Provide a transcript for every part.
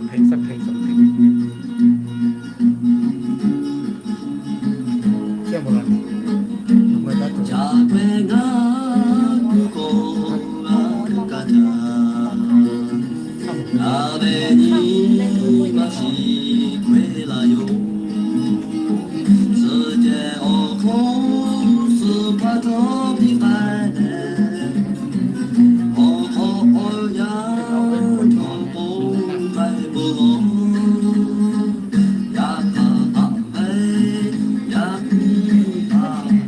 เพลงสักเพลงสองเพลง เชื่อหมดแล้ว Ca k'ai ngaˬ kuˬ k'awꞈ g'a kaˇ ca, ngaˬ ve nyi ma shiˍ k'ai la yoˬ. Suhˍ cehˬ awˬ hk'oˆ suhˍ hpaˇ htawˇ piˇ k'ai leh, awˬ hk'aw awˬ yanˇ htawˇ k'oˆ k'ai peuˬ lawˬ. Yaꞈ hk'aˇ haꞈ ve yaˇ miˇ htaꞈ,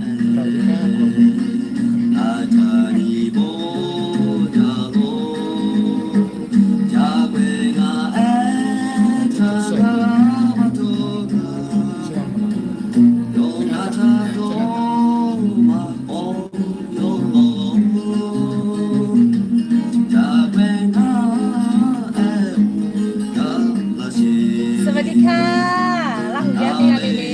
a ca nyi bawˆ jaˇ lawˬ. Ca k'ai ngaˬ ehˉ htaˇ g'a maˇ htawˇ kaꞈ, yawˇ ngaˬ htaꞈ dawˇ maꞈ k'aw yawˇ lawˬ. Ca k'ai ngaˬ ehˉ g'a laˇ sheˍ. สวัสดีค่ะ Laˇ huˍ yaˇ teˇ g'aˇ le le.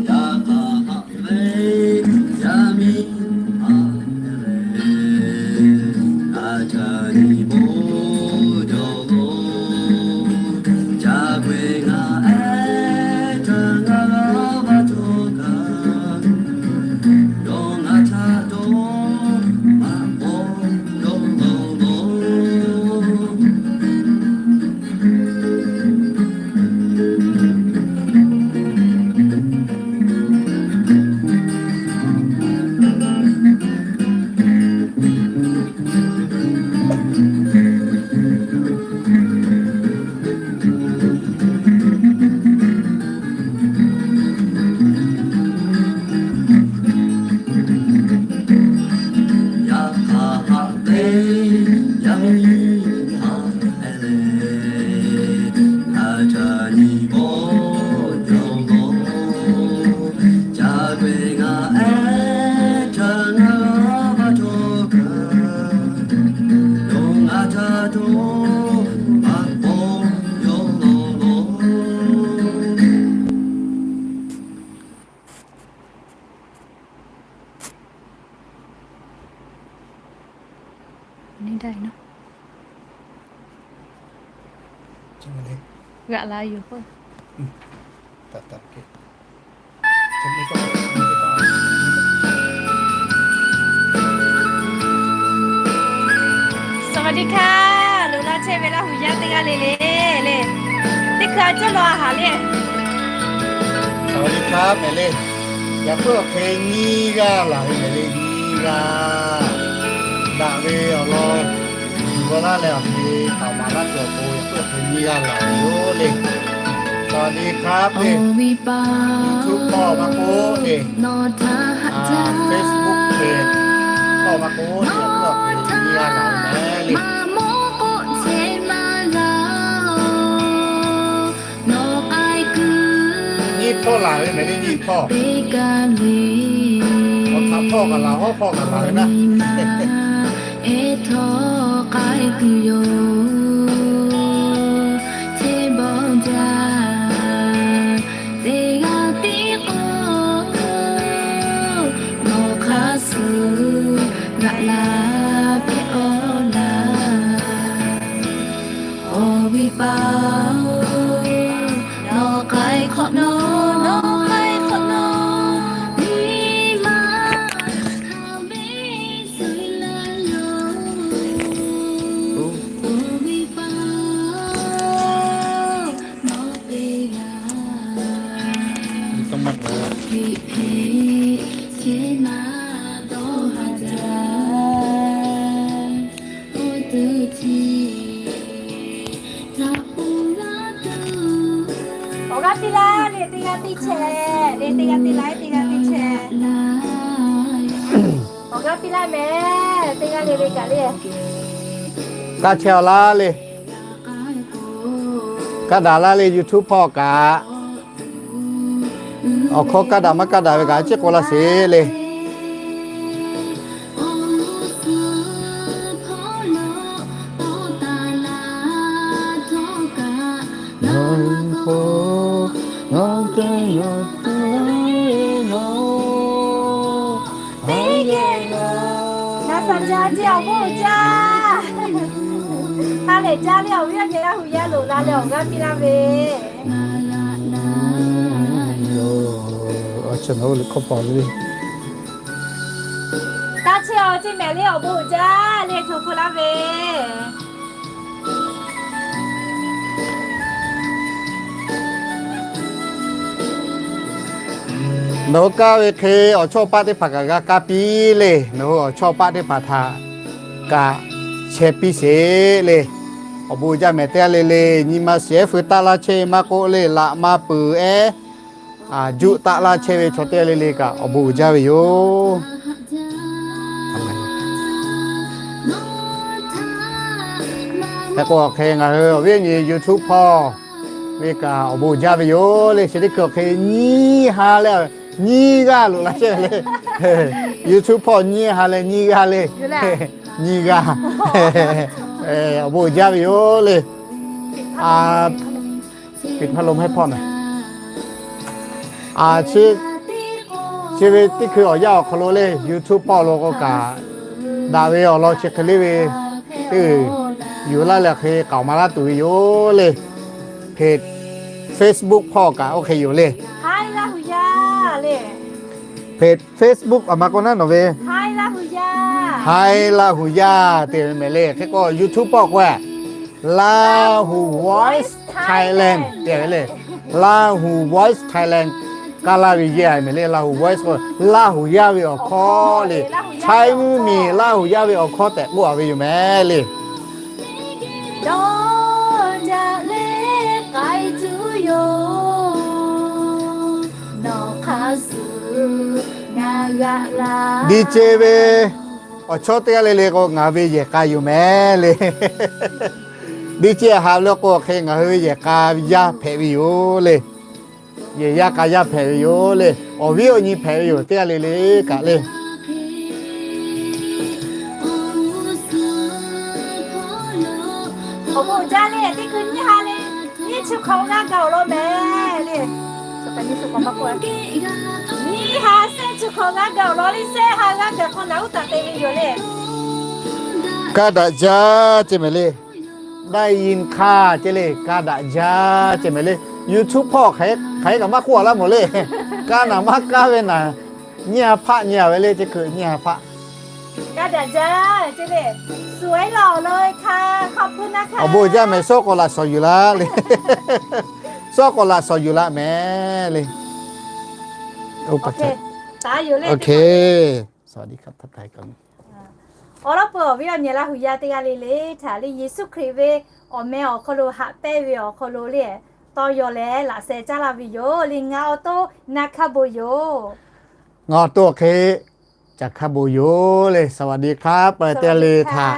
Yaꞈ hk'aˇ haꞈ ve yaˇ miˇ htaꞈ, a ca nyi bawˆ jaˇ lawˬ. Ca k'ai ngaˬ ehˉ htaˇ g'a maˇ htawˇ kaꞈ, yawˇ ngaˬ htaꞈ dawˇ maꞈ k'aw yawˇ lawˬ lawˬ. นี่ได้เนาะ ใช่ไหมเล็ก g'aꞈ la yoˬ k'o. อืม ตัด ตัด โอเค จะไม่ต้อง สวัสดีค่ะ Luˬ laˇ chehˇ ve Laˇ huˍ yaˇ teˇ g'aˇ le le le. Teˇ hkui a cawˇ law a haˍ le. สวัสดีครับ mehˍ le. Yaꞈ puiˉ awˬ hk'e nyiˇ g'aˇ laˬ ve mehˍ le, nyiˇ g'aˇ. Daꞈ ve awˬ lawn g'aw laˇ leh awˬ hk'e taˍ maˍ laˇ tuˬ awˬ pon yaꞈ puiˉ awˬ hk'e nyiˇ g'aˇ laˬ ve yoˬ le. สวัสดีครับ le. YouTube hpawˇ maˇ k'oˆ le, Facebook page hpawˇ maˇ k'oˆ le, yaꞈ puiˉ awˬ hk'e nyiˇ g'aˇ laˬ ve mehˍ le. Nyiˇ hpawˇ laˬ ve mehˍ le, nyiˇ hpawˇ. Awˬ htaꞈ hpawˇ kaꞈ laˬ, hawˉ hpawˇ kaꞈ laˬ ve naˆ. Eˬ htawˇ k'ai tuˬ yoˬ, hteˇ bawˆ jaˇ. Teˇ g'aˇ tiˉ k'o, nawˬ hk'aˇ suh g'aꞈ la pehˇ awˬ laˇ. Awˬ viˉ paˍ-oˬ, nawˬ k'ai hk'awꞈ nawˉ, nawˬ k'ai hk'awꞈ nawˉ, nyi ma hk'a ve suh laˇ yoˬ. Awˬ viˉ paˍ-oˬ, nawˬ teˇ g'aˇ hk'e hpeˇ chehˇ maˇ dawˇ haˍ jaˇ. Awˬ g'aˇ piˇ laˇ le, teˇ g'aˇ teˇ chehˇ le, teˇ g'aˇ piˇ laˇ, teˇ g'aˇ teˇ chehˇ. Awˬ g'aˇ piˇ laˇ mehˍ, teˇ g'aˇ le ve kaꞈ le. Kaˇ chehˇ awˬ laˇ le. Kaˇ daꞈ laˇ le, YouTube hpawˇ kaꞈ. Awˬ hkawˇ kaˇ daꞈ maˇ kaˇ daꞈ ve kaꞈ a ciˉ k'oˆ laˇ sheˍ le. Teˇ geh naˍ saˍ jaˇ ceˇ awˬ bon uiˍ jaˇ. Ha lehˬ jaˇ le, awˬ viˉ awˬ nyi Laˇ huˍ yaˇ loꞈ la leh awˬ g'aˇ piˇ laˇ ve. Taˇ chehˇ awˬ ceˇ mehˍ le, awˬ bon uiˍ jaˇ le, hto hpu laˇ ve. Nawˬ hui kaˇ ve hk'e awˬ chawˇ paˆ teˇ hpaˍ kaꞈ g'a kaˇ piˇ le. Nawˬ hui awˬ chawˇ paˆ teˇ hpaˍ htaꞈ kaꞈ chehˇ piˇ sheˍ le. Awˬ bon uiˍ jaˇ mehˍ teˇ g'aˇ le le. Nyi ma shiˍ ehˉ feu taˆ laˇ chehˇ ve maˇ k'oˆ le, laꞈ ma peuˬ ehˉ juˆ taˆ laˇ chehˇ ve chaw teˇ g'aˇ le le kaꞈ awˬ bon uiˍ jaˇ ve yoˬ. Hk'e k'o hk'e ngaˬ hui awˬ viˉ awˬ nyi YouTube hpawˇ ve kaꞈ awˬ bon uiˍ jaˇ ve yoˬ le. Chi teˇ hkui awˬ hk'e nyiˇ ha leh nyiˇ g'aˇ loꞈ la chehˇ ve le. YouTube hpawˇ nyiˇ ha leh nyiˇ g'aˇ le. Nyiˇ g'aˇ. Awˬ bon uiˍ jaˇ ve yoˬ le. Piˍ hpaˇ lo mehˉ hpawˇ na. Chi ve teˇ hkui awˬ yanˇ awˬ hk'aw lo le YouTube hpawˇ lo k'o kaꞈ daꞈ ve awˬ lawn chi hk'e le ve teˇ yuˬ laˇ leh hk'e k'aoˍ maˍ laˇ tuˬ ve yoˬ le. Hk'e Facebook hpawˇ kaꞈ oˇ hk'e yoˬ le. Hk'e Facebook aˬ ma k'o naˉ nawˬ ve Haiˉ Laˇ huˍ yaˇ te ve mehˍ le. Hk'e k'o YouTube hpawˇ k'o Lahu Voice Thailand te ve le. Lahu Voice Thailand kaˇ laˇ ve yehˬ mehˍ le. Lahu Voice k'o Laˇ huˍ yaˇ ve awˬ hkawˇ le. Chaiˇ mvuhˇ miˬ Laˇ huˍ yaˇ ve awˬ hkawˇ tehꞈ k'oˆ a ve yoˬ mehˍ le. Dawˇ jaˇ le k'ai tuˬ yoˬ, nawˬ hk'a shuˍ ngaˬ g'aꞈ la. D J ve awˬ chawˇ teˇ g'aˇ le le k'o ngaˬ ve yehˬ k'a yoˬ mehˍ le. D J haꞈ le k'o hk'e ngaˬ hui ve yehˬ k'a yaˇ hpehꞈ ve yoˬ le. Yehˬ yaˇ k'a yaˇ hpehꞈ ve yoˬ le. Awˬ viˉ awˬ nyi hpehꞈ ve yoˬ teˇ g'aˇ le le kaꞈ le. Awˬ bon uiˍ jaˇ le, teˇ hkui nyiˇ ha le, nyiˇ chi hk'awꞈ g'aˇ gaˬ awˬ lawn mehˍ le. Nyiˇ ha shehˆ chi hk'awꞈ g'aˇ gaˬ awˬ lawn le, shehˆ ha g'aˇ gaˬ hk'awꞈ naˬ uˉ taˍ te ve yoˬ le. Kaˇ daꞈ jaˇ ce mehˍ le. Daˇ yin hk'aˇ ce le, kaˇ daꞈ jaˇ ce mehˍ le. YouTube hpawˇ hk'aˬ hk'e kaꞈ maˇ k'oˆ a laˇ mawˬ le. Kaˇ naˬ maˇ kaˇ ve naˬ, nyiˇ ha hpaˆ nyi a ve le, ce hkui nyiˇ ha hpaˆ. Kaˇ daꞈ jaˇ ce le. Awˬ bon jaˇ mehˍ, shawˉ k'awꞈ laꞈ shawˍ yuˬ laˇ le. Shawˉ k'awꞈ laꞈ shawˍ yuˬ laˇ mehˍ le. Awˬ lawn peuˬ awˬ viˉ awˬ nyi Laˇ huˍ yaˇ teˇ g'aˇ le le htaꞈ le Yeˍsuˆ Hkriꞈ ve awˬ meh awˬ hk'aw lo haꞈ pehnˇ ve awˬ hk'aw lo le, tawˇ yaw leh laꞈ sheh caˉ laˇ ve yoˬ le. Ngaˬ awˬ to naˬ hk'a bon yoˬ. Ngaˬ awˬ to awˬ hk'e caˬ hk'a bon yoˬ le. สวัสดีครับ pa teˇ g'aˇ le htaꞈ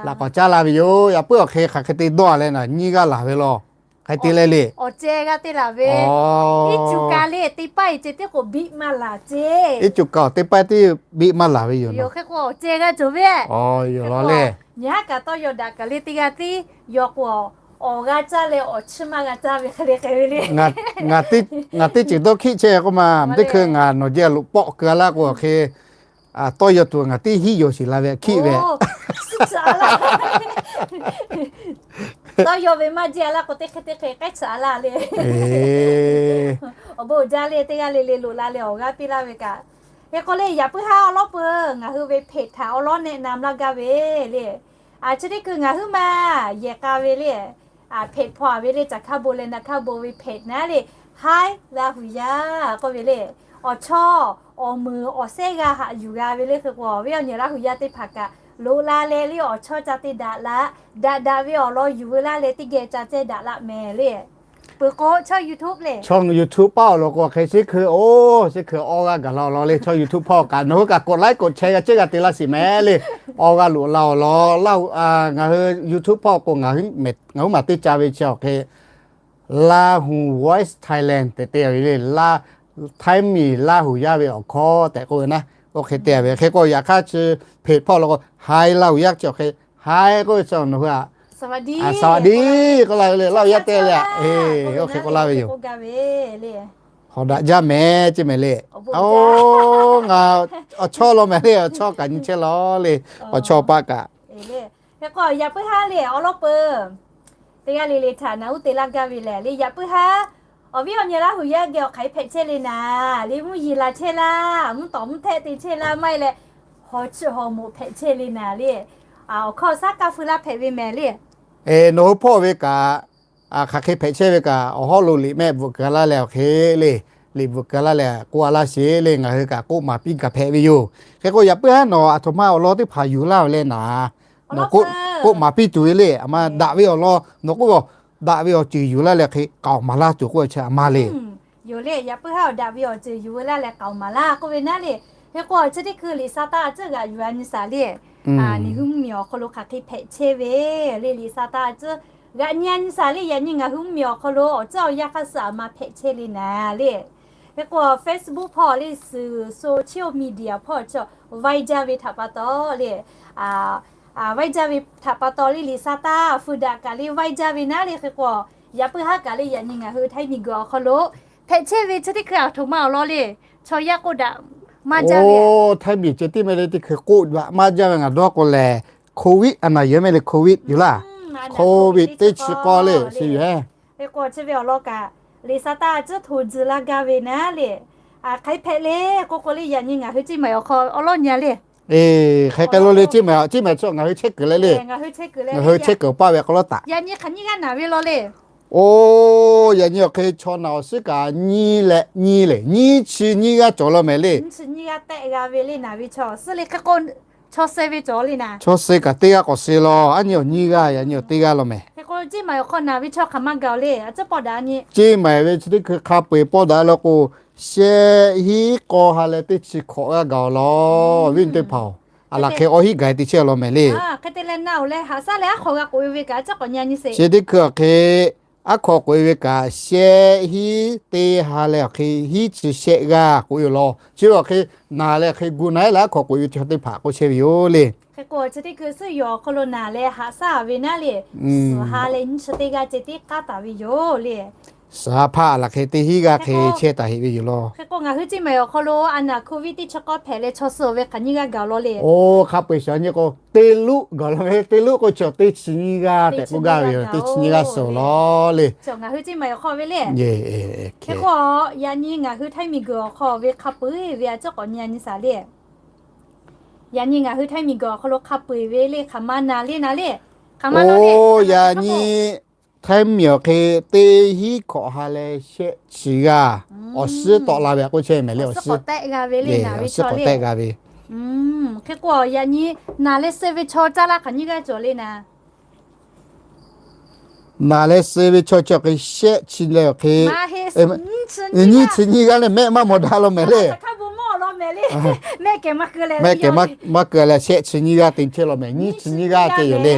laꞈ k'awꞈ caˉ laˇ ve yoˬ. Yaꞈ puiˉ awˬ hk'e hk'aˬ hk'e te dawˇ a leh naˬ nyiˇ g'aˇ laˬ ve law. Hk'e te leh le, awˬ ceh g'aˇ te laˬ ve, iˉ cuˬ kaꞈ le teˇ pawˆ ce teˇ k'oˍ biˆ maˇ laˬ ce. Iˉ cuˬ kaꞈ teˇ pawˆ teˇ biˆ maˇ laˬ ve yoˬ. Hk'e k'o awˬ ceh g'aˇ cawˬ ve. Awˬ, yoˬ law le. Nyi haˉ kaꞈ tawˇ yaw daꞈ kaꞈ le teˇ g'aˇ tiˉ yaw k'o, awˬ g'a caˇ leh awˬ chiˇ maˇ g'a caˇ ve hk'e le hk'e ve le. Ngaˬ teˇ ceuˬ dawˇ hkiˆ chehˇ k'oˆ ma, teˇ hkui ngaˬ nawˬ jehˬ loꞈ pawˆ keu a laˇ k'o hk'e tawˇ yaw tuˬ ngaˬ teˇ hiˉ yaw shiˍ la ve hkiˆ ve. Tawˇ yaw ve maˇ jehˇ a laˇ k'o teˇ hk'e teˇ hk'e k'ehˉ chi a laˇ le. Awˬ bon uiˍ jaˇ le, teˇ g'aˇ le le loꞈ la leh awˬ g'aˇ piˇ laˇ ve kaꞈ. Hk'e k'o le, yaꞈ puiˉ haˉ awˬ lawˉ peuˬ ngaˬ hui ve เพจ htaꞈ awˬ lawˉ แนะนำ laˇ gaˇ ve le. Chi teˇ hkui ngaˬ huiˉ maˬ yehˬ k'a ve le, เพจ hpawˇ a ve le, caˬ hkaˇ bon leh naˬ hkaˇ bon ve เพจ naˉ le, Haiˉ Laˇ huˍ yaˇ k'oˆ ve le. Awˬ chawˇ awˬ meuˍ awˬ sehˉ g'a haꞈ yuˬ g'a ve le. Hk'e k'o awˬ viˉ awˬ nyi Laˇ huˍ yaˇ teˇ hpaˍ kaꞈ loꞈ la leh le awˬ chawˇ ca te daꞈ la, daꞈ daꞈ ve awˬ lawn yuˬ veu laˇ leh teˇ geh ca ceh daꞈ la mehˍ le. Peuˬ k'o chaw YouTube le, chaw YouTube paˇ awˬ lawn k'o hk'e chi hkui oˇ chi hkui awˇ g'aˇ gaˬ la awˬ lawn le. Chaw YouTube hpawˇ kaꞈ nawˬ hui kaꞈ กดไลค์ กดแชร์ g'a ceˇ g'a te laˇ shiˍ mehˍ le. Awˇ g'aˇ loꞈ la awˬ lawn, ngaˬ hui YouTube hpawˇ k'o ngaˬ huiˉ maˬ teˇ ca ve chi awˬ hk'e Lahu Voice Thailand tehꞈ te ve le. Htaiˇ miˬ Laˇ huˍ yaˇ ve awˬ hkawˇ tehꞈ k'oˆ ve naˉ, oˇ hk'e te ve. Hk'e k'o yaꞈ hk'aˇ chi เพจ hpawˇ law k'o Haiˉ Laˇ huˍ yaˇ chi awˬ hk'e Haiˉ k'oˆ ve chi nawˬ hui a สวัสดี k'oˆ laˇ ve le, Laˇ huˍ yaˇ te le, oˇ hk'e k'oˆ laˇ ve yoˬ. Hawˍ daꞈ jaˇ mehˍ ceˇ mehˍ le. Oˇ, ngaˬ awˬ chawˇ law mehˍ le, awˬ chawˇ kaꞈ nyi chehˇ law le, awˬ chawˇ paˆ kaꞈ. Hk'e k'o yaꞈ puiˉ haˉ le awˬ lawn peuˬ teˇ g'aˇ le le htaꞈ naˬ uˉ te laˇ gaˇ ve lehˬ le, yaꞈ puiˉ haˉ awˬ viˉ awˬ nyi Laˇ huˍ yaˇ geh awˬ hk'aˬ hk'e hpehꞈ chehˇ le naˍ le, mvuhˇ yeˬ laˬ chehˇ laˇ, mvuhˇ tawˍ mvuhˇ htehˆ te chehˇ laˇ, maˇ heˆ leh hawˍ chiˆ hawˍ moˍ hpehꞈ chehˇ le naˍ le. Awˬ hkawˇ shaˉ kaˇ feu laˇ hpehꞈ ve mehˍ le. Nawˬ hui hpawˇ ve kaꞈ, hk'aˬ hk'e hpehꞈ chehˇ ve kaꞈ, awˬ hawˉ lo liꞈ mehˆ bvuhꞈ keu laˇ leh awˬ hk'e le, liꞈ bvuhꞈ keu laˇ leh k'oˆ a laˇ sheˍ le, ngaˬ hui kaꞈ k'oˆ maˍ piˇ gaˬ hpehꞈ ve yoˬ. Hk'e k'o yaꞈ puiˉ haˉ nawˬ aˬ htoꞈ ma awˬ lawn teˇ hpaˍ yuˬ laˇ ve le naˍ, nawˬ k'oˆ maˍ piˇ tuˬ ve le, aˬ ma daꞈ ve awˬ lawn nawˬ k'oˆ ve, daꞈ ve awˬ ceuˬ yuˬ laˇ leh hk'e k'aoˍ maˍ laˇ tuˬ k'oˆ ve chi aˬ ma le. Yoˬ le, yaꞈ puiˉ haˉ awˬ daꞈ ve awˬ ceuˬ yuˬ ve laˇ leh k'aoˍ maˍ laˇ k'oˆ ve naˉ le. Hk'e k'o chi teˇ hkui liꞈ sa taˇ a ciˉ g'aꞈ yuˬ a nyi saˍ le. Nawˬ hui mvuhˇmiˬ awˬ hk'aw lo hk'aˬ hk'e hpehꞈ chehˇ ve le, liꞈ sa taˇ a ciˉ g'aꞈ nyi a nyi saˍ le. Yaꞈ nyi ngaˬ hui mvuhˇmiˬ awˬ hk'aw lo awˬ ceuˬ awˬ yanˇ hk'aˇ suh aˬ ma hpehꞈ chehˇ le naˍ le. Hk'e k'o Facebook hpawˇ le, suhˍ social media hpawˇ chi vaiˇ jaˇ ve htaꞈ pa taw le, vaiˇ jaˇ ve htaꞈ pa taw le, liꞈ sa taˇ feu daꞈ kaꞈ le vaiˇ jaˇ ve naˉ le. Hk'e k'o yaꞈ puiˉ haˉ kaꞈ le, yaꞈ nyi ngaˬ hui htaiˇ miˬ guiˬ awˬ hk'aw lo hpehꞈ chehˇ ve chi teˇ hkui aˬ htoꞈ ma awˬ lawn le, chaw yaˇ k'oˆ daꞈ maˇ jaˇ ve. Htaiˇ miˬ ceh tiˉ mehˍ le, teˇ hkui k'oˆ daꞈ maˇ jaˇ ve ngaˬ dawˇ k'o lehˬ, Covid a naˬ yehˬ mehˍ le, Covid yoˬ laˇ. Covid teˇ chi k'awˇ le, chi yehˬ. Hk'e k'o chi ve awˬ lawn kaꞈ, liꞈ sa taˇ a ciˉ hto tzuh laˇ gaˇ ve naˉ le. Hk'aˬ hk'e hpehꞈ le k'oˆ k'o le, yaꞈ nyi ngaˬ hui Ciˇ Maiˍ awˬ hk'aw awˉ lawˉ nyi a le. Hk'e k'ai lo le, Ciˇ Maiˍ, Ciˇ Maiˍ chi ngaˬ hui chehˇ kuiˬ leh le. Ngaˬ hui chehˇ kuiˬ paˇ ve k'aw lawˉ taꞈ. Yaꞈ nyi hk'aˬ nyiˇ g'aˇ naˍ ve law le. Oˇ, yaꞈ nyi awˬ hk'e chaw naˬ awˬ suhˉ kaꞈ nyiˇ leh nyiˇ le, nyiˇ chi nyiˇ g'aˇ cawˬ law mehˍ le. Chaw suh ve cawˬ le naˍ. Chaw suh kaꞈ teˇ g'aˇ k'awꞈ suh law, aˉ nyi awˬ nyiˇ g'aˇ, yaꞈ nyi awˬ teˇ g'aˇ law mehˍ. Ciˇ Maiˍ ve chi teˇ hkui hk'a peu-eˬ pawˇ daꞈ law k'o, shehˆ hiˉ k'awˇ ha leh teˇ chi hkawꞈ g'aˇ gaˬ awˬ law. Viˉ nyi teˇ hpaˍ-oˬ, aˬ laˬ hk'e awˬ hiˉ gaˬ te chehˇ law mehˍ le. Chi teˇ hkui awˬ hk'e aˉ hk'aw k'oꞈ-e ve kaꞈ, shehˆ hiˉ teˇ ha leh awˬ hk'e hiˉ chi shehˆ g'aˇ k'oꞈ-e law. Chi ve awˬ hk'e naˬ leh hk'e gu na-e leh aˉ hk'aw k'oꞈ-e ve chaw teˇ hpaˍ k'oˆ chehˇ ve yoˬ le. Hk'e k'o chi teˇ hkui suhˉ yawˬ awˬ hk'aw lo naˬ leh haꞈ shaˉ ve naˉ le, suhˍ ha leh nyiˇ chi teˇ g'aˇ ceh tiˉ k'aˉ taˍ ve yoˬ le. Suhˍ ha hpaˇ aˬ laˬ hk'e teˇ hiˉ g'aˇ hk'e chehˇ taˍ heꞈ ve yoˬ law. Hk'e k'o ngaˬ hui Ciˇ Maiˍ awˬ hk'aw lo a naˬ Covid teˇ chi k'awˇ hpehꞈ leh chaw suh ve hk'aˬ nyiˇ g'aˇ gaˬ law le. Oˇ, hk'a peu-eˬ shaˍ nyi k'o teˇ luˆ gaˬ law ve, teˇ luˆ k'o chaw teˇ chi nyiˇ g'aˇ tehꞈ k'oˆ gaˇ ve yoˬ, teˇ chi nyiˇ g'aˇ suh law le. Ngaˬ hui Ciˇ Maiˍ awˬ hk'aw ve le. Hk'e k'o yaꞈ nyi ngaˬ hui Htaiˇ miˬ guiˬ awˬ hk'aw ve hk'a peu-eˬ ve a ciˉ k'awꞈ nyi a nyi shaˍ le. Yaꞈ nyi ngaˬ hui Htaiˇ miˬ guiˬ awˬ hk'aw lo hk'a peu-eˬ ve le, hk'aˬ ma naˬ le naˬ le. Hk'aˬ ma naˬ le. Oˇ, yaꞈ nyi Htaiˇ miˬ awˬ hk'e teˇ hiˉ hkawꞈ ha leh shehˆ chi g'aˇ awˬ suhˉ tawˆ la ve k'oˆ chehˇ mehˍ le. Awˬ suhˉ k'awꞈ tehˆ g'a ve. Hk'e k'o yaꞈ nyi naˬ leh suh ve chaw caˇ laˇ hk'aˬ nyiˇ g'aˇ cawˬ le naˍ. Naˬ leh suh ve chaw chi awˬ hk'e shehˆ chi leh awˬ hk'e, nyiˇ chi nyiˇ g'aˇ leh mehˆ maˇ mawˬ daꞈ law mehˍ le. Mehˆ kehˬ maˇ keu leh shehˆ chi nyiˇ g'aˇ te chehˇ law mehˍ. Nyiˇ chi nyiˇ g'aˇ ceh yoˬ le.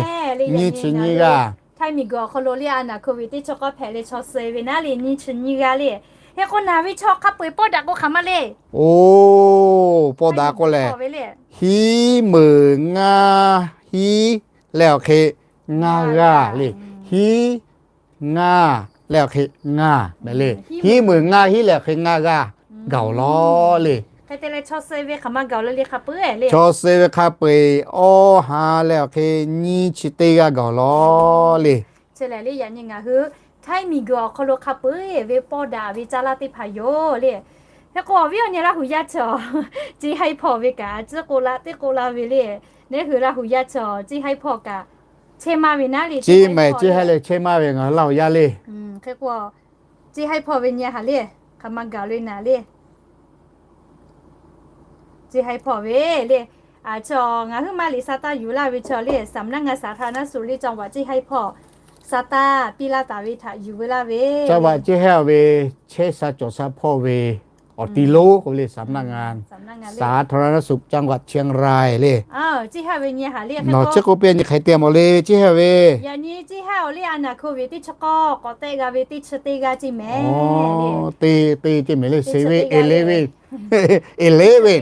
Nyiˇ chi nyiˇ g'aˇ. Htaiˇ miˬ guiˬ awˬ hk'aw lo le a naˬ Covid teˇ chi k'awˇ hpehꞈ leh chaw suh ve naˉ le, nyiˇ chi nyiˇ g'aˇ le. Hk'e k'o naˬ ve chaw hk'a peu-eˬ pawˇ daꞈ k'o hk'aˬ ma le. Oˇ, pawˇ daꞈ k'o lehˬ, hiˉ meunˍ ngaˇ hiˉ leh awˬ hk'e ngaˇ g'aˇ le. Hiˉ ngaˇ leh awˬ hk'e ngaˇ mehˍ le. Hiˉ meunˍ ngaˇ hiˉ leh awˬ hk'e ngaˇ g'aˇ gaˬ awˬ law le. Chaw suh ve hk'a peu-eˬ awˇ ha leh awˬ hk'e nyiˇ chi teˇ g'aˇ gaˬ awˬ law le. Chi lehˬ le, yaꞈ nyi ngaˬ hui Htaiˇ miˬ guiˬ awˬ hk'aw lo hk'a peu-eˬ ve pawˇ daꞈ ve caˇ laˇ teˇ hpaˍ yoˬ le. Hk'e k'o awˬ viˉ awˬ nyi Laˇ huˍ yaˇ chi, Ciˇ Haiˇ hpawˇ ve kaꞈ a ciˉ k'oˆ la teˇ k'oˆ la ve le. Neˉ hui Laˇ huˍ yaˇ chi, Ciˇ Haiˇ hpawˇ kaꞈ chehˇ maˇ ve naˉ le. Ciˇ mehˍ Ciˇ Haiˇ leh chehˇ maˇ ve ngaˬ hui Laˇ huˍ yaˇ le. Hk'e k'o Ciˇ Haiˇ hpawˇ ve nyi haꞈ le, hk'aˬ ma gaˬ le naˍ le. Ciˇ Haiˇ hpawˇ ve le, a chi ngaˬ huiˉ maˇ liꞈ sa taˇ yuˬ laˇ ve chi le, สำนักงานสาธารณสุข จังหวัดเชียงราย le สำนักงาน สาธารณสุข จังหวัดเชียงราย nawˬ chi k'oˆ piˇ nyi hk'e te mawˬ le, Ciˇ Haiˇ ve. Yaꞈ nyi Ciˇ Haiˇ awˬ le a naˬ Covid teˇ chi k'awˇ k'awꞈ tehˆ g'a ve teˇ chi teˇ g'aˇ ceˇ mehˍ. Teˇ teˇ ceˇ mehˍ le, สิบเอ็ด eleven, eleven.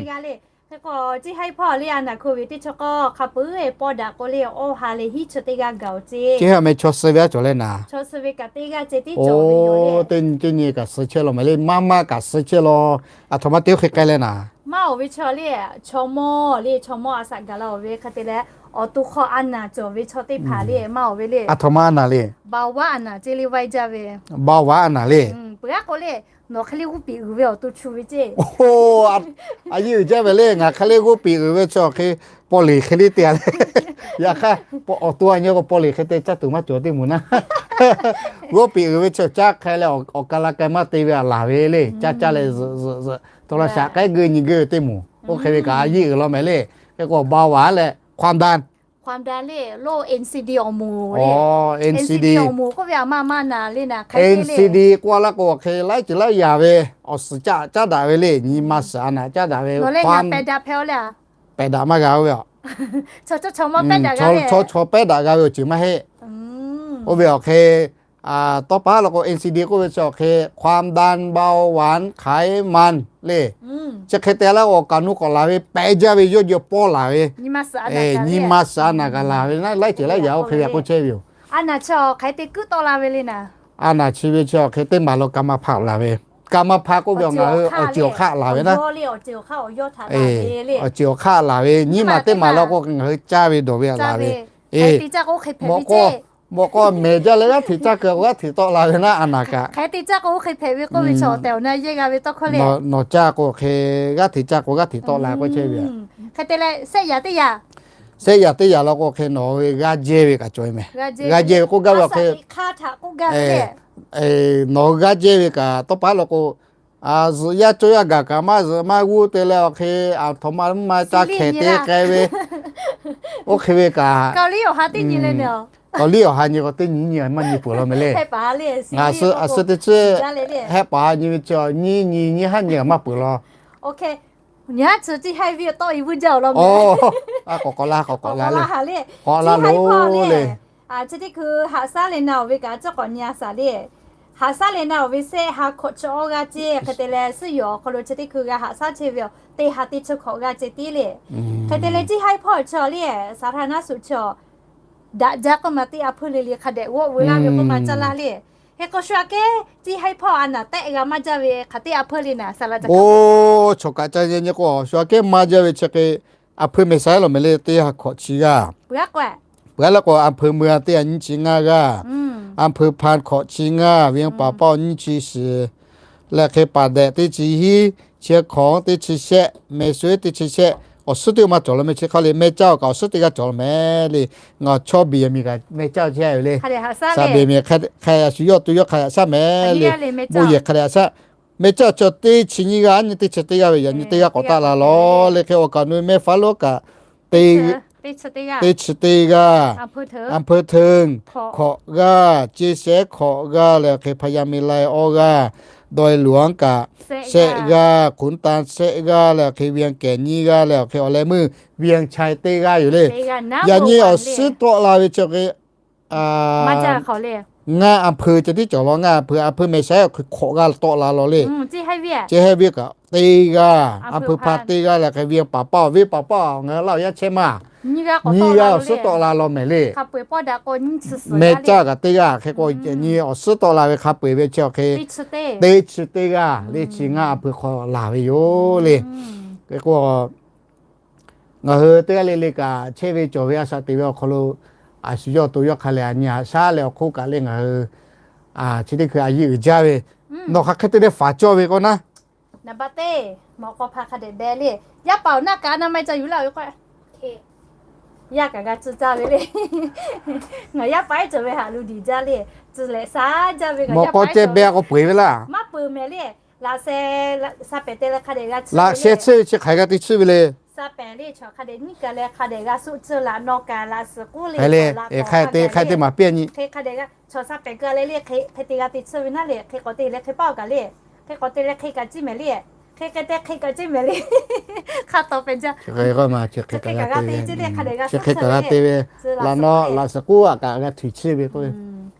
K'o, Ciˇ Haiˉ Hpawˇ le, a naˍ hk'oˆ ve teˇ chaw k'aw hk'a peuˬ-eˬ pawˇ daꞈ k'o le, awˇ ha leh hiˉ chaw teˇ g'aˇ gaˬ-oˬ ceˇ. Ciˇ Haiˉ Hpawˇ meh chaw suh ve aˉ cawˬ leh naˍ. Chaw suh ve kaꞈ teˇ g'aˇ ceh tiˉ cawˬ ve yoˬ le. Teˇ nyi kaꞈ suh chehˇ law meh le, maˇ maˇ kaꞈ suh chehˇ law. Aˬ htoꞈ ma te oˇ hk'e k'ai leh naˍ. Maˇ oˬ ve chaw le, chaw mawˇ le, chaw mawˇ a shaꞈ gaˬ la-oˬ ve hk'e te leh, awˬ to hk'aw a naˍ cawˬ ve chaw teˇ hpaˍ le, maˇ oˬ ve le. Aˬ htoꞈ ma a naˍ le. Baoˍ vaˉ a naˍ ceˇ le, vaˇ jaˇ ve. Baoˍ vaˉ a naˍ le. Peuˬ aˉ k'o le, nawˬ hk'e le g'oˇ piˍ uiˍ ve awˬ to chu ve ceˇ. A yeˇ uiˍ jaˇ ve le, ngaˬ hk'e le g'oˇ piˍ uiˍ ve chi awˬ hk'e paw liˍ hk'e le te a le. Yaꞈ hk'aˇ, awˬ to a nyi k'o paw liˍ hk'e te caˇ tuˬ maˇ cawˬ teˇ moˍ naˉ. G'oˇ piˍ uiˍ ve chi caˇ hk'e leh awˬ ka la k'ai maˇ te ve a laˬ ve le, caˇ caˇ leh zuhꞈ zuhꞈ zuhꞈ, to la shaꞈ k'ehˉ geuˆ nyi geuˆ teˇ moˍ. Oˇ hk'e ve kaꞈ a yeˇ uiˍ law meh le. Hk'e k'o baoˍ vaˉ leh ความดัน ความดัน le, lo NCD awˬ moˍ le. NCD awˬ moˍ k'oˆ ve a maˇ maˇ naˍ le naˍ hk'e le. NCD k'oˆ laˇ k'o hk'e laiˉ ceuˬ laiˉ yaꞈ ve awˬ suhˍ caˆ caˉ daꞈ ve le, nyi ma suhˍ a naˍ caˉ daꞈ ve. Pehˬ daꞈ hpehꞈ-o le. Pehˬ daꞈ maˇ g'a oˇ ve a. Chaw chaw pehˉ daꞈ g'a ve, chaw chaw pehˉ daꞈ g'a ve awˬ ceuˬ maˇ heˆ. Oˇ ve awˬ hk'e, tawˇ pa law k'o NCD k'oˆ ve chi awˬ hk'e ความดัน เบาหวาน ไขมัน le. Chi hk'e te laˇ k'o awˬ kaˍ nu k'awꞈ laˬ ve pehꞈ jaˇ ve yawˇ jawˇ pawˇ laˬ ve. Nyi ma suhˍ a naˍ kaꞈ laˬ ve naˉ, laiˉ ceuˬ laiˉ yaꞈ oˇ hk'e ve k'oˆ chehˇ ve yoˬ. A naˍ chi hk'e te kuiˉ tawˆ la ve le naˍ. A naˍ chi ve chi awˬ hk'e teˇ maˬ lo กรรมพันธุ์ laˬ ve. กรรมพันธุ์ k'oˆ ve awˬ ngaˬ hui awˬ ceuˬ awˬ hk'aˆ laˬ ve naˉ. Awˬ ceuˬ awˬ hk'aˆ laˬ ve, nyiˇ maˬ teˇ maˬ law k'o ngaˬ hui caˇ ve dawˬ ve a laˬ ve. Mawꞈ k'aw mehˬ jaˇ leh g'aˇ hteꞈ caˇ kuiˬ k'o g'aˇ hteꞈ tawˆ la ve naˉ a naˍ kaꞈ. Nawˬ caˇ k'o hk'e g'aˇ hteꞈ caˇ k'o g'aˇ hteꞈ tawˆ la k'oˆ chehˇ ve. Sehˆ yaꞈ teˇ yaꞈ law k'o hk'e nawˬ ve g'aˇ jehˇ ve kaꞈ cawˬ e meh. G'aˇ jehˇ ve k'oˆ gaˇ ve awˬ hk'e nawˬ hui g'aˇ jehˇ ve kaꞈ tawˇ pa law k'o, zuhꞈ yaˇ cawˇ yaˇ gaˬ kaꞈ maˇ zuhꞈ maˇ g'uˇ te leh awˬ hk'e aˬ htoꞈ ma maˇ caˇ hkehˍ te k'ai ve. Oˇ hk'e ve kaꞈ, Kawˍliˉ awˬ ha nyi k'o teˇ nyi nyi maˇ nyi peuˬ law meh le. Ngaˬ suh teˇ chi hehˆ paˍ nyi ve chi nyiˇ nyi nyiˇ haˉ nyi maˇ peuˬ law. K'awꞈ k'awꞈ la, k'awꞈ k'awꞈ la le. K'awꞈ la loˬ le. Chi teˇ hkui haꞈ shaˉ leh na-oˬ ve kaꞈ cawˇ k'awꞈ nyi a shaˍ le. Haꞈ shaˉ leh na-oˬ ve sehˆ ha hkawꞈ chi awˇ g'aˇ ceh hk'e te leh, suhˉ yoˬ awˬ hk'aw lo chi teˇ hkui g'a haꞈ shaˉ chehˇ ve yoˬ. Teˇ ha teˇ chi hkawꞈ g'aˇ ceh tiˉ le. Hk'e te leh Ciˇ Haiˉ Hpawˇ chi le, สาธารณสุข chi daꞈ jaˇ k'oˆ ma teˇ a hpeuˇ le le hk'a dehꞈ g'awˆ veu laˇ ve k'oˆ ma caˇ laˇ le. Hk'e k'o shu aꞈ kehˉ Ciˇ Haiˉ Hpawˇ a naˍ tehˆ g'a maˇ jaˇ ve hk'aˬ teˇ a hpeuˇ le naˍ. Oˇ, chaw kaꞈ ca nyi nyi k'o shu aꞈ kehˉ maˇ jaˇ ve chi hk'e a hpeuˇ meh saiˉ lawˬ meh le, teˇ ha hkawꞈ chi g'aˇ. Peuˬ laˇ k'o a hpeuˇ meuˇ a teˇ ha nyiˇ chi ngaˇ g'aˇ, a hpeuˇ พัน hkawꞈ chi ngaˇ, เวียงป่าเป้า nyiˇ chi shiˍ, leh hk'e ป่าแดด teˇ chi hiˉ, เชียงของ teˇ chi shehˆ, แม่สวย teˇ chi shehˆ. Awˬ suhˉ teˇ maˇ cawˬ law meh chi hk'a le, meh caˇ-oˬ kaꞈ awˬ suhˉ teˇ g'aˇ cawˬ law meh le. Ngaˬ chaw biˬ yaˬ miˬ kaꞈ meh caˇ chehˇ ve le. Saˍ beˬ miˬ hk'a yaꞈ shu yawˇ to yawˇ hk'a yaꞈ shaˉ meh le. Bon yehˬ hk'a yaꞈ shaˉ. Meh caˇ chaw teˇ chi nyiˇ g'aˇ nyi teˇ chi teˇ g'aˇ ve yaꞈ nyi teˇ g'aˇ k'awꞈ taˆ la law le. Hk'e awˬ kaˍ nu meh faˉ lonˉ kaꞈ teˇ chi teˇ g'aˇ, a hpeuˇ hteˇ hkawꞈ g'aˇ, ceˇ shehˉ hkawꞈ g'aˇ leh hk'e พญาเมรุ awˇ g'aˇ, ดอยหลวง kaꞈ shehˆ g'aˇ, ขุนตาล shehˆ g'aˇ leh hk'e เวียงแก่น nyiˇ g'aˇ leh hk'e awˬ leh meuˇ เวียงชัย teˇ g'aˇ yoˬ le. Yaꞈ nyi awˬ suhˉ tawˆ la ve chi hk'e ngaˇ a hpeuˇ ceh tiˉ cawˬ law. Ngaˇ a hpeuˇ, a hpeuˇ meh saiˉ hk'awꞈ g'aˇ tawˆ la law le. Ceˇ hehˉ viˉ kaꞈ teˇ g'aˇ, a hpeuˇ พัน teˇ g'aˇ leh hk'e เวียงป่าเป้า, เวียงป่าเป้า ngaˬ hui laˇ awˬ yanˇ chehˇ maˇ, nyiˇ g'aˇ awˬ suhˉ tawˆ la law meh le. Meh caˇ kaꞈ teˇ g'aˇ hk'e k'o nyi awˬ suhˉ tawˆ la ve hk'a peu-eˬ ve chi awˬ hk'e teˇ chi teˇ g'aˇ le, chi ngaˇ a hpeuˇ hk'aw laˬ ve yoˬ le. Hk'e k'o ngaˬ hui teˇ g'aˇ le le kaꞈ chehˇ ve cawˬ ve a shaꞈ teꞈ ve awˬ hk'aw lo, a shu yawˇ to yawˇ hk'a leh a nyi haꞈ shaˉ leh awˬ hk'oˆ kaꞈ le ngaˬ hui chi teˇ hkui a yeˇ uiˍ jaˇ ve, nawˬ hk'aˬ hk'e te leh faˍ cawˇ ve k'o naˉ. Naˍ baˆ teˇ, mawꞈ k'aw hpa hk'a dehꞈ beh le. Yaˇ paˍ awˬ naˆ kaꞈ a na ma ca yuˬ laˇ ve k'o, yaˇ kaꞈ g'a tcuh caˇ ve le. Ngaˬ yaˇ paˍ ehˉ cawˬ ve haꞈ lu diˬ jaˇ le. Tcuh leh sha jaˇ ve, mawꞈ k'aw ceh beh k'o peu-eˬ ve laˇ. Maˇ peu-eˬ mehˍ le. Laꞈ sheh, laꞈ sheh tcuhˇ ve chi hk'aˬ hk'e g'a te tcuhˇ ve le. Sha pehˍ le, chaw hk'a dehꞈ nyiˇ kaˬ leh hk'a dehꞈ g'a suˆ tcuhˇ laꞈ nawˬ kaꞈ laꞈ suhˍ k'uˉ le, hk'e te maˍ piˇ nyi. Hk'e hk'a dehꞈ g'a chaw sha pehˍ kaˬ leh le, hk'e hk'e te g'a te tcuhˇ ve naˉ le, hk'e k'awꞈ te leh hk'e paˇ-oˬ kaꞈ le, hk'e k'awꞈ te leh hk'e kaꞈ ciˇ mehˍ le, hk'e hk'e te hk'e kaꞈ ciˇ mehˍ le. Hk'a tawˍ pehˍ jaˇ. Hk'e kaꞈ g'a te ve, chi hk'e kaꞈ g'a te ve, laꞈ nawˬ laꞈ suhˍ k'uˉ a kaꞈ g'a htuiˍ tcuhˇ ve k'o.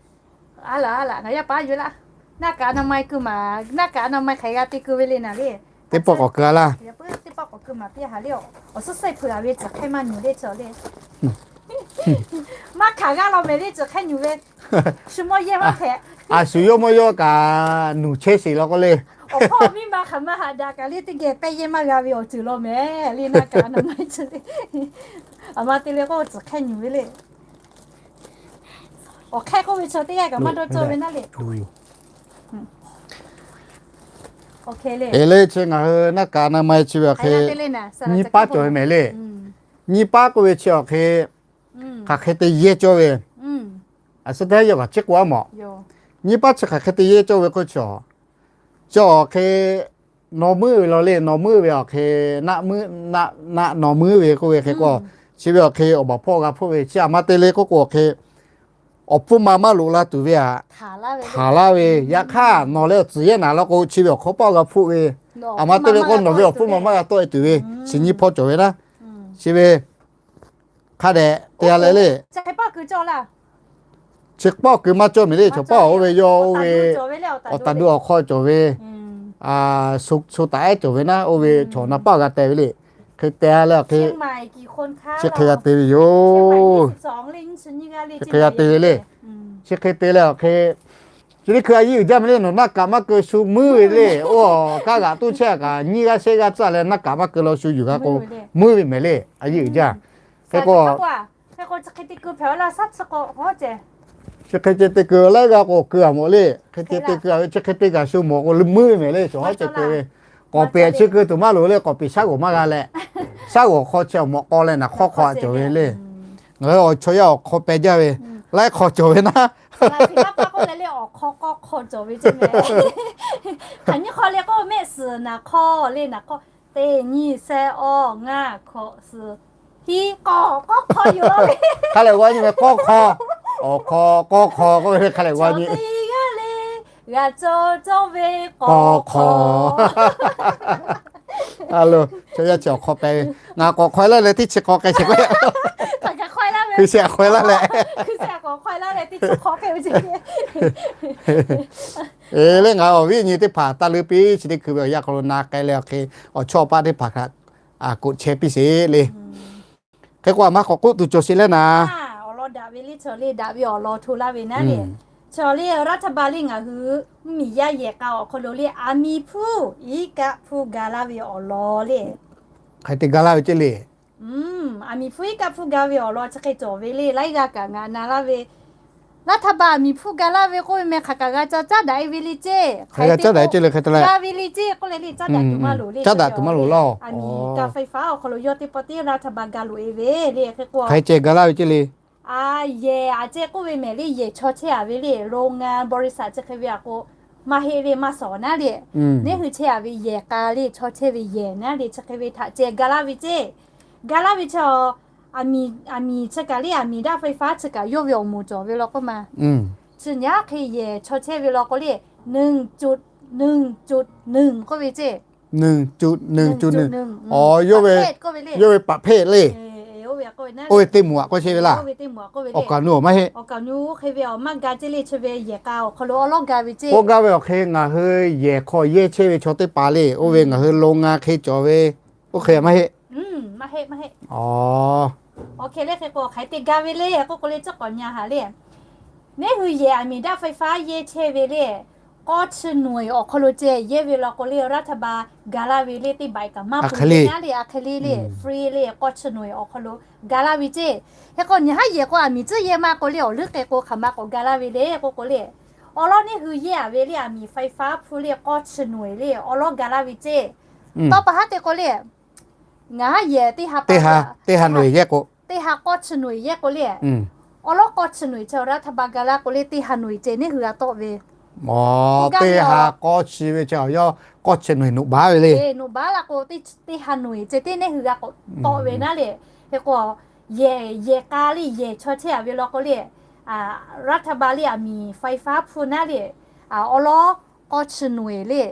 A laꞈ a laꞈ ngaˬ yaˇ paˍ yuˬ laˇ. Naˆ kaꞈ a na ma kuiˬ maˍ, naˆ kaꞈ a na ma hk'aˬ hk'e g'a te kuiˬ ve le naˍ le. Teˇ pawˆ k'awꞈ keu a laˇ. Awˬ suhˉ suhˉ hpeuꞈ a ve tcuhˬ hk'ehˇ maˇ nyuˬ le, maˇ hkanˍ g'aˇ law mehˍ le, tcuhˬ hk'ehˇ nyuˬ ve, shu mawˇ yehˇ maˇ hpehꞈ. A shu yawˇ mawˇ yawˇ kaꞈ nuˬ chehˇ sheˍ law k'oˆ le. Awˬ hpawˇ miˇ ma hk'aˬ ma haꞈ daꞈ kaꞈ le, teˇ geh pehˇ yehˇ maˇ g'a ve awˬ ceuˬ law mehˍ le, naˆ kaꞈ na ma chi le. Aˬ ma te le k'o tcuhˬ hk'ehˇ nyuˬ ve le. Awˬ hk'ehˇ k'oˆ ve chaw teˇ g'aˇ kaꞈ maˇ dawˇ cawˇ ve naˉ le. E le, chi ngaˬ hui naˆ kaꞈ na ma chi ve awˬ hk'e nyiˇ paˉ cawˬ ve mehˍ le. Nyiˇ paˉ k'oˆ ve chi awˬ hk'e hk'aˬ hk'e te yehˇ cawˇ ve, a suhˉ teˇ yawˇ kaꞈ chiˇ k'oˆ a mawˬ. Nyiˇ paˉ chi hk'aˬ hk'e te yehˇ cawˇ ve k'oˆ chi, chi awˬ hk'e nawˬ meuˉ ve law le, nawˬ meuˉ ve awˬ hk'e, naˆ, naˆ nawˬ meuˉ ve k'oˆ ve hk'e k'o, chi ve awˬ hk'e awˬ baˬ hpawˇ g'a hpfuhˆ ve chi aˬ ma te le k'oˆ k'o awˬ hk'e awˬ hpfuhˇ ma maˇ loꞈ la tuˬ ve aꞈ htaˍ laˇ ve. Yaꞈ hk'aˇ nawˬ leh awˬ tcuhˬ yehˇ naˍ law k'o, chi ve awˬ hk'aw paˆ g'a hpfuhˆ ve, aˬ ma te le k'o nawˬ ve awˬ hpfuhˇ ma maˇ g'a tawˆ e tuˬ ve, chi nyiˇ hpawˇ cawˬ ve naˉ. Chi ve hk'a dehꞈ te a leh le. Chi pawˆ keu maˇ cawˇ mehˍ le. Chaw paˉ oˇ ve yawˇ oˇ ve awˬ taˍ du awˬ hk'aw cawˬ ve, shu taˍ ehˉ cawˬ ve naˉ, oˇ ve chaw na paˆ g'a te ve le. Hk'e te a leh awˬ hk'e chi hk'e g'a te ve yoˬ. Chi hk'e g'a te ve le. Chi hk'e te leh awˬ hk'e chi teˇ hkui a yiˇ uiˍ jaˇ mehˍ le, nawˬ naˆ kaꞈ maˇ keu shu meuˉ ve le. Oˇ kaˇ g'aꞈ toˇ chehˇ kaꞈ nyiˇ g'aˇ shehˆ g'aˇ tcuhˉ leh naˆ kaꞈ maˇ keu law shu yuˬ g'a k'o, meuˉ ve mehˍ le, a yiˇ uiˍ jaˇ. Hk'e k'o chi hk'e te keu laiˉ g'aˇ k'o keu a mawˬ le. Hk'e te te keu a ve chi hk'e te kaꞈ shu mawˬ k'o meuˉ ve mehˍ le, chaw haˉ ceh keu ve. K'awꞈ peꞈ chi keu tuˬ maˇ loˍ le, k'awꞈ peꞈ shaˉ g'awˬ maˇ g'a leh, shaˉ g'awˬ hk'aw chi awˬ mawꞈ k'aw leh naˍ hk'awˇ hk'aw a cawˬ ve le. Ngaˬ hui awˬ chaw yaˇ awˬ hk'aw peh jaˇ ve, laiˉ hk'aw cawˬ ve naˉ. Awˬ hk'aw k'awˇ hk'aw cawˬ ve, hk'aˬ nyiˇ hk'aw le k'o mehˆ suhˍ naˍ hk'aw le, naˍ hk'aw teˇ nyiˇ shehˆ awˇ ngaˇ hkawꞈ suhˍ hiˉ k'awˇ, k'awˇ hk'aw yoˬ. Hk'a leh g'aw nyi ve k'awˇ hk'aw, awˬ hk'aw k'awˇ hk'aw k'oˆ ve hk'a leh g'aw nyi. G'a cawˬ cawˇ ve k'awˇ hk'aw. Chaw yaˇ chi awˬ hk'aw peh ve, ngaˬ k'awꞈ hk'aw laˇ leh teˇ chi hk'aw k'ai sheˍ k'o, hkui sheh hk'aw laˇ leh, e leh ngaˬ awˬ viˉ nyi teˇ hpaˍ taˇ leuˉ piˇ chi teˇ hkui ve awˬ yanˇ hk'aw lo na k'ai leh awˬ hk'e awˬ chawˇ paˆ teˇ hpaˍ htaꞈ koꞈ chehˇ piˇ sheˍ le. Hk'e k'o aˬ ma k'awꞈ k'oˆ tuˬ cawˬ sheˍ leh naˍ. Awˬ lawn daꞈ ve le, chaw le daꞈ ve awˬ lawn hto laˇ ve naˉ le. Chaw le รัฐบาล le ngaˬ hui mvuhˇmiˬ yaˇ yehˬ k'a awˬ hk'aw lo le aˬ miˍ hpuˇ iˉ kaˆ hpuˇ ga laˇ ve awˬ lawn le. Hk'aˬ hk'e te ga laˇ ve ceˇ le. Aˬ miˍ hpuˇ iˉ kaˆ hpuˇ ga ve awˬ lawn chi hk'e cawˬ ve le, laiˉ g'aˇ kaꞈ ngaˬ na laˇ ve รัฐบาล aˬ miˍ hpuˇ ga laˇ ve k'oˆ ve meh hk'aˬ kaꞈ g'a ca caˉ daꞈ e ve le ceˇ. Hk'aˬ hk'e te caˉ daꞈ e ceˇ le, hk'e te leh ga ve le ceˇ k'oˆ leh le caˉ daꞈ tuˬ maˇ loˍ le, caˉ daꞈ tuˬ maˇ loˍ laˇ. Aˬ miˍ ga ไฟฟ้า awˬ hk'aw lo yawˇ teˇ pawˆ teˇ รัฐบาล ga loꞈ e ve le. Hk'e k'o hk'aˬ hk'e ceh ga laˇ ve ceˇ le. Yehˬ aꞈ ceh k'oˆ ve mehˍ le, yehˬ chaw chehˇ a ve le, โรงงาน บริษัท chi hk'e ve aꞈ k'o maˇ heˆ le, maˇ shawˍ naˉ le. Neˇ hui chehˇ a ve yehˬ k'a le, chaw chehˇ ve yehˬ naˉ le, chi hk'e ve htaꞈ ceh ga laˇ ve ceˇ. Ga laˇ ve chi aˬ miˍ chi kaꞈ le, aˬ miˍ ไฟฟ้า chi kaꞈ yawˇ ve awˬ moˍ cawˬ ve law k'oˆ ma. Chi nyi aˉ hk'e yehˬ chaw chehˇ ve law k'o le, หนึ่งจุดหนึ่งจุดหนึ่ง k'oˆ ve ceˇ. หนึ่งจุดหนึ่งจุดหนึ่ง awˬ, yawˇ ve ประเภท le. Oˇ ve teˇ moˍ aꞈ k'oˆ chehˇ ve laˇ. Awˬ kaˍ nu awˬ maˇ heˆ. Awˬ kaˍ nu hk'e ve awˬ maˇ ga ceˇ le, chi ve yehˬ k'a awˬ hk'aw lo awˉ lawˉ ga ve ceˇ. K'oˆ gaˇ ve awˬ hk'e ngaˬ hui yehˬ hk'aw yehˇ chehˇ ve chaw teˇ hpaˍ le, oˇ ve ngaˬ hui โรงงาน hk'e cawˬ ve, oˇ hk'e maˇ heˆ. Awˬ hk'e le, hk'e k'o hk'aˬ hk'e te ga ve le k'oˆ k'o le, chi k'awꞈ nyi haꞈ le. Neˇ hui yehˬ aˬ miˍ daꞈ ไฟฟ้า yehˇ chehˇ ve le, k'awˇ chi nawˬ eˬ awˬ hk'aw lo ceh yehˇ ve law k'o le, รัฐบาล ga laˇ ve le, teˇ ใบ kaꞈ maˇ peuˬ ve naˉ le, aˬ hk'e le le, free le, k'awˇ chi nawˬ eˬ awˬ hk'aw lo ga laˇ ve ceˇ. Hk'e k'o nyi haˉ yehˬ k'o aˬ miˍ tcuhˉ yehˇ ma k'o le, awˬ leuˉ k'e k'o hk'aˬ ma k'awꞈ ga laˇ ve le k'oˆ k'o le, awˉ lawˉ neˇ hui yehˇ a ve le, aˬ miˍ ไฟฟ้า hpu le, k'awˇ chi nawˬ eˬ le, awˉ lawˉ ga laˇ ve ceˇ. Tawˇ pa haˉ te k'o le, ngaˬ haˉ yehˬ teˇ ha pa, teˇ ha nawˬ eˬ yehˇ k'o, teˇ ha k'awˇ chi nawˬ eˬ yehˇ k'o le, awˉ lawˉ k'awˇ chi nawˬ eˬ chi รัฐบาล ga laˇ k'o le, teˇ ha nawˬ eˬ ceh neˇ hui g'a tawˆ ve. Teˇ ha k'awˇ chi ve chi yawˇ k'awˇ chi nawˬ eˬ noꞈ baˉ ve le. Noꞈ baˉ la k'o, teˇ ha nawˬ eˬ ceh teˇ neˇ hui g'a k'awꞈ tawˆ ve naˉ le. Hk'e k'o, yehˬ, yehˬ k'a le, yehˬ chaw chehˇ a ve law k'o le, รัฐบาล le, aˬ miˍ ไฟฟ้า hpu naˉ le, awˉ lawˉ k'awˇ chi nawˬ eˬ le,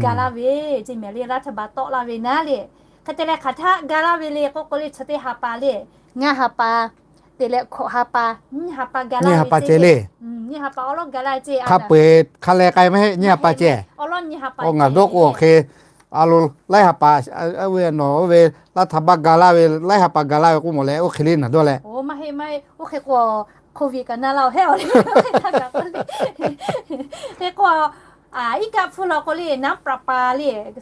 ga laˇ ve ceˇ mehˍ le, รัฐบาล tawˆ laˇ ve naˉ le. Hk'e te leh hk'aˬ htaˆ ga laˇ ve le k'oˆ k'o le, chi teˇ ha pa le, ngaˇ ha pa te leh hkawꞈ ha pa, nyiˇ ha pa ga laˇ ve ceˇ le. Nyiˇ ha pa awˉ lawˉ ga laˇ ceˇ. Hk'a peu eˬ hk'a leh k'ai maˇ heˆ, nyiˇ ha pa ceh. Awˉ lawˉ nyiˇ ha pa ngaˬ dawˇ k'o awˬ hk'e a lo, laiˉ ha pa, nawˬ oˇ ve รัฐบาล ga laˇ ve, laiˉ ha pa ga laˇ ve k'oˆ mawˬ leh, oˇ hk'e le naˬ dawˇ leh, hk'e k'o, iˉ kaˆ hpfuhˇ law k'o le, น้ำประปา le,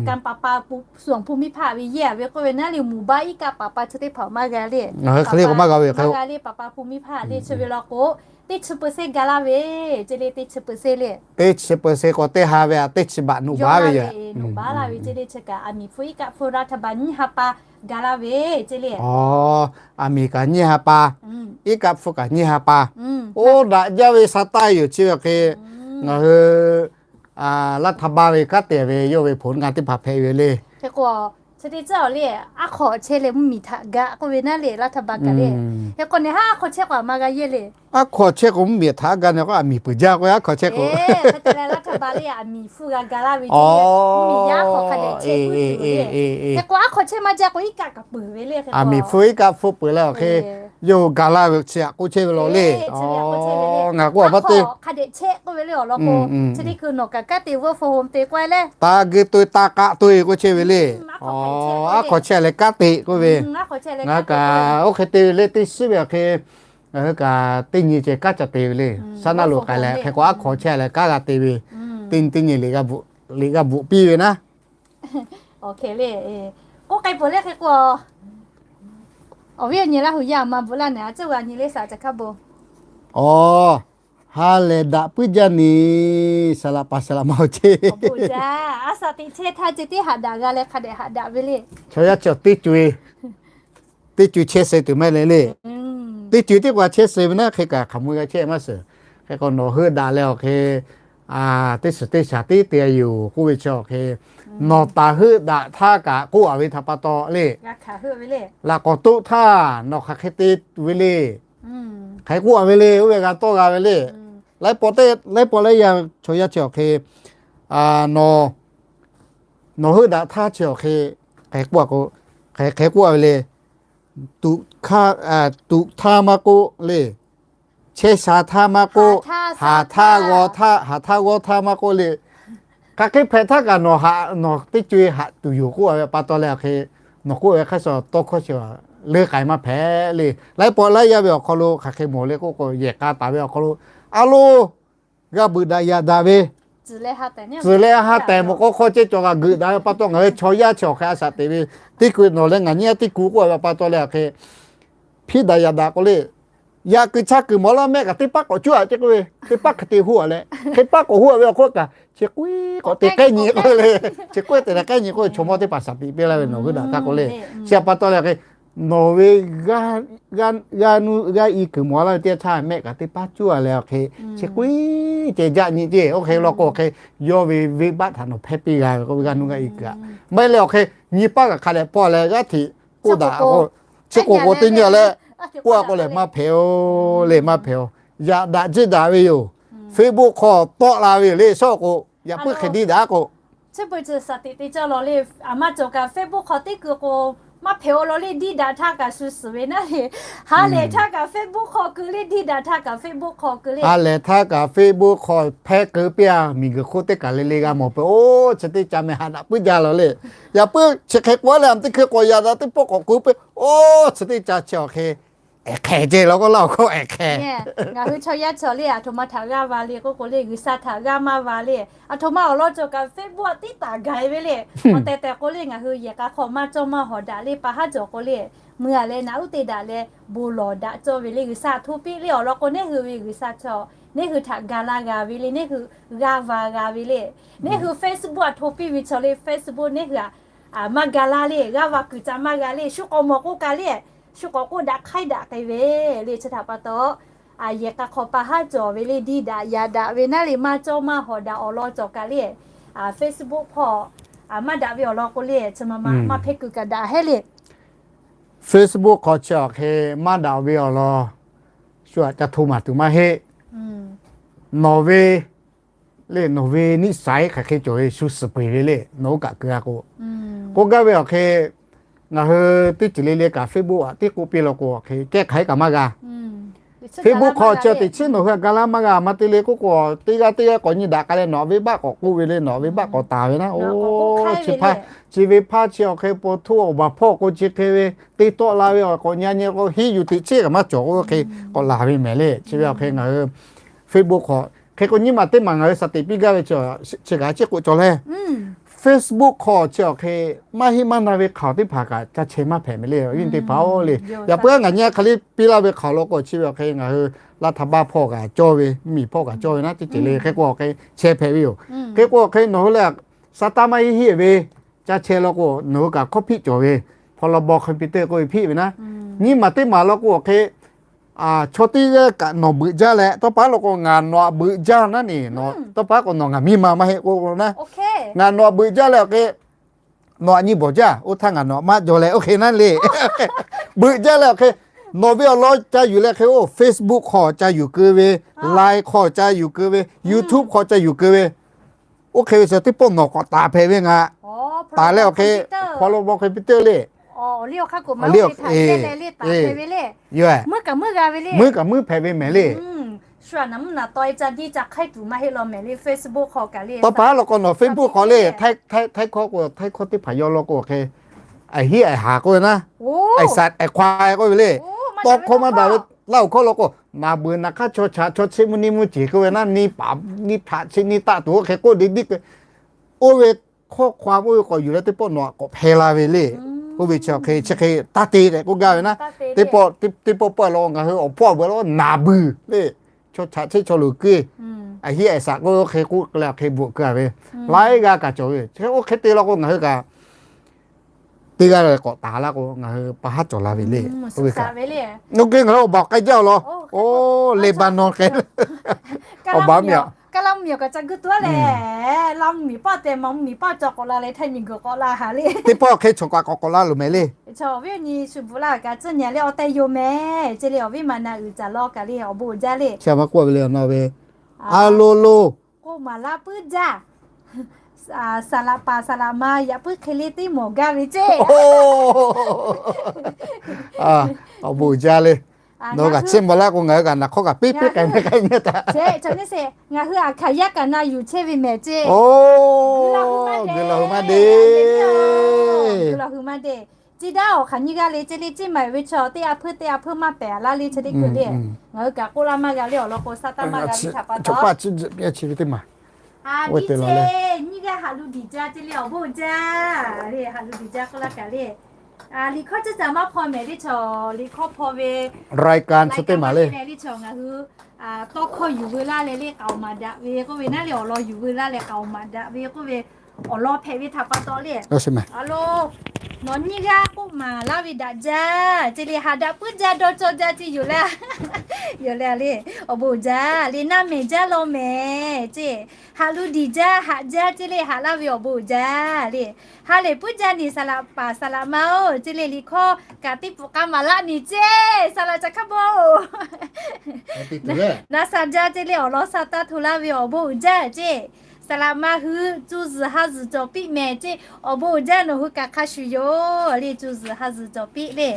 กำประปา สุวรรณภูมิพิภาค ve yehˇ ve k'oˆ ve naˉ le, หมู่บ้าน iˉ kaˆ ประปา chi teˇ hpaˍ maˇ g'a le. Hk'e le k'o maˇ g'a ve, maˇ g'a le, ประปา ภูมิภาค le chi ve law k'o, teˇ chi เปอร์เซ็นต์ ga laˇ ve, ce le teˇ chi เปอร์เซ็นต์ le. Teˇ chi เปอร์เซ็นต์ k'o teˇ ha ve a teˇ chi baꞈ nuˆ baˉ ve yaꞈ nuˆ baˉ laˇ ve ce le. Chi kaꞈ aˬ miˍ hpfuhˇ iˉ kaˆ hpfuhˇ รัฐบาล nyiˇ ha pa ga laˇ ve ce le. Aˬ miˍ kaꞈ nyiˇ ha pa, iˉ kaˆ hpfuhˇ kaꞈ nyiˇ ha pa. Oˇ daꞈ jaˇ ve sa taˇ yoˬ chi ve hk'e, ngaˬ hui รัฐบาล ve kanˉ te ve yawˇ ve ผลงาน teˇ hpaˍ hpehꞈ ve le. Hk'e k'o, chi teˇ caˉ awˬ le, aˉ hk'awꞈ chehˇ leh mvuhˇmiˬ htaꞈ ga k'oˆ ve naˉ le, รัฐบาล kaꞈ le. Hk'e k'o, neˬ haˉ aˉ hk'awꞈ chehˇ k'o a ma g'a yehˇ le. Aˉ hk'awꞈ chehˇ k'o mvuhˇmiˬ htaꞈ ga ne k'o, aˬ miˍ peuˬ jaˇ k'o aˉ hk'awꞈ chehˇ k'o, รัฐบาล le aˬ miˍ hpfuhˇ g'a ga laˇ ve ce le. Mvuhˇmiˬ yaˇ hk'awꞈ hk'a dehꞈ chehˇ puiˉ tuˬ le. Hk'e k'o, aˉ hk'awꞈ chehˇ maˇ jaˇ k'o, iˉ kaˆ kaꞈ peuˬ ve le. Aˬ miˍ hpfuhˇ iˉ kaˆ hpfuhˇ peuˬ leh awˬ hk'e, yawˇ hui ga laˇ ve chi htaꞈ k'oˆ chehˇ ve law le. Ngaˬ k'oˆ a maˇ te, hk'a dehꞈ chehˇ k'oˆ ve le awˬ lawn k'o, chi teˇ hkui nawˬ kaꞈ kanˉ te เวิร์ค ฟรอมโฮม te k'oˆ leh, taˇ geuˆ to taˇ k'aˆ to e k'oˆ chehˇ ve le. Aˉ hk'awꞈ chehˇ leh kanˉ te k'oˆ ve, ngaˬ kaꞈ oˇ hk'e te ve le. Teˇ shiˉ ve awˬ hk'e, ngaˬ hui kaꞈ teˇ nyi ceh kanˉ ca te ve le. Saˉ naˆ lo k'ai leh, hk'e k'o aˉ hk'awꞈ chehˇ leh kanˉ g'a te ve, teˇ nyi teˇ nyi liꞈ g'a bvuhꞈ piˇ ve naˉ. Awˬ hk'e le, k'oˆ k'ai peuˬ le hk'e k'o, awˬ viˉ awˬ nyi Laˇ huˍ yaˇ ma bvuhꞈ laˇ nehˬ, a ciˉ g'a nyi le saˍ ca hkaˉ bon. Aˬ, ha lehˬ daꞈ puiˉ jaˇ ni, saˍ laꞈ paˍ saˍ laꞈ ma awˬ ce. A saˍ teꞈ chehˇ htaˇ ce teˇ haꞈ daꞈ g'a leh hk'a dehꞈ haꞈ daꞈ ve le. Chaw yaˇ chi teˇ co, teˇ co chehˇ suh tuˬ maˇ le le. Teˇ co teˇ k'o chehˇ suh ve naˉ hk'e kaꞈ hk'aˬ mui g'a chehˇ maˇ suhˍ. Hk'e k'o nawˬ heuˆ daꞈ leh awˬ hk'e, teˇ suhˍ teˇ shaˍ teˇ te yoˬ k'oˆ ve chi awˬ hk'e, nawˬ taˍ heuˆ daꞈ htaˇ kaꞈ k'oˆ a ve htaꞈ pa taw le. Laꞈ k'awꞈ toˆ htaˇ nawˬ hk'aˬ hk'e te ve le. Hk'aˬ hk'e k'oˆ a ve le, oˇ ve g'a tawˇ g'a ve le. Laiˉ pawˆ laiˉ pawˆ laiˉ yaˇ chaw yaˇ chi awˬ hk'e, nawˬ heuˆ daꞈ htaˇ chi awˬ hk'e, hk'aˬ hk'e k'oˆ a ve le. Tuꞈ htaˇ maˇ k'oˆ le. Chehˇ sha htaˇ maˇ k'oˆ, haˍ htaˇ g'aw htaˇ, haˍ htaˇ g'aw htaˇ maˇ k'oˆ le. Hk'aˬ hk'e hpehꞈ htaˇ kaꞈ nawˬ haꞈ nawˬ teˇ co e haꞈ tuˬ yoˬ k'oˆ a ve pa taw leh awˬ hk'e, nawˬ k'oˆ ve hk'aˇ suh tawˇ hkawˇ chi leuˉ k'ai maˇ hpehꞈ le. Laiˉ pawˆ laiˉ yaˇ ve awˬ hk'aw lo hk'aˬ hk'e mawˬ le k'oˆ k'o, yehˬ k'a taˍ ve awˬ hk'aw lo a loˍ g'a beuꞈ daꞈ yaꞈ daꞈ ve, tcuhˬ leh ha tehˬ mawˬ k'aw hk'aw ceh cawˬ g'a geuꞈ daꞈ ve pa taw ngaˬ hui chaw yaˇ chi awˬ hk'e a shaꞈ teꞈ ve, teˇ ku nawˬ leh ngaˬ nyi a teˇ ku k'oˆ a ve pa taw leh awˬ hk'e, hpiˇ daꞈ yaꞈ daꞈ k'o le, yaꞈ kuiˬ chaˇ kuiˬ mawˬ laˇ mehˆ kaꞈ teˇ paˉ k'awꞈ cuˉ a ce k'oˆ ve, teˇ paˉ hk'e te hoˆ a leh, teˇ paˉ k'awꞈ hoˆ a ve awˬ hk'oˆ kaꞈ, chi k'oˆ k'awꞈ te k'ehˉ nyi k'oˆ le, chi k'oˆ te leh k'ehˉ nyi k'oˆ ve chaw mawˇ teˇ hpaˍ shaˍ tiꞈ piˇ laˇ ve nawˬ hui daꞈ htaˇ k'oˆ le. Chi a pa taw leh awˬ hk'e, nawˬ ve g'aˇ nuˇ g'aˇ i kuiˬ mawˬ laˇ ve teˇ yanˇ htaˇ mehˆ kaꞈ teˇ paˉ cuˉ a leh awˬ hk'e, chi k'oˆ ceh jaˆ nyi ce. Oˇ hk'e law k'o awˬ hk'e, yawˇ ve venˇbaˆ htaꞈ nawˬ hpehˇ piˇ g'a ve k'oˆ ve g'aˇ nuˇ g'aˇ i kuiˬ a. Maˇ heˆ leh awˬ hk'e, nyi paˉ kaꞈ hk'a dehꞈ pawˇ leh g'aˇ hteꞈ k'oˆ daꞈ k'o, chi k'oˆ k'o teˇ nyi leh, k'oˆ a k'o lehˬ maˇ hpehꞈ-oˬ le, maˇ hpehꞈ-oˬ. Yaꞈ daꞈ jiˇ daꞈ ve yoˬ. Facebook hk'aw tawˆ la ve yoˬ le, shawˉ k'o, yaꞈ puiˉ hk'e diˇ daꞈ k'o, chi beuꞈ chi shaˍ tiꞈ te cawˇ law le. A maˇ cawˬ kaꞈ Facebook hk'aw teˇ keu k'o, maˇ hpehꞈ-oˬ law le, diˇ daꞈ htaˇ kaꞈ shu suhˍ ve naˉ le. Ha lehˬ htaˇ kaꞈ Facebook hk'aw keu le, diˇ daꞈ htaˇ kaꞈ Facebook hk'aw keu le. Ha lehˬ htaˇ kaꞈ Facebook hk'aw hpehˇ keu piˇ a, miˬguiˬ hk'oˆ teˇ kaˬ le le g'a mawˬ peuˬ. Oˇ chi teˇ ca meh haꞈ daꞈ puiˉ jaˇ law le. Yaꞈ puiˉ chi hk'e k'oˆ leh a teˇ hkui k'awꞈ yaꞈ daꞈ teˇ pawˆ k'awꞈ keu piˇ. Oˇ chi teˇ ca chi awˬ hk'e, ehˍ hk'ehˍ ceh law k'oˆ laˇ awˬ hk'oˆ ehˍ hk'ehˍ. Ngaˬ hui chaw yaˇ chi le, aˬ htoꞈ ma htaꞈ g'aˇ va le k'oˆ k'o le, G'uiˬsha htaꞈ g'aˇ maˇ va le. Aˬ htoꞈ ma awˬ lawn cawˬ kaꞈ Facebook a tiˉ taˍ gaˬ e ve le. Awˬ tehˬ tehˬ k'o le, ngaˬ hui yehˬ k'a hk'aw maˇ cawˇ maˇ hawˍ daꞈ le, pa haˉ cawˬ k'o le, mui a leh naꞈ uˉ te daꞈ leh bon lawˬ daꞈ cawˇ ve le. G'uiˬsha htoꞈ piˇ le awˬ lawn k'o, neˇ hui ve G'uiˬsha chi neˇ hui htaꞈ ga laˇ g'a ve le, neˇ hui g'aˇ va g'a ve le. Neˇ hui Facebook a htoꞈ piˇ ve chaw le, Facebook neˇ hui a maˇ ga laˇ le, g'aˇ va kuiˬ ca maˇ g'a le, shu k'awꞈ mawˬ k'oˆ ka le, shu k'awꞈ k'oˆ daꞈ hk'aiˉ daꞈ k'ai ve le. Chi htaꞈ pa taw, yehˬ k'a hk'aw pa haˉ cawˬ ve le, diˇ daꞈ yaꞈ daꞈ ve naˉ le, maˇ cawˇ maˇ hawˍ daꞈ awˬ lawn cawˬ kaꞈ le, Facebook hk'aw maˇ daꞈ ve awˬ lawn k'o le, chi ma ma maˇ hpehˇ kuiˬ kaꞈ daꞈ heˆ le. Facebook hk'aw chi awˬ hk'e maˇ daꞈ ve awˬ lawn shu aꞈ ca hto maˍ tuˬ maˇ heˆ. Nawˬ ve le, nawˬ ve นิสัย hk'aˬ hk'e cawˬ ve shu suhˍ peuˬ ve le, nawˬ oˇ kaꞈ keu a k'o, k'oˆ gaˇ ve awˬ hk'e, ngaˬ hui teˇ ceuˬ le le kaꞈ Facebook aꞈ tiˉ k'oˆ piˇ law k'o awˬ hk'e, kehˉ hk'aˬ hk'e kaꞈ maˇ g'a. Facebook hk'aw chi teꞈ chiˉ nawˬ hui htaꞈ ga laˇ maˇ g'a maˇ te le k'oˆ k'o, teˇ g'aˇ teˇ g'aˇ k'awꞈ nyi daꞈ k'ai leh nawˬ venˇbaˆ k'awꞈ k'oˆ ve le, nawˬ venˇbaˆ k'awꞈ taˍ ve naˉ. Oˇ, chi hpaˇ chi ve hpaˇ chi awˬ hk'e po htoˇ awˬ baˬ hpawˇ k'o chi hk'e ve teˇ tawˆ la ve awˬ k'awꞈ nyi nyi k'o hiˉ yuˬ teꞈ chiˉ kaꞈ maˇ cawˬ k'o hk'e k'awꞈ laˬ ve mehˍ le. Chi ve awˬ hk'e ngaˬ hui Facebook hk'aw hk'e k'o nyiˇ maˬ teˇ maˬ ngaˬ hui shaˍ teꞈ piˇ gaˇ ve chi kaꞈ chiˉ k'oˆ cawˬ leh, Facebook hk'aw chi awˬ hk'e maˇ heˆ maˇ na ve hk'aoˍ teˇ hpaˍ kaꞈ ca chehˇ maˇ hpehꞈ mehˍ le. Awˬ viˉ teˇ hpaˍ-oˬ le, yaꞈ puiˉ ngaˬ nyi a hk'aˬ liˇ piˇ laˇ ve hk'aoˍ law k'o chi ve awˬ hk'e ngaˬ hui laˇ htaꞈ baˆ hpawˇ kaꞈ cawˇ ve, mvuhˇmiˬ hpawˇ kaꞈ cawˇ ve naˉ teˇ ceuˬ le. Hk'e k'o awˬ hk'e chehˇ hpehꞈ ve yoˬ. Hk'e k'o awˬ hk'e nawˬ hui leh sa taˇ maˇ heˆ heˆ ve ca chehˇ law k'o nawˬ hui kaꞈ hkawˇ hpiˆ cawˬ ve, hpaw law baw hk'e pi teˇ k'oˆ ve hpiˆ ve naˉ. Nyiˇ maˬ teˇ maˬ law k'o awˬ hk'e chaw teˇ g'aˇ kaꞈ nawˬ beuꞈ jaˇ leh tawˇ pa law k'o ngaˬ nawˬ htaꞈ beuꞈ jaˇ naˉ ne, tawˇ pa k'o nawˬ ngaˬ miˇ ma maˇ heˆ k'o naˉ, ngaˬ nawˬ htaꞈ beuꞈ jaˇ leh awˬ hk'e nawˬ htaꞈ nyi bawˬ jaˇ, oˇ htaˇ ngaˬ nawˬ htaꞈ maˇ jaw leh oˇ hk'e naˉ le. Beuꞈ jaˇ leh awˬ hk'e nawˬ ve awˬ lawn ca yuˬ leh hk'e oˇ Facebook hk'aw ca yuˬ keu ve, Line hk'aw ca yuˬ keu ve, YouTube hk'aw ca yuˬ keu ve, oˇ hk'e ve chi teˇ pawˆ nawˬ k'awꞈ taˍ hpehꞈ ve ngaˬ. Taˍ leh awˬ hk'e hpaw law baw hk'e pi teˇ le. Awˬ liˇ awˬ hk'aˇ k'o maˇ le, yoˬ, muiˉ kaꞈ muiˉ hpehꞈ ve mehˍ le. Tawˇ pa law k'o nawˬ Facebook hk'aw le, Htaiˇ hkawˇ k'o Htaiˇ hkawˇ teˇ hpaˍ yaw law k'o awˬ hk'e, a hiˉ a haˍ k'oˆ ve naˉ, a saˍ a hk'aw k'oˆ ve le. Tawˇ hkawˇ maˇ daꞈ ve Laˇ huˍ hkawˇ law k'o naˍ beuˬ naˍ hk'aˇ chaw chaꞈ chaw chi mvuhˇ nyiˇ mvuhˇ ceˬ k'oˆ ve naˉ, nyiˇ hpaꞈ nyiˇ htaꞈ chi nyiˇ taˆ tuˬ oˇ hk'e k'oˆ de diˆ k'o, oˇ ve hkawˇ hk'aw oˇ ve k'awꞈ yuˬ leh teˇ pawˆ nawˬ htaꞈ k'awꞈ hpehˇ la ve le. Oˇ ve chi awˬ hk'e chi hk'e taˇ te tehꞈ k'oˆ gaˇ ve naˉ. Teˇ pawˆ pawˆ law ngaˬ hui awˬ hpawˇ a veuꞈ law naˍ beuˬ le. Chaw chaꞈ chehˇ chaw loˍ keu, a hiˉ a saˍ k'oˆ ve oˇ hk'e k'oˆ leh awˬ hk'e bvuhꞈ keu a ve, laiˉ g'aˇ kaꞈ cawˬ ve. Oˇ hk'e te law k'o ngaˬ hui kaꞈ teˇ g'aˇ k'awꞈ taˍ laˇ k'o ngaˬ hui pa haˉ cawˬ la ve le. Oˇ ve kaꞈ, oˇ hk'e ngaˬ hui awˬ baˬ k'ai jaˇ law. Oˇ Leˍbaˍnawˇ hk'e, awˬ baˬ miˬ a, Kaˇlaˇ mvuhˇmiˬ awˬ kaꞈ ca guˇ tuˬ a lehˬ, Laˇ mvuhˇmiˬ paˇ tehꞈ Maˍ mvuhˇmiˬ paˇ cawˬ k'awꞈ la leh Htaiˇ miˬguiˬ k'awꞈ la haˍ le. Teˇ pawˆ hk'e chaw kaꞈ k'awꞈ k'awꞈ la loˬ mehˍ le. Chaw awˬ viˉ awˬ nyi shu bvuhꞈ laˇ kaꞈ tcuhˉ nyi leh awˬ tehˬ yoˬ mehˍ. Ceˇ le awˬ viˉ maˍ na uiˍ caˍ law kaꞈ le awˬ bon uiˍ jaˇ le. Chi a maˇ k'oˆ ve le awˬ na ve, a lo lo k'oˆ maˍ laˇ puiˉ jaˇ. Saˍ laꞈ paˍ saˍ laꞈ ma yaꞈ puiˉ hk'e le teˇ mawˬ gaˇ ve ceˇ. Awˬ bon uiˍ jaˇ le. Nawˬ g'a chiˇ mvuh laˇ k'o ngaˬ hui g'a naˬ hk'awˇ kaꞈ piˇ piˇ k'ai ve k'ai ve taꞈ. Ngaˬ hui a hkaˍ yaˇ kaꞈ na yuˬ chehˇ ve mehˍ ceˇ. Oˇ, g'uiˬ laˬ hui maˇ deˇ. Ceˇ daˇ awˬ hk'aˬ nyiˇ g'aˇ le ceˇ le, Ceˇ maiˍ ve chaw teˇ a hpuiˇ teˇ a hpuiˇ maˇ pehˍ laˇ le chi teˇ kuˬ le. Ngaˬ hui kaꞈ k'oˆ laˇ maˇ g'a le awˬ lawn k'o sa taˇ maˇ g'a ve htaꞈ pa taw. A tiˉ ceˇ, nyiˇ g'aˇ haꞈ lu diˬ jaˇ ceˇ le awˬ bon jaˇ le, haꞈ lu diˬ jaˇ k'oˆ laˇ kaꞈ le. Liꞈ hkawˇ ceuˬ caꞈ maˇ hpaw mehˍ le chaw, liꞈ hkawˇ hpaw ve, raiˍ kaˍ chi teˇ maˬ le. Ngaˬ hui tawˇ hkawˇ yuˬ veu laˇ leh le k'aoˍ maˍ daꞈ ve k'oˆ ve naˉ le awˬ lawn yuˬ veu laˇ leh k'aoˍ maˍ daꞈ ve k'oˆ ve awˬ lawn hpehꞈ ve htaꞈ pa taw le. A lo, nawˬ nyiˇ g'aˇ k'oˆ maˍ laˇ ve daꞈ jaˇ ceˇ le, haꞈ daꞈ puiˉ jaˇ dawˇ cawˇ jaˇ ceˇ yoˬ le. Yoˬ le le, awˬ bon jaˇ le, naˇ mehˍ jaˇ law mehˍ ceˇ, haꞈ lu diˬ jaˇ haꞈ jaˇ ceˇ le, haꞈ laˇ ve awˬ bon jaˇ le. Ha lehˬ puiˉ jaˇ ni saˍ laꞈ paˍ saˍ laꞈ ma-oˬ ceˇ le, liꞈ hkawˇ kaꞈ teˇ pawˆ k'aˇ maˍ laˇ ni ceˇ, saˍ laꞈ ca hk'a bawˇ-oˬ. Na sa jaˇ ceˇ le awˬ lawn sa taˇ hto laˇ ve awˬ bon uiˍ jaˇ ceˇ. Saˍ laꞈ ma hui cuˇ zuhˬ ha zuhˬ cawˬ piˆ mehˍ ceˇ, awˬ bon uiˍ jaˇ nawˬ hui kaꞈ hk'a shuˍ yoˬ le, cuˇ zuhˬ ha zuhˬ cawˬ piˆ le.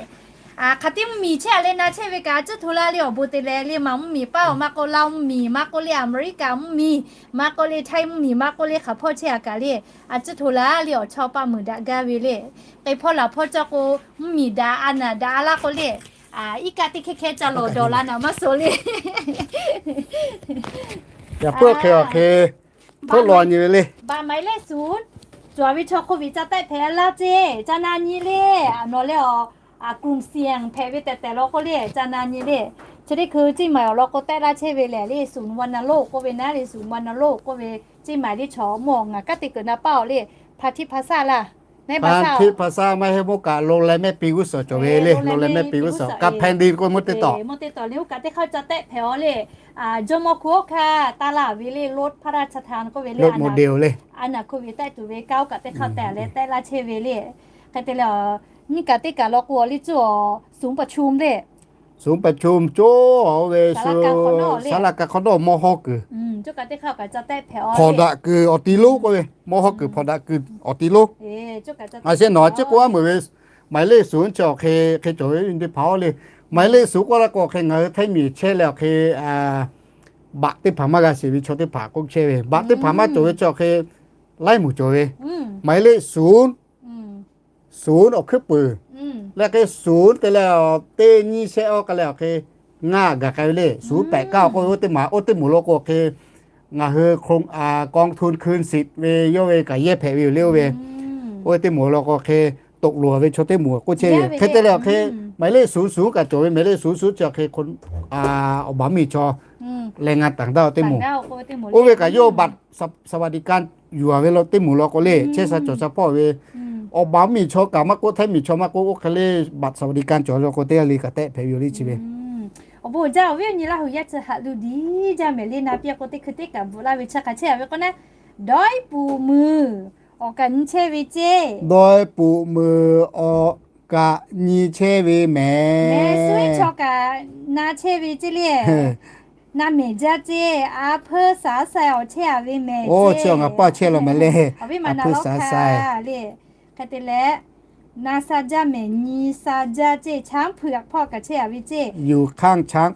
Hk'aˬ tiˉ mvuhˇmiˬ chehˇ a leh na chehˇ ve kaꞈ a ciˉ hto laˇ le awˬ bon te leh le Maˍ mvuhˇmiˬ paˇ awˬ maˇ k'oˆ, Laˇ mvuhˇmiˬ maˇ k'oˆ le, Aˍmeˍriˆkaˍ mvuhˇmiˬ maˇ k'oˆ le, Htaiˇ mvuhˇmiˬ maˇ k'oˆ le, hk'aˬ hpawˇ chehˇ a kaꞈ le, a ciˉ hto laˇ le awˬ chawˇ paˇ meuˍ daꞈ gaˇ ve le. K'e hpawˇ laˬ hpawˇ cawˇ k'o, mvuhˇmiˬ daꞈ a naˬ daꞈ a laˇ k'o le, iˉ kaˆ teˇ hkehˇ hkehˇ ca lawˬ dawˬ la naˍ maˇ suh le. Yaꞈ puiˉ hk'e awˬ hk'e hpawˇ lawˬ nyi ve le. Baꞈ maˍ le suˍ, cawˬ ve chaw โควิด ca tehˆ hpehꞈ laˇ ceˇ, ca na nyi le. Nawˬ leh awˬ กลุ่มเสี่ยง hpehꞈ ve tehꞈ tehꞈ law k'o le ca na nyi le. Chi teˇ hkui Ceˇ maiˍ awˬ lawn k'o tehˆ laˇ chehˇ ve lehˬ le, ศูนย์วัณโรค k'oˆ ve naˉ le, ศูนย์วัณโรค k'oˆ ve Ceˇ maiˍ le chaw mawˬ ngaˬ kanˉ te kuiˬ na paˇ awˬ le, พาทิตย์ พาซ่า laˇ, พาทิตย์ พาซ่า maˇ heˆ mawˇ kaꞈ โรงแรมแม่ปิง group สอง cawˬ ve le, โรงแรมแม่ปิง group สอง กับแผ่นดิน k'oˆ ve mawˇ teˇ tawˍ. Mawˇ teˇ tawˍ le oˇ kaꞈ teˇ hk'aˇ ca tehˆ hpehꞈ awˬ le. Jawˇmawˇ hk'oˆ hk'aˇ taˇ laˇ ve le, รถพระราชทาน k'oˆ ve le, รถโมเดล le, a naˬ โควิด tehˆ tuˬ ve kanˉ oˇ kaꞈ teˇ hk'aˇ tehꞈ leh tehˆ laˇ chehˇ ve le. Hk'e te leh, nyiˇ kaꞈ teˇ kaꞈ law k'o awˬ le cuˇ awˬ ศูนย์ประชุม le, ศูนย์ประชุม cawˬ ve, ศาลาการประเรียน hk'awꞈ nawˉ mawˇ hawˉ kuiˬ, hk'awꞈ daꞈ kuiˬ awˬ ti lonˉ k'oˆ ve, mawˇ hawˉ kuiˬ hk'awꞈ daꞈ kuiˬ awˬ ti lonˉ. A shehˆ nawˬ a ciˉ k'oˆ a meuˍ ve, หมายเลขศูนย์ chi awˬ hk'e hk'e cawˬ ve teˇ hpaˍ awˬ le. Maˍ yeˍ leˆ suˍ k'oˆ laˇ k'o hk'e ngaˬ hui htaiˇ miˬ chehˇ leh awˬ hk'e, baꞈ teˇ hpaˍ maˇ g'a shiˍ ve chaw teˇ hpaˍ k'oˆ chehˇ ve, baꞈ teˇ hpaˍ maˇ cawˬ ve chaw hk'e laiˉ moˍ cawˬ ve. Maˍ yeˍ leˆ suˍ, suˍ awˬ hkuiˉ puiˍ leh hk'e suˍ te leh teˇ nyiˇ shehˆ awˬ k'ai leh awˬ hk'e ngaˇ gaˬ k'ai ve le. Suˍ pehꞈ kaˇ k'oˆ ve oˇ teˇ maˬ, oˇ teˇ moˍ lo k'o hk'e ngaˬ hui กองทุนคืนสิทธิ์ ve yawˇ ve kaꞈ yehˇ hpehꞈ ve yoˬ le oˇ ve. Oˇ ve teˇ moˍ lo k'o hk'e toꞈ loˍ ve chaw teˇ moˍ k'oˆ chehˇ ve. Hk'e te leh awˬ hk'e maˍ yeˍ leˆ suˍ suˍ kaꞈ cawˬ ve, maˍ yeˍ leˆ suˍ suˍ chi awˬ hk'e awˬ baˬ mvuhˇ miˬ chaw แรงงานต่างด้าว teˇ moˍ, oˇ ve kaꞈ yawˇ บัตรสวัสดิการ yuˬ a ve lo teˇ moˍ lo k'o le chehˇ sha cawˬ sha hpawˇ ve, awˬ baˬ mvuhˇ miˬ chaw kaꞈ maˇ k'oˆ, htaiˇ miˬ chaw maˇ k'oˆ, oˇ hk'e le บัตรสวัสดิการ cawˬ lo k'o teˇ g'aˇ le kaꞈ tehˆ hpehꞈ ve yoˬ le chi ve. Awˬ bon uiˍ jaˇ awˬ viˉ awˬ nyi Laˇ huˍ yaˇ chi haꞈ lu diˉ jaˇ mehˍ le. Na piˇ k'o teˇ hkui teˇ kaꞈ bvuhꞈ laˇ ve chi hk'aˬ chehˇ a ve k'o naˉ, dawˇ puˍ muiˬ awˬ kaꞈ nyi chehˇ ve ceˇ. Dawˇ puˍ muiˬ awˬ kaꞈ nyi chehˇ ve mehˍ. Suˉ chaw kaꞈ na chehˇ ve ceˇ le. Na mehˍ jaˇ ceˇ. A hpeuˇ saˍ sai awˬ chehˇ a ve mehˍ ceˇ. Chi ngaˬ paˇ chehˇ law mehˍ le. Awˬ viˉ ma na lawˉ hk'a le. Hk'e te leh, na sha jaˇ mehˍ, nyi sha jaˇ ceˇ. Chaˉ hpuiꞈ hpawˇ kaꞈ chehˇ a ve ceˇ. Yuˬ chaˉ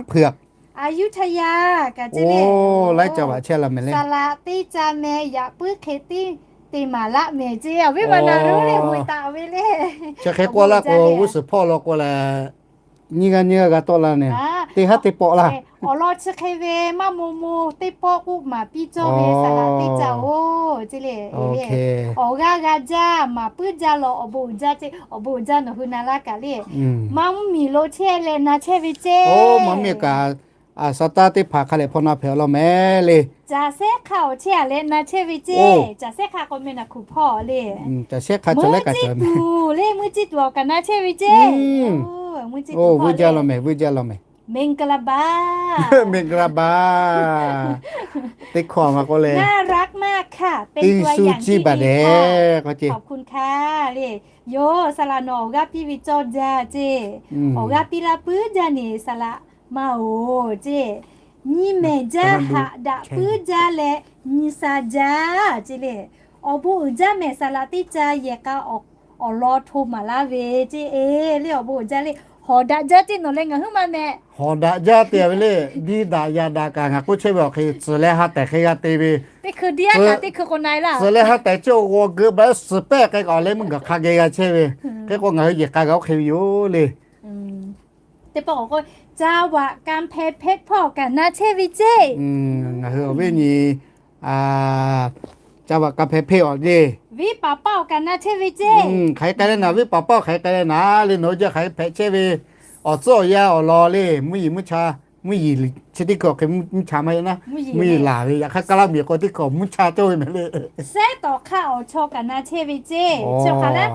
hpuiꞈ. อยุธยา kaꞈ ceˇ le. Laiˉ ca vaꞈ chehˇ la mehˍ le. Saˍ laꞈ teˇ ca meh yaꞈ puiˉ hk'e tiˉ te maˍ laˆ mehˍ ceˇ. Awˬ viˉ ma na lawˉ le, hui taˍ ve le. Chi hk'e k'oˆ laˇ k'o g'uˇ suhˍ hpawˇ lo k'o leh, nyiˇ g'aˇ nyiˇ g'aˇ g'a tawˆ la ne. Teˇ haˉ teˇ pawˆ laˇ. Awˬ lawn chi hk'e ve maˇ mo mo teˇ pawˆ k'oˆ maˍ piˇ cawˇ ve saˍ laꞈ teˇ ca oˬ ceˇ le. Awˬ g'aˇ g'a jaˇ maˍ puiˉ jaˇ law awˬ bon uiˍ jaˇ ceˇ. Awˬ bon uiˍ jaˇ nawˬ hui na laˇ kaꞈ le. Maˇ mvuhˇ miˬ lo chehˇ leh na chehˇ ve ceˇ. Maˇ mvuhˇ miˬ kaꞈ, a, saˍ taˇ teˇ hpaˍ hk'a lehˬ hpaw na hpehꞈ law mehˍ le. Caˬ shehˉ hk'a awˬ chehˇ a leh na chehˇ ve ceˇ. Caˬ shehˉ hk'a k'o meh naˬ hkuˬ hpawˇ le. Caˬ shehˉ hk'a cawˬ leh kaꞈ cawˬ meh. Meuˇ ciˇ tuˬ le, meuˇ ciˇ tuˬ awˬ kaꞈ na chehˇ ve ceˇ. Meuˇ ciˇ tuˬ vuiˇ jaˇ law mehˍ, vuiˇ jaˇ law mehˍ. မင်္ဂလာပါ မင်္ဂလာပါ teˇ hkawˇ ma k'oˆ le. น่ารักมากค่ะ เป็นตัวอย่างที่ดีค่ะ ขอบคุณค่ะ le. Yoˬ, saˍ laꞈ nawˬ awˬ g'aˇ piˇ ve cawˇ jaˇ ceˇ. Awˬ g'aˇ piˇ laˇ puiˉ jaˇ neˬ saˍ laꞈ ma oˬ ceˇ. Nyi mehˍ jaˇ haꞈ daꞈ puiˉ jaˇ leh nyi sha jaˇ ceˇ le. Awˬ bon uiˍ jaˇ mehˍ saˍ laꞈ teˇ ca yehˬ k'a awˬ lawn hto maˍ laˇ ve ceˇ. E, le awˬ bon uiˍ jaˇ le. Hawˍ daꞈ jaˇ ceˇ nawˬ leh ngaˬ huiˉ ma meh. Hawˍ daꞈ jaˇ te ve le. Diˇ daꞈ yaꞈ daꞈ kaꞈ ngaˬ k'oˆ chehˇ ve awˬ hk'e tcuhˍ leh ha tehˬ hk'e g'a te ve. Teˇ hkui diˇ a kaꞈ teˇ hkui k'o na e laˇ. Tcuhˍ leh ha tehˬ chi g'aw geu ba suhˍ pehˇ k'ai kaꞈ awˬ leh meuˇ gaˬ hk'a geh g'a chehˇ ve. Hk'e k'o ngaˬ hui yehˬ k'a g'a oˇ hk'e ve yoˬ le. Teˇ pawˆ k'awꞈ k'oˆ, จังหวัดกำแพงเพชร hpawˇ kaꞈ na chehˇ ve ceˇ. Ngaˬ hui awˬ viˉ nyi, จังหวัดกำแพงเพชร awˬ le. Viˉ paˍ paˇ awˬ kaꞈ na chehˇ ve ceˇ. Hk'aˬ hk'e k'ai leh naˍ, viˉ paˍ paˇ hk'aˬ hk'e k'ai leh naˍ le, nawˬ hui jaˇ hk'aˬ hk'e hpehꞈ chehˇ ve. Awˬ tcuhˉ awˬ yanˇ awˬ lawn le, mvuhˇ yeˬ mvuhˇ cha, mvuhˇ yeˬ chi teˇ hkui awˬ hk'e mvuhˇ cha maˇ heˆ naˉ, mvuhˇ yeˬ laˬ ve yaꞈ hk'aˇ Kaˇlaˇ miˬ k'o teˇ hkui mvuhˇ cha cawˇ ve mehˍ le. Sehˉ tawˍ hk'aˇ awˬ chaw kaꞈ na chehˇ ve ceˇ. Chi hk'aˬ le,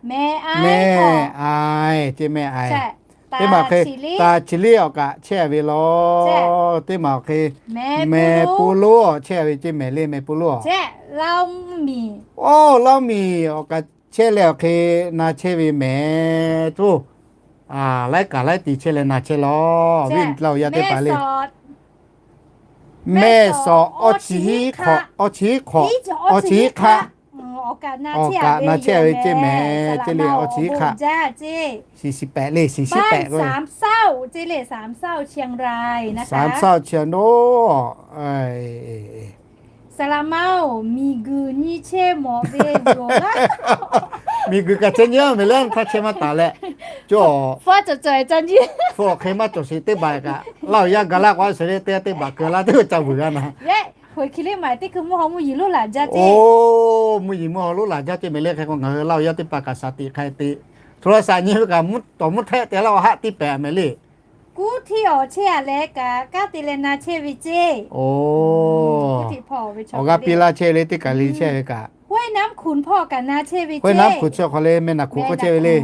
meh a, meh a ceˇ, meh a. Teˇ maˬ hk'e, taˍ chi liˇ awˬ kaꞈ chehˇ ve law. Teˇ maˬ awˬ hk'e, meh pu loˉ awˬ chehˇ ve ceˇ mehˍ le, meh pu loˉ awˬ. Oˇ, Laˇ miˬ awˬ kaꞈ chehˇ leh awˬ hk'e na chehˇ ve mehˍ tuˬ. Laiˉ kaˍ laiˉ tiˍ chehˇ leh na chehˇ law. Viˉ laˇ oˬ yaˇ teˇ hpaˍ le. Mehˬ shawˍ awˇ chi hiˉ hk'awꞈ, awˇ chi hiˉ hk'awꞈ, awˇ chi hiˉ hk'aˆ. Awˬ kaꞈ na chehˇ ve ceˇ mehˍ ceˇ le, awˇ chi hiˉ hk'aˆ. Shiˍ shiˍ pehꞈ le, shiˍ shiˍ pehꞈ k'o. สามเศร้า ceˇ le, สามเศร้า เชียงรายนะคะ สามเศร้า เชียง Saˍ laꞈ ma oˬ, miˬguiˬ nyi chehˇ mawˬ ve yoˬ laˇ. Miˬguiˬ kaꞈ chehˇ nyi mehˍ leh htaˇ chehˇ maˇ taˍ leh, cawˇ hpu awˬ hk'e maˇ cawˬ sheˍ teˇ baˬ kaꞈ, Laˇ oˬ yaˇ ga laˇ k'o a sheˍ le, teˇ g'aˇ teˇ baˬ keu laˇ teˇ g'aˇ ca vuiˬ g'a na. Oˇ, mvuhˇ yeˬ mvuhˇ haw loˉ laˬ jaˇ ceˇ mehˍ le. Hk'e k'o ngaˬ hui Laˇ oˬ yaˇ teˇ hpaˍ kaꞈ shaˍ tiꞈ hk'a te, โทรศัพท์ nyi ve kaꞈ mvuhˇ tawˍ mvuhˇ htehˆ te laˇ awˬ haˆ tiˇ pehˍ mehˍ le. Kuˉ htiˇ awˬ chehˇ a leh kaꞈ kanˉ te leh na chehˇ ve ceˇ. Awˬ g'aˇ piˇ laˇ chehˇ le, teˇ kaˬ le chehˇ ve kaꞈ. Huˉ naˉ hkunˍ hpawˇ kaꞈ na chehˇ ve ceˇ. Huˉ naˉ hkunˍ chi awˬ hk'aw le meh naˬ hkunˍ k'oˆ chehˇ ve le.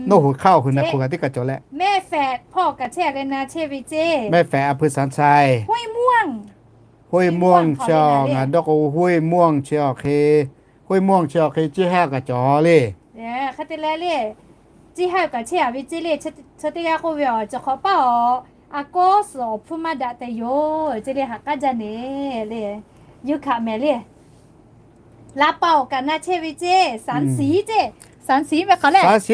Nawˬ hui hk'aˇ awˬ hui naˬ hkunˍ kaꞈ teˇ kaˬ cawˬ leh. Mehˇ fehꞈ hpawˇ kaꞈ chehˇ a leh na chehˇ ve ceˇ. Mehˇ fehꞈ a hpu shaˍ chaiˇ. Huˉ muˇ chi ngaˬ dawˇ k'o, Huˉ muˇ chi awˬ hk'e, Huˉ muˇ chi awˬ hk'e ceˇ haˉ kaꞈ cawˬ le. Hk'e te leh le, ceˇ haˉ kaꞈ chehˇ a ve ceˇ le. Chi teˇ g'aˇ k'oˆ ve awˬ cawˬ hk'awꞈ paˇ awˬ, a kawˉ suhˍ awˬ hpfuhˇ maˇ daꞈ tehꞈ yoˬ ceˇ le, haꞈ k'aˉ jaˇ neˬ le. Yuˇ hkaꞈ mehˍ le. Laˇ paˍ awˬ kaꞈ na chehˇ ve ceˇ, สังสี ceˇ. Saˍ siˍ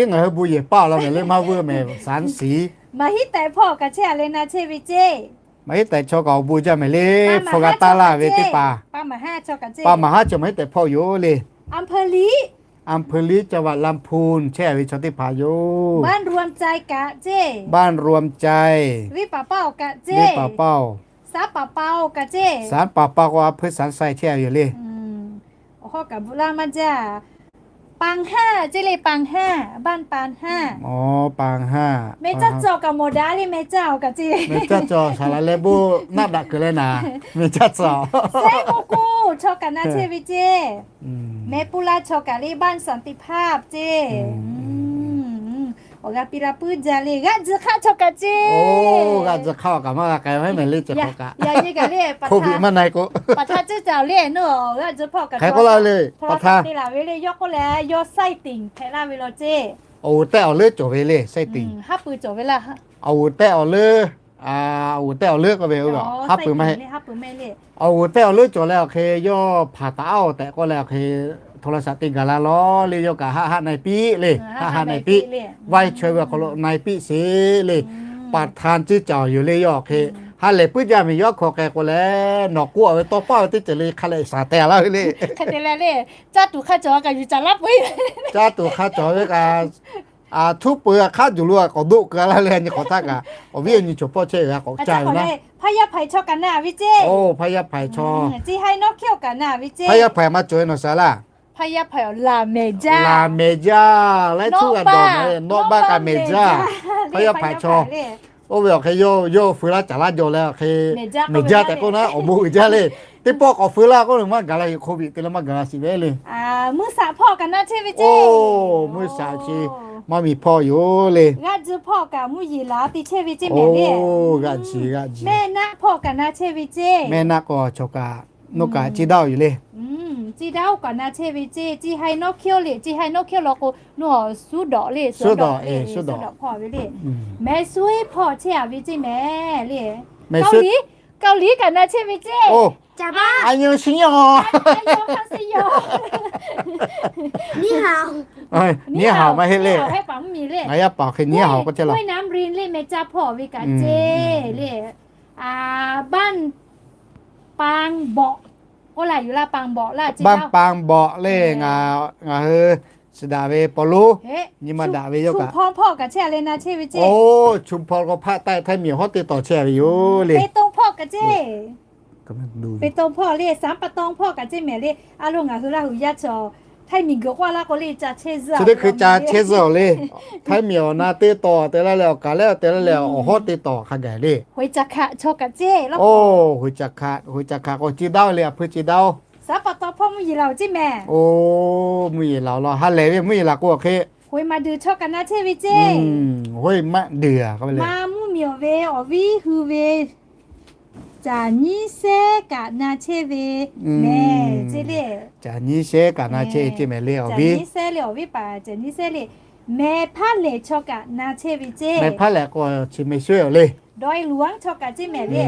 ngaˬ hui bon yehˬ paˇ awˬ lawn mehˍ le, maˇ vuiˇ mehˍ, saˍ siˍ. Maˍ hiˉ tehꞈ hpawˇ kaꞈ chehˇ a le na chehˇ ve ceˇ. Maˍ hiˉ tehꞈ chaw kaꞈ awˬ bon jaˇ mehˍ le, hpu g'a taˇ laˇ ve teˇ hpaˍ, pa maˍ haˉ chi maˍ hiˉ tehꞈ hpawˇ yoˬ le. อำเภอลี จังหวัดลำพูน chehˇ a ve chaw teˇ hpaˍ yoˬ. บ้านรวมใจ venˇ paˍ paˇ oˬ kaꞈ ceˇ, venˇ paˍ paˇ oˬ, saˍ paˍ paˇ oˬ kaꞈ ceˇ, saˍ paˍ paˇ k'o a hpui saˍ sai chehˇ a ve yoˬ le. Awˬ hawˉ kaꞈ bvuhꞈ laˇ maˇ jaˇ. ปางห้า ceˇ le, ปางห้า บ้านปางห้า. Meh caˇ cawˬ kaꞈ mawˬ daꞈ le, meh caˇ awˬ kaꞈ ceˇ. Meh caˇ cawˬ saˍ laˍ leh bon naˆ daꞈ kuiˬ leh naˍ, meh caˇ cawˬ. Sehˉ mvuhˇ k'oˆ chaw kaꞈ na chehˇ ve ceˇ. Meh puˇ laˇ chaw kaꞈ le, บ้านสันติภาพ ceˇ. Awˬ g'aˇ piˇ laˇ puiˉ jaˇ le, g'aˆ tzuhꞈ hk'aˆ chaw kaꞈ ceˇ. G'aˆ tzuhꞈ hk'aˆ kaꞈ maˇ g'a k'ai ve mehˍ le, chi hk'aw kaꞈ โควิด maˇ na e k'o, ปัทภา ceˇ caˬ le, nawˬ g'aˆ tzuhꞈ hpawˇ kaꞈ hk'aˬ k'oˆ laˇ le, โทรศัพท์ te laˬ ve le, yawˇ k'oˆ leh yawˇ ไส้ติ่ง hpehꞈ laˇ ve law ceˇ. Awˬ g'uˬ tehˆ awˬ leuˉ cawˬ ve le, ไส้ติ่ง. Awˬ g'uˬ tehˆ awˬ leuˉ, awˬ g'uˬ tehˆ awˬ leuˉ k'oˆ ve, haˉ pui maˇ heˆ. Awˬ g'uˬ tehˆ awˬ leuˉ cawˬ leh awˬ hk'e yawˇ hpanˍ taˍ aˉ-oˬ tehꞈ k'oˆ leh awˬ hk'e โทรศัพท์ te gaˬ la lawˬ le, yawˇ kaꞈ haˆ haˆ na e piˇ le, haˆ haˆ na e piˇ. Vaˇ chaweh ve awˬ hk'aw lo na e piˇ sheˍ le. ประธาน ceˇ caˬ yoˬ le, yawˇ awˬ hk'e ha lehˬ puiˉ jaˇ mehˍ, yawˇ hk'aw hk'e k'o leh nawˬ k'oˆ a ve tawˇ paˇ ve teˇ ceuˬ le hk'a lehˬ shaˍ teh laˇ ve le. Hk'e te leh le, caˇ tuˬ hk'a cawˬ kaꞈ yuˬ caˍ laˇ peuˬ. Caˇ tuˬ hk'a cawˬ ve kaꞈ, a, htuˉ peu a hk'aˉ juˬ lo a k'awꞈ doˆ keu laˇ le, a nyi k'awꞈ htaˇ kaꞈ awˬ viˉ awˬ nyi cawˬ hpawˇ chehˇ ve a k'awꞈ ca ve naˉ. Hpaˇ yaˇ hpaiˍ chaw kaꞈ na ve ceˇ. Oˇ, hpaˇ yaˇ hpaiˍ chaw, hpaˇ yaˇ hpaiˍ maˇ cawˬ ve nawˬ shaˍ laˇ. Laˬ mehˍ jaˇ, laiˉ htuˉ g'a dawˬ mehˍ le, nawˉ baˆ kaꞈ mehˍ jaˇ. Hpaˇ yaˇ hpaiˍ chaw, oˇ ve awˬ hk'e yawˇ yawˇ feu laˇ caˍ laˇ jaw leh awˬ hk'e mehˍ jaˇ tehꞈ k'oˆ na, awˬ bon uiˍ jaˇ le. Teˇ pawˆ k'awꞈ feu laˇ k'oˆ ve maˇ gaˬ la, โควิด te leh maˇ gaˬ la shiˍ ve le. Mvuhˇ shaꞈ hpawˇ kaꞈ na chehˇ ve ceˇ. Oˇ, mvuhˇ shaꞈ chi maˇ miˬ hpawˇ yoˬ le. G'aˆ tzuhꞈ hpawˇ kaꞈ mvuhˇ yeˬ laˬ te chehˇ ve ceˇ mehˍ le. G'aˆ tzuhꞈ, g'aˆ tzuhꞈ. Mehˆ naˆ hpawˇ kaꞈ na chehˇ ve ceˇ. Mehˆ naˆ k'o chaw kaꞈ nawˬ kaꞈ ciˇ daˇ-oˬ yoˬ le. Ciˇ daˇ-oˬ kaꞈ na chehˇ ve ceˇ. Ciˇ haiˬ nawˉ hkiˉ-oˬ le, ciˇ haiˬ nawˉ hkiˉ law k'o nawˬ suˉ dawꞈ le, suˉ dawꞈ, suˉ dawꞈ hpawˇ ve le. Mehˍ suˉ-eˬ hpawˇ chehˇ a ve ceˇ mehˍ le. Kaoˍliˍ, Kaoˍliˍ kaꞈ na chehˇ ve ceˇ. A nyi shi nyi a, 你好 maˇ heˆ le. Ngaˬ yaˇ paˍ hk'e 你好 k'oˆ chehˇ laˇ. Hui naˉ rin le, mehˍ caˇ hpawˇ ve kaꞈ ceˇ le. บ้านปางเบาะ k'oˆ laˇ yuˬ laˇ, ปางเบาะ laˇ ceˇ. บ้านปางเบาะ le, ngaˬ hui shiˍ daꞈ ve paw lonˉ, nyi ma daꞈ ve yawˇ kaꞈ. Chu hpawˇ kaꞈ chehˇ a le na chehˇ ve ceˇ. Oˇ, chu hpawˇ k'o hpaˆ taiˆ Htaiˇ miˬ awˬ hawˉ teˇ tawˍ chehˇ ve yoˬ le. Pe tong hpawˇ kaꞈ ceˇ. Pe tong hpawˇ le, สามป่าตอง hpawˇ kaꞈ ceˇ mehˍ le. A lo ngaˬ hui Laˇ huˍ yaˇ chaw Htaiˇ miˬ guiˬ k'oˆ laˇ k'o le, ca chehˇ zuhˆ, chi teˇ hkui ca chehˇ zuhˆ le. Htaiˇ miˬ awˬ na teˇ tawˍ te laˇ leh, awˬ kaˍ lehˉ te laˇ leh, awˬ hawˉ teˇ tawˍ hk'a gaˬ le. Oˇ, หัวจักข่ง k'o ciˇ daˇ le, a hpui ciˇ daˇ-oˬ. Oˇ, mvuhˇ yeˬ laˬ-oˬ law, ha lehˬ ve mvuhˇ yeˬ laˬ k'o awˬ hk'e, ห้วยหมากเดือ ve awˬ viˉ hui ve Caˬ nyiˇ sehˉ kaꞈ na chehˇ ve mehˍ ceˇ le. Caˬ nyiˇ sehˉ kaꞈ na chehˇ ceˇ mehˍ le awˬ viˉ. Caˬ nyiˇ sehˉ le awˬ viˉ paˍ, caˬ nyiˇ sehˉ le. Mehˍ hpaˇ lehˬ chaw kaꞈ na chehˇ ve ceˇ. Mehˍ hpaˇ lehˬ k'o chi mehˍ shuˉ-eˬ le. Dawˇ-e luˬ-anˉ chaw kaꞈ ceˇ mehˍ le.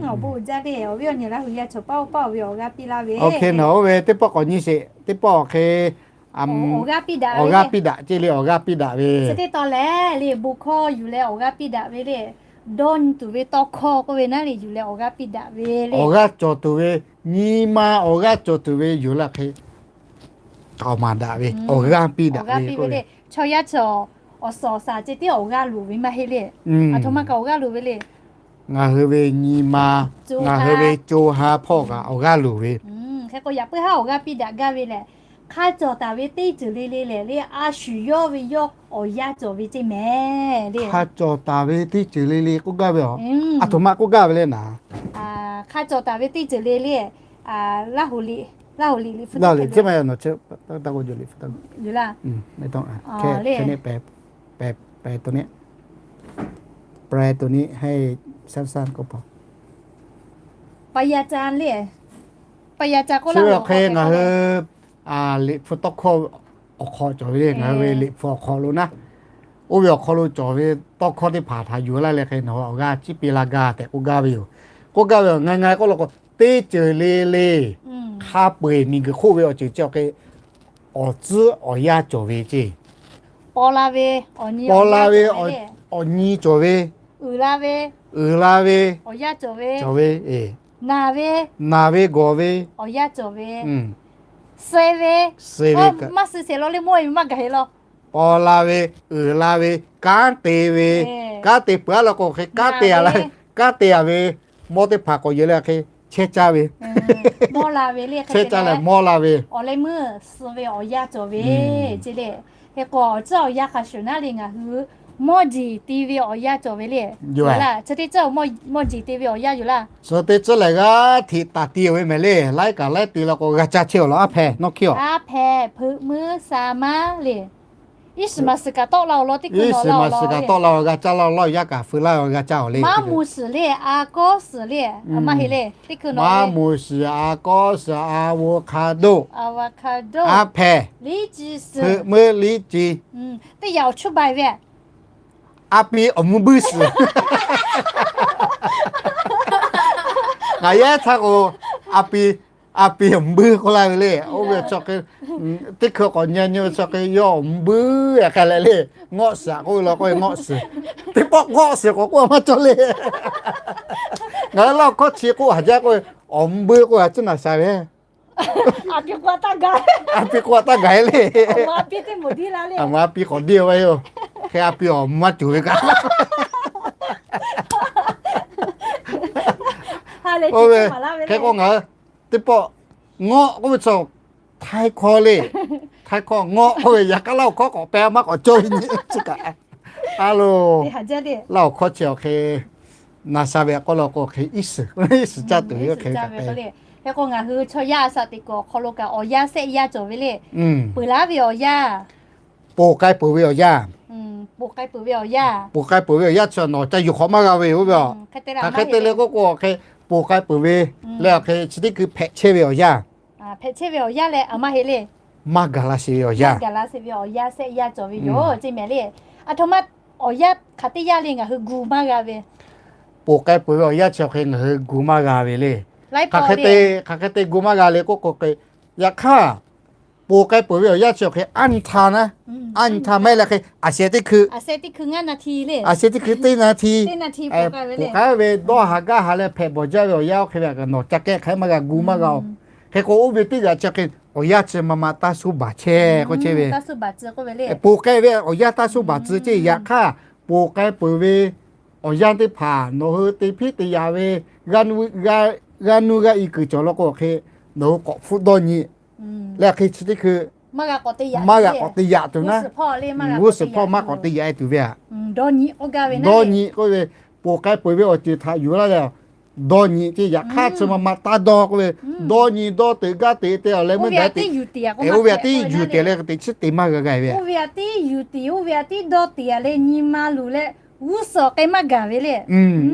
Awˬ bon uiˍ jaˇ le, awˬ viˉ awˬ nyi Laˇ huˍ yaˇ chaw paˇ oˇ paˇ awˬ ve awˬ g'aˇ piˇ laˇ ve. Oˇ hk'e nawˬ oˇ ve teˇ pawˆ k'awꞈ nyi sheˍ, teˇ pawˆ awˬ hk'e awˬ g'aˇ piˇ daꞈ ceˇ le, awˬ g'aˇ piˇ daꞈ ve. Chi teˇ tawn lehˬ le, bon hkawˇ yuˬ leh awˬ g'aˇ piˇ daꞈ ve le. Dawˇ nyi tuˬ ve tawˇ hkawˇ k'oˆ ve naˉ le, yuˬ leh awˬ g'aˇ piˇ daꞈ ve le. Awˬ g'aˇ cawˬ tuˬ ve, nyi ma awˬ g'aˇ cawˬ tuˬ ve yuˬ leh hk'e, k'aoˍ maˍ daꞈ ve, awˬ g'aˇ piˇ daꞈ ve k'oˆ ve. Chaw yaˇ cawˬ awˬ suhˍ awˬ shaˍ ceh tiˉ awˬ g'aˇ loˍ ve maˇ heˆ le. Aˬ htoꞈ ma kaꞈ awˬ g'aˇ loˍ ve le. Ngaˬ hui ve nyi ma, ngaˬ hui ve co ha hpawˇ kaꞈ awˬ g'aˇ loˍ ve. Hk'e k'o yaꞈ puiˉ haˉ awˬ g'aˇ piˇ daꞈ gaˇ ve lehˬ, hk'a cawˬ taˍ ve teˇ ceuˬ le le lehˬ le, a shu yawˇ ve yawˇ awˬ yanˇ cawˬ ve ceˇ mehˍ le. Hk'a cawˬ taˍ ve teˇ ceuˬ le le k'oˆ gaˇ ve a. Aˬ htoꞈ ma k'oˆ gaˇ ve le naˍ. Hk'a cawˬ taˍ ve teˇ ceuˬ le le, Laˇ huˍ liꞈ, Laˇ huˍ liꞈ liꞈ hpu taˇ k'oˆ, liꞈ hpu taˇ k'oˆ, hk'e, hk'e, แปล ตัวนี้ แปล ตัวนี้ ให้สั้นๆ ก็พอ Chi ve awˬ hk'e ngaˬ hui liꞈ hpu tawˇ hkawˇ awˬ hk'aw cawˬ ve le, ngaˬ hui ve liꞈ hpu awˬ hk'aw lo naˉ, oˇ ve awˬ hk'aw lo cawˬ ve tawˇ hkawˇ teˇ hpaˍ htaꞈ yuˬ laˇ leh hk'e nawˬ hui awˬ g'aˇ ciˉ piˇ la gaˇ tehꞈ k'oˆ gaˇ ve yoˬ. K'oˆ gaˇ ve ngaˬ ngaˬ k'oˆ la k'o, teˇ ceuˬ le le hk'a peu-eˬ miˬguiˬ hk'oˆ ve awˬ ceuˬ chi awˬ hk'e awˬ tcuhˉ awˬ yanˇ cawˬ ve ceˇ. Paw la ve awˬ nyi cawˬ ve, uiˍ la ve cawˬ ve, naˬ ve gawˬ ve, suh ve, maˇ suh sheˍ law le, mawˇ ve maˇ gaˬ heˆ law. Paw la ve, uiˍ la ve, kanˉ te ve, kanˉ te peuˬ-a law k'o hk'e kanˉ te-a la, kanˉ te-a ve, mawˇ teˇ hpaˍ k'awꞈ yehˬ leh hk'e chehˇ caˇ ve, chehˇ caˇ leh mawˇ la ve, awˬ leh meuˇ suh ve awˬ yanˇ cawˬ ve ceˇ le. Hk'e k'o awˬ tcuhˉ awˬ yanˇ hk'a shuˍ naˉ le ngaˬ hui mawˇ jeˬ te ve awˬ yanˇ cawˬ ve le. Chi teˇ tcuhˉ mawˇ jeˬ te ve awˬ yanˇ yoˬ laˇ. Suh teˇ tcuhˉ lehˬ g'aˇ hteꞈ taˍ te-oˬ ve mehˍ le. Laiˉ kaꞈ laiˉ te law k'o g'a caˇ chehˇ-oˬ law. Aˉ hpehꞈ, nawˇ hkiˇ-oˬ, aˉ hpehꞈ, hpeuꞈ meuˇ sha maˇ le. Iˉ shiˍ maˍ shiˍ kaꞈ tawˆ la-oˬ law, teˇ hkui nawˬ la-oˬ law, tawˆ la-oˬ g'a caˇ laˇ-oˬ laˇ, yaˇ kaꞈ feu laˇ-oˬ g'a caˇ-oˬ le. Maˇ moˍ shiˍ le, a kawˉ shiˍ le, maˇ heˆ le. Teˇ hkui nawˬ maˇ moˍ shiˍ, a kawˉ shiˍ, avocado, aˉ hpehꞈ, hpeuꞈ meuˇ liˉ ci, teˇ yanˇ awˬ chuˇ bai ve, a pi awˬ mvuh buiˇ shiˍ. Ngaˬ yaˇ htaˇ k'o, a pi, a pi awˬ mvuh buiˇ k'oˆ laˇ ve le. Oˇ ve chaw hk'e, teˇ hkui k'awꞈ nyi nyi ve chaw hk'e yawˇ awˬ mvuh buiˇ a hk'a leh le. Ngawˆ shiˍ k'oˆ ve law k'o, ngawˆ shiˍ. Teˇ pawˆ ngawˆ shiˍ k'awꞈ k'oˆ maˇ cawˇ le. Ngaˬ hui Laˇ huˍ hkawˇ chi k'oˆ haˍ jaˇ k'oˆ ve, awˬ mvuh buiˇ k'oˆ ve a tcuhˉ naˍ sha ve, a pi k'oˆ a taˇ gaˬ-e le. Aˬ ma a pi k'awꞈ diˇ ve yoˬ. Hk'e a pi awˬ mvuh maˇ cawˬ ve kaꞈ. Oˇ ve, hk'e k'o ngaˬ hui teˇ pawˆ ngawˆ k'oˆ ve chaw, htaiˇ hkawˇ le. Htaiˇ hkawˇ ngawˆ k'oˆ ve, yaꞈ hk'aˇ Laˇ huˍ hkawˇ k'awꞈ pehˇ maˇ k'awꞈ cawˇ ve nyi chi kaꞈ, a loˬ, Laˇ huˍ hkawˇ chi awˬ hk'e naˍ sha ve k'oˆ law k'o hk'e iˉ shiˍ, iˉ shiˍ caˇ tuˬ ve oˇ hk'e kaꞈ te. Hk'e k'o ngaˬ hui chaw yaˇ a shaꞈ teꞈ kuiˬ awˬ hk'aw lo kaꞈ awˬ yanˇ sehˆ yanˇ cawˬ ve le. Peuˬ laˉ ve awˬ yanˇ, ponˬ k'ai peuˬ ve awˬ yanˇ, ponˬ k'ai peuˬ ve awˬ yanˇ, ponˬ k'ai peuˬ ve awˬ yanˇ chi nawˬ ca yuˬ hk'awꞈ maˇ g'a ve yoˬ ve a. Hk'aˬ hk'e te le k'oˆ k'o hk'e, ponˬ k'ai peuˬ ve leh awˬ hk'e chi teˇ hkui hpehꞈ chehˇ ve awˬ yanˇ, hpehꞈ chehˇ ve awˬ yanˇ leh a maˇ heˆ le. Maˇ gaˬ la sheˍ ve awˬ yanˇ, gaˬ la sheˍ ve awˬ yanˇ sehˆ yanˇ cawˬ ve yoˬ ceˇ mehˍ le. Aˬ htoꞈ ma awˬ yanˇ hk'aˬ teˇ yanˇ le ngaˬ hui gu maˇ g'a ve, ponˬ k'ai peuˬ ve awˬ yanˇ chi awˬ hk'e ngaˬ hui gu maˇ g'a ve le. Hk'aˬ hk'e te, hk'aˬ hk'e te gu maˇ g'a le k'oˆ k'o hk'e, yaꞈ hk'aˇ ponˬ k'ai peuˬ ve awˬ yanˇ chi awˬ hk'e aˉ nyi htaˇ naˉ, aˉ nyi htaˇ maˇ heˆ leh hk'e aˬ sheh teˇ hkui, aˬ sheh teˇ hkui ngaˇ naˇ hti le, aˬ sheh teˇ hkui teˇ naˇ hti, ponˬ k'ai ve dawˇ haˍ gaˇ haˍ leh hpehꞈ bawˬ jaˇ ve awˬ yanˇ oˇ hk'e ve nawˬ ca kehˉ hk'aˬ maˇ g'a gu maˇ g'a-oˬ. Hk'e k'o oˇ ve teˇ g'aˇ chi hk'e awˬ yanˇ chi ma ma taˇ suh baˬ chehˇ k'oˆ chehˇ ve, ponˬ k'ai ve awˬ yanˇ taˇ suh baˬ tcuh ceˇ. Yaꞈ hk'aˇ ponˬ k'ai peuˬ ve awˬ yanˇ teˇ hpaˍ nawˬ hui te hpiˉ te yaꞈ ve g'aˇ nuˇ g'aˇ i kuiˬ cawˬ law k'o hk'e nawˬ hui k'awꞈ hpfuhˆ dawˇ nyi leh hk'e chi teˇ hkui maˇ g'a k'awꞈ te yaꞈ tuˬ naˉ, g'uˇ suhˍ hpawˇ maˇ k'awꞈ te yaꞈ-e tuˬ ve a. Dawˇ nyi k'oˆ ve, ponˬ k'ai peuˬ ve awˬ ceuˬ htaꞈ yuˬ laˇ leh dawˇ nyi ceˇ. Yaꞈ hk'aˇ chi ma ma taˇ dawˇ k'oˆ ve, dawˇ nyi dawˇ teꞈ gaˇ teꞈ te awˬ leh meuˇ daꞈ te, oˇ ve aꞈ tiˉ yuˬ teꞈ leh teꞈ chiˉ te maˇ g'a g'a ve. Oˇ ve aꞈ tiˉ yuˬ teꞈ, oˇ ve aꞈ tiˉ dawˇ teꞈ leh nyi ma luˬ leh g'uˇ suhˍ k'ai maˇ gaˬ ve le.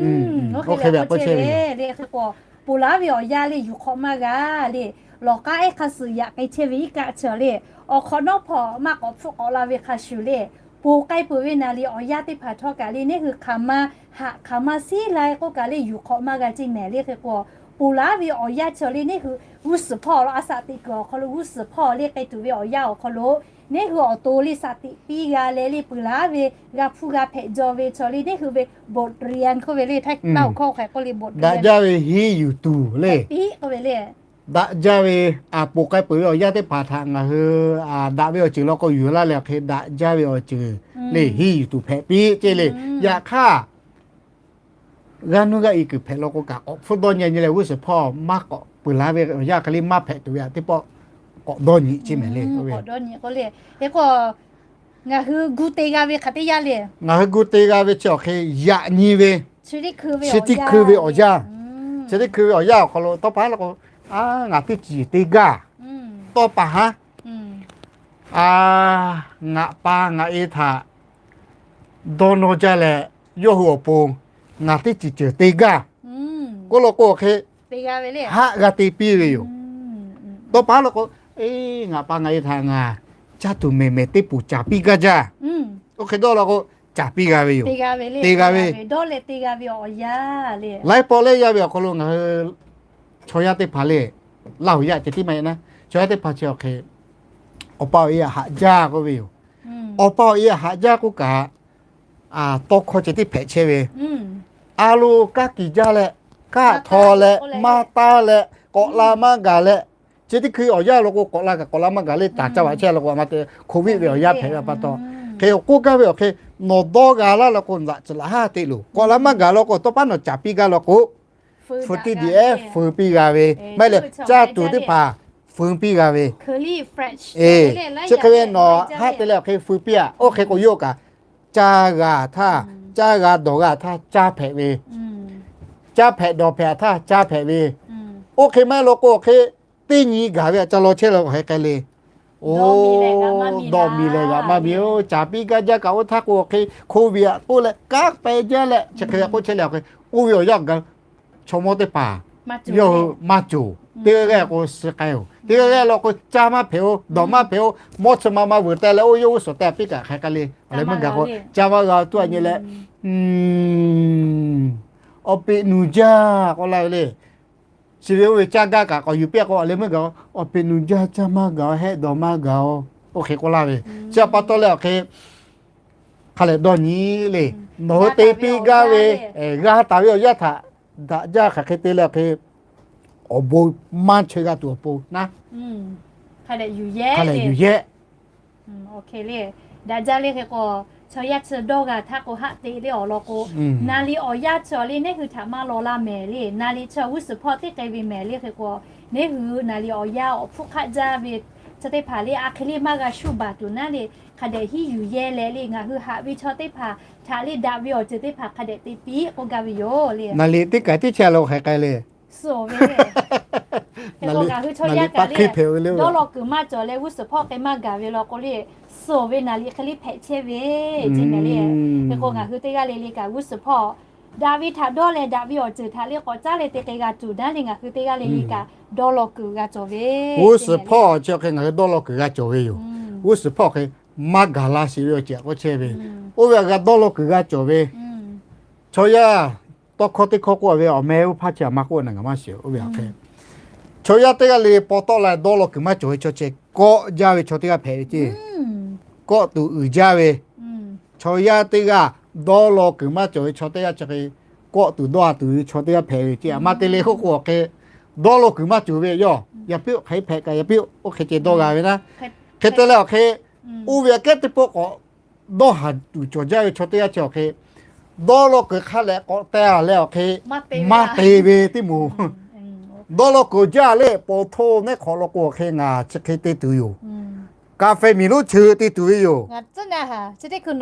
Oˇ hk'e ve a k'oˆ chehˇ ve le. Hk'e k'o ponˬ laˉ ve awˬ yanˇ le yuˬ hk'awꞈ maˇ g'a le. Lawˬ k'aˉ ehˉ hk'a suhˍ yaꞈ k'ai chehˇ ve iˉ kaˆ chi awˬ le, awˬ hk'awꞈ nawˉ hpawˇ maˇ k'awꞈ hpfuhˆ k'awꞈ la ve hk'a shuˍ le, ponˬ k'ai peuˬ ve naˍ riˍ awˬ yanˇ teˇ hpaˍ htawˇ kaꞈ le neˇ hui hk'aˬ ma haꞈ hk'aˬ ma siˉ lai k'oˆ kaꞈ le yuˬ hk'awꞈ maˇ g'a ceˇ mehˍ le. Hk'e k'o ponˬ laˉ ve awˬ yanˇ chi awˬ le neˇ hui g'uˇ suhˍ hpawˇ law a shaꞈ teꞈ kuiˬ awˬ hk'aw lo g'uˇ suhˍ hpawˇ le k'ai tuˬ ve awˬ yanˇ awˬ hk'aw lo neˇ hui awˬ to le shaꞈ teꞈ piˇ g'a leh le peuˬ laˉ ve g'a hpuˇ g'a hpehꞈ jaw ve chi awˬ le neˇ hui ve บทเรียน k'oˆ ve le. Htaiˇ Laˇ huˍ hkawˇ hk'e k'oˆ le บทเรียน daꞈ jaˇ ve hiˉ yuˬ tuˬ le. Daꞈ jaˇ ve, ponˬ k'ai peuˬ ve awˬ yanˇ teˇ hpaˍ htaꞈ ngaˬ hui daꞈ ve awˬ ceuˬ law k'o yuˬ laˇ leh awˬ hk'e daꞈ jaˇ ve awˬ ceuˬ le hiˉ yuˬ tuˬ hpehꞈ piˇ ceˇ le. Yaꞈ hk'aˇ g'aˇ nuˇ g'aˇ i kuiˬ hpehꞈ law k'o kaꞈ k'awꞈ hpfuhˆ dawˇ nyi nyi leh g'uˇ suhˍ hpawˇ maˇ k'awꞈ peuˬ laˉ ve awˬ yanˇ hk'e le maˇ hpehꞈ tuˬ ve aꞈ teˇ pawˆ k'awꞈ dawˇ nyi ceˇ mehˍ le. Ngaˬ hui gu te g'a ve hk'aˬ teˇ yanˇ le. Ngaˬ hui gu te g'a ve chi awˬ hk'e yaꞈ nyi ve chi teˇ hkui ve awˬ yanˇ, chi teˇ hkui ve awˬ yanˇ awˬ hk'aw lo tawˇ pa haˉ law k'o, ngaˬ teˇ ceuˬ te gaˇ. Tawˇ pa haˉ, ngaˬ pa ngaˬ e htaꞈ dawˇ nawˇ jaˇ leh yawˇ hui awˬ pon ngaˬ teˇ ceuˬ ceuˬ te gaˇ k'oˆ law k'o hk'e haˆ g'a te piˇ ve yoˬ. Tawˇ pa haˉ law k'o, ngaˬ pa ngaˬ e htaꞈ ngaˬ caˇ tuˬ mehˍ mehˍ teˇ poˬ caˍ piˇ gaˇ jaˇ. Oˇ hk'e dawˇ law k'o, caˍ piˇ g'a ve yoˬ. Te g'a ve, laiˉ pawˆ leh yaˇ ve awˬ hk'aw lo ngaˬ hui chaw yaˇ teˇ hpaˍ le, Laˇ huˍ yaˇ ceh tiˉ maˇ heˆ naˉ, chaw yaˇ teˇ hpaˍ chi awˬ hk'e Awˬ pa awˬ e aꞈ haꞈ jaˇ k'oˆ ve yoˬ. Awˬ pa awˬ e aꞈ haꞈ jaˇ k'oˆ kaꞈ, tawˇ hkawˇ ceh tiˉ hpehꞈ chehˇ ve, a lo kanˉ kiˬ jaˇ leh, kanˉ htaw leh, maˇ taˇ leh, k'awꞈ la maˇ gaˬ leh, chi teˇ hkui awˬ yanˇ lo k'o, k'awꞈ la kaꞈ k'awꞈ la maˇ gaˬ leh, taˍ caˇ vaꞈ chehˇ lo k'o, a ma te, Covid ve awˬ yanˇ hpehꞈ ve pa taw, hk'e k'oˆ gaˇ ve awˬ hk'e, nawˬ dawˇ g'a laˇ law k'o, naꞈ tcuhˍ laꞈ haˉ te loˬ. K'awꞈ la maˇ gaˬ law k'o, tawˇ paˉ nawˬ caˍ piˇ gaˇ law k'o, feu tiˇ diꞈ ehˉ feu piˇ g'a ve, maˇ heˆ leh caˇ tuˬ teˇ hpaˍ feu piˇ g'a ve, chi hk'e ve nawˬ haˆ te leh awˬ hk'e feu piˇ aꞈ. Oˇ hk'e k'o, yawˇ kaꞈ caˇ g'a htaˇ, caˇ g'a dawˬ g'a htaˇ caˇ hpehꞈ ve, caˇ hpehꞈ dawˬ hpehꞈ htaˇ caˇ hpehꞈ ve, oˇ hk'e maˇ heˆ law k'o, awˬ hk'e teˇ nyi gaˬ ve aꞈ ca law chehˇ la awˬ hk'e k'ai le. Oˇ, dawˇ miˬ leh g'aꞈ maˇ miˬ-oˬ. Caˍ piˇ gaˇ jaˇ kaꞈ oˇ htaˇ k'o, awˬ hk'e Covid aꞈ k'oˆ leh kanˉ peh jaˇ leh, chi hk'e k'oˆ chehˇ leh awˬ hk'e, oˇ ve awˬ yanˇ gaˬ chaw mawˇ teˇ hpaˍ yawˇ hui maˇ cawˬ. Teˇ g'aˇ g'aˇ k'o suh k'ai-oˬ. Teˇ g'aˇ g'aˇ law k'o, caˇ maˇ hpehꞈ-oˬ, dawˬ maˇ hpehꞈ-oˬ, mawˇ chi ma ma vuiˬ teh leh, oˇ yawˇ g'uˇ suhˍ teh piˇ kaꞈ hk'e k'ai le. Awˬ leh meuˇ gaˬ k'o, caˇ maˇ g'a tuˬ aꞈ nyi leh, awˬ peꞈ nuˬ jaˇ k'oˆ laˇ ve le. Chi ve oˇ ve caˇ gaˇ kaꞈ k'awꞈ yuˬ piˇ k'o, awˬ leh meuˇ gaˬ k'o, awˬ peꞈ nuˬ jaˇ, caˇ maˇ gaˬ-oˬ, hehˆ dawˬ maˇ gaˬ-oˬ, oˇ hk'e k'oˆ laˇ ve. Chi pa taw leh awˬ hk'e hk'a lehˬ dawˇ nyi le. Nawˬ hui te piˇ gaˇ ve, g'a taˍ ve awˬ yanˇ htaꞈ daꞈ jaˇ hk'aˬ hk'e te leh awˬ hk'e, awˬ bon maˇ chaweh g'a tuˬ awˬ pon naˉ, hk'a lehˬ yuˬ yehˆ. Daꞈ jaˇ le hk'e k'o, chaw yaˇ chi dawˇ g'a htaˇ k'o haˆ te le awˬ lawn k'o, naˍ liꞈ awˬ yanˇ chi awˬ le neˉ hui htaꞈ maˇ law laˇ mehˍ le. Naˍ liꞈ chi g'uˇ suhˍ hpawˇ teˇ k'ai ve mehˍ le hk'e k'o, neˉ hui naˍ liꞈ awˬ yanˇ awˬ hpfuhˇ hk'aˆ jaˇ ve chaw teˇ hpaˍ le, a hk'e le maˇ g'a shuˉ baˬ tuˬ naˉ le, hk'a dehꞈ hiˉ yuˬ yehˇ leh le, ngaˬ hui haꞈ ve chaw teˇ hpaˍ htaꞈ le daꞈ ve awˬ ceuˬ teˇ hpaˍ hk'a dehꞈ te piˇ k'oˆ gaˇ ve yoˬ le. Naˍ liꞈ teˇ kaꞈ teˇ chehˇ lo hk'e k'ai le. Suh-oˬ ve le. Hk'e k'o ngaˬ hui chaw yaˇ kaꞈ le, dawˇ law kuiˬ maˇ cawˬ leh g'uˇ suhˍ hpawˇ k'ai maˇ gaˬ ve law k'o le, suh-oˬ ve naˍ liꞈ hk'e le hpehꞈ chehˇ ve, ceˇ mehˍ le. Hk'e k'o ngaˬ hui teˇ g'aˇ le le kaꞈ g'uˇ suhˍ hpawˇ daꞈ ve htaꞈ dawˇ leh daꞈ ve awˬ ceuˬ htaꞈ le k'awꞈ caˉ leh te k'ai g'a tuˬ naˉ le, ngaˬ hui teˇ g'aˇ le le kaꞈ dawˇ law kuiˬ g'a cawˬ ve. G'uˇ suhˍ hpawˇ chi hk'e ngaˬ hui dawˇ law kuiˬ g'a cawˬ ve yoˬ. G'uˇ suhˍ hpawˇ hk'e maˇ gaˬ la sheˍ ve awˬ ceuˬ k'oˆ chehˇ ve, oˇ ve g'a dawˇ law kuiˬ g'a cawˬ ve. Chaw yaˇ tawˇ hkawˇ teˇ hkawˇ k'oˆ ve, awˬ meh oˇ hpaˇ chi aꞈ maˇ k'oˆ na ngaˬ maˇ shiˍ. Oˇ ve aꞈ hk'e, chaw yaˇ teˇ g'aˇ le le paw tawˆ la dawˇ law kuiˬ maˇ cawˬ ve chaw ceh kawˆ jaˇ ve chaw teˇ g'aˇ hpehꞈ ve ceˇ. Kawˆ tuˬ uiˍ jaˇ ve chaw yaˇ teˇ g'aˇ, dawˇ law kuiˬ maˇ cawˬ ve chaw teˇ g'aˇ chi hk'e kawˆ tuˬ dawˇ a tuˬ ve chaw teˇ g'aˇ hpehꞈ ve ceˇ. Aˬ ma te le k'oˆ k'o awˬ hk'e, dawˇ law kuiˬ maˇ cawˬ ve yawˇ yaꞈ piˇ hk'e hpehꞈ kaꞈ yaꞈ piˇ oˇ hk'e ceh dawˇ g'a ve naˉ. Hk'e te leh awˬ hk'e, oˇ ve aꞈ kehˉ teˇ pawˆ k'awꞈ dawˇ haˍ tuˬ cawˬ jaˇ ve chaw teˇ g'aˇ chi awˬ hk'e, dawˇ law kuiˬ hk'a lehꞈ k'awꞈ te a leh awˬ hk'e, maˇ te ve teˇ moˍ. Dawˇ law kuiˬ jaˇ le, paw hto neˉ hk'awꞈ law k'o awˬ hk'e ngaˬ chi hk'e te tuˬ yoˬ. Ka feh miˬ lonˉ cheu te tuˬ ve yoˬ. Chi teˇ hkui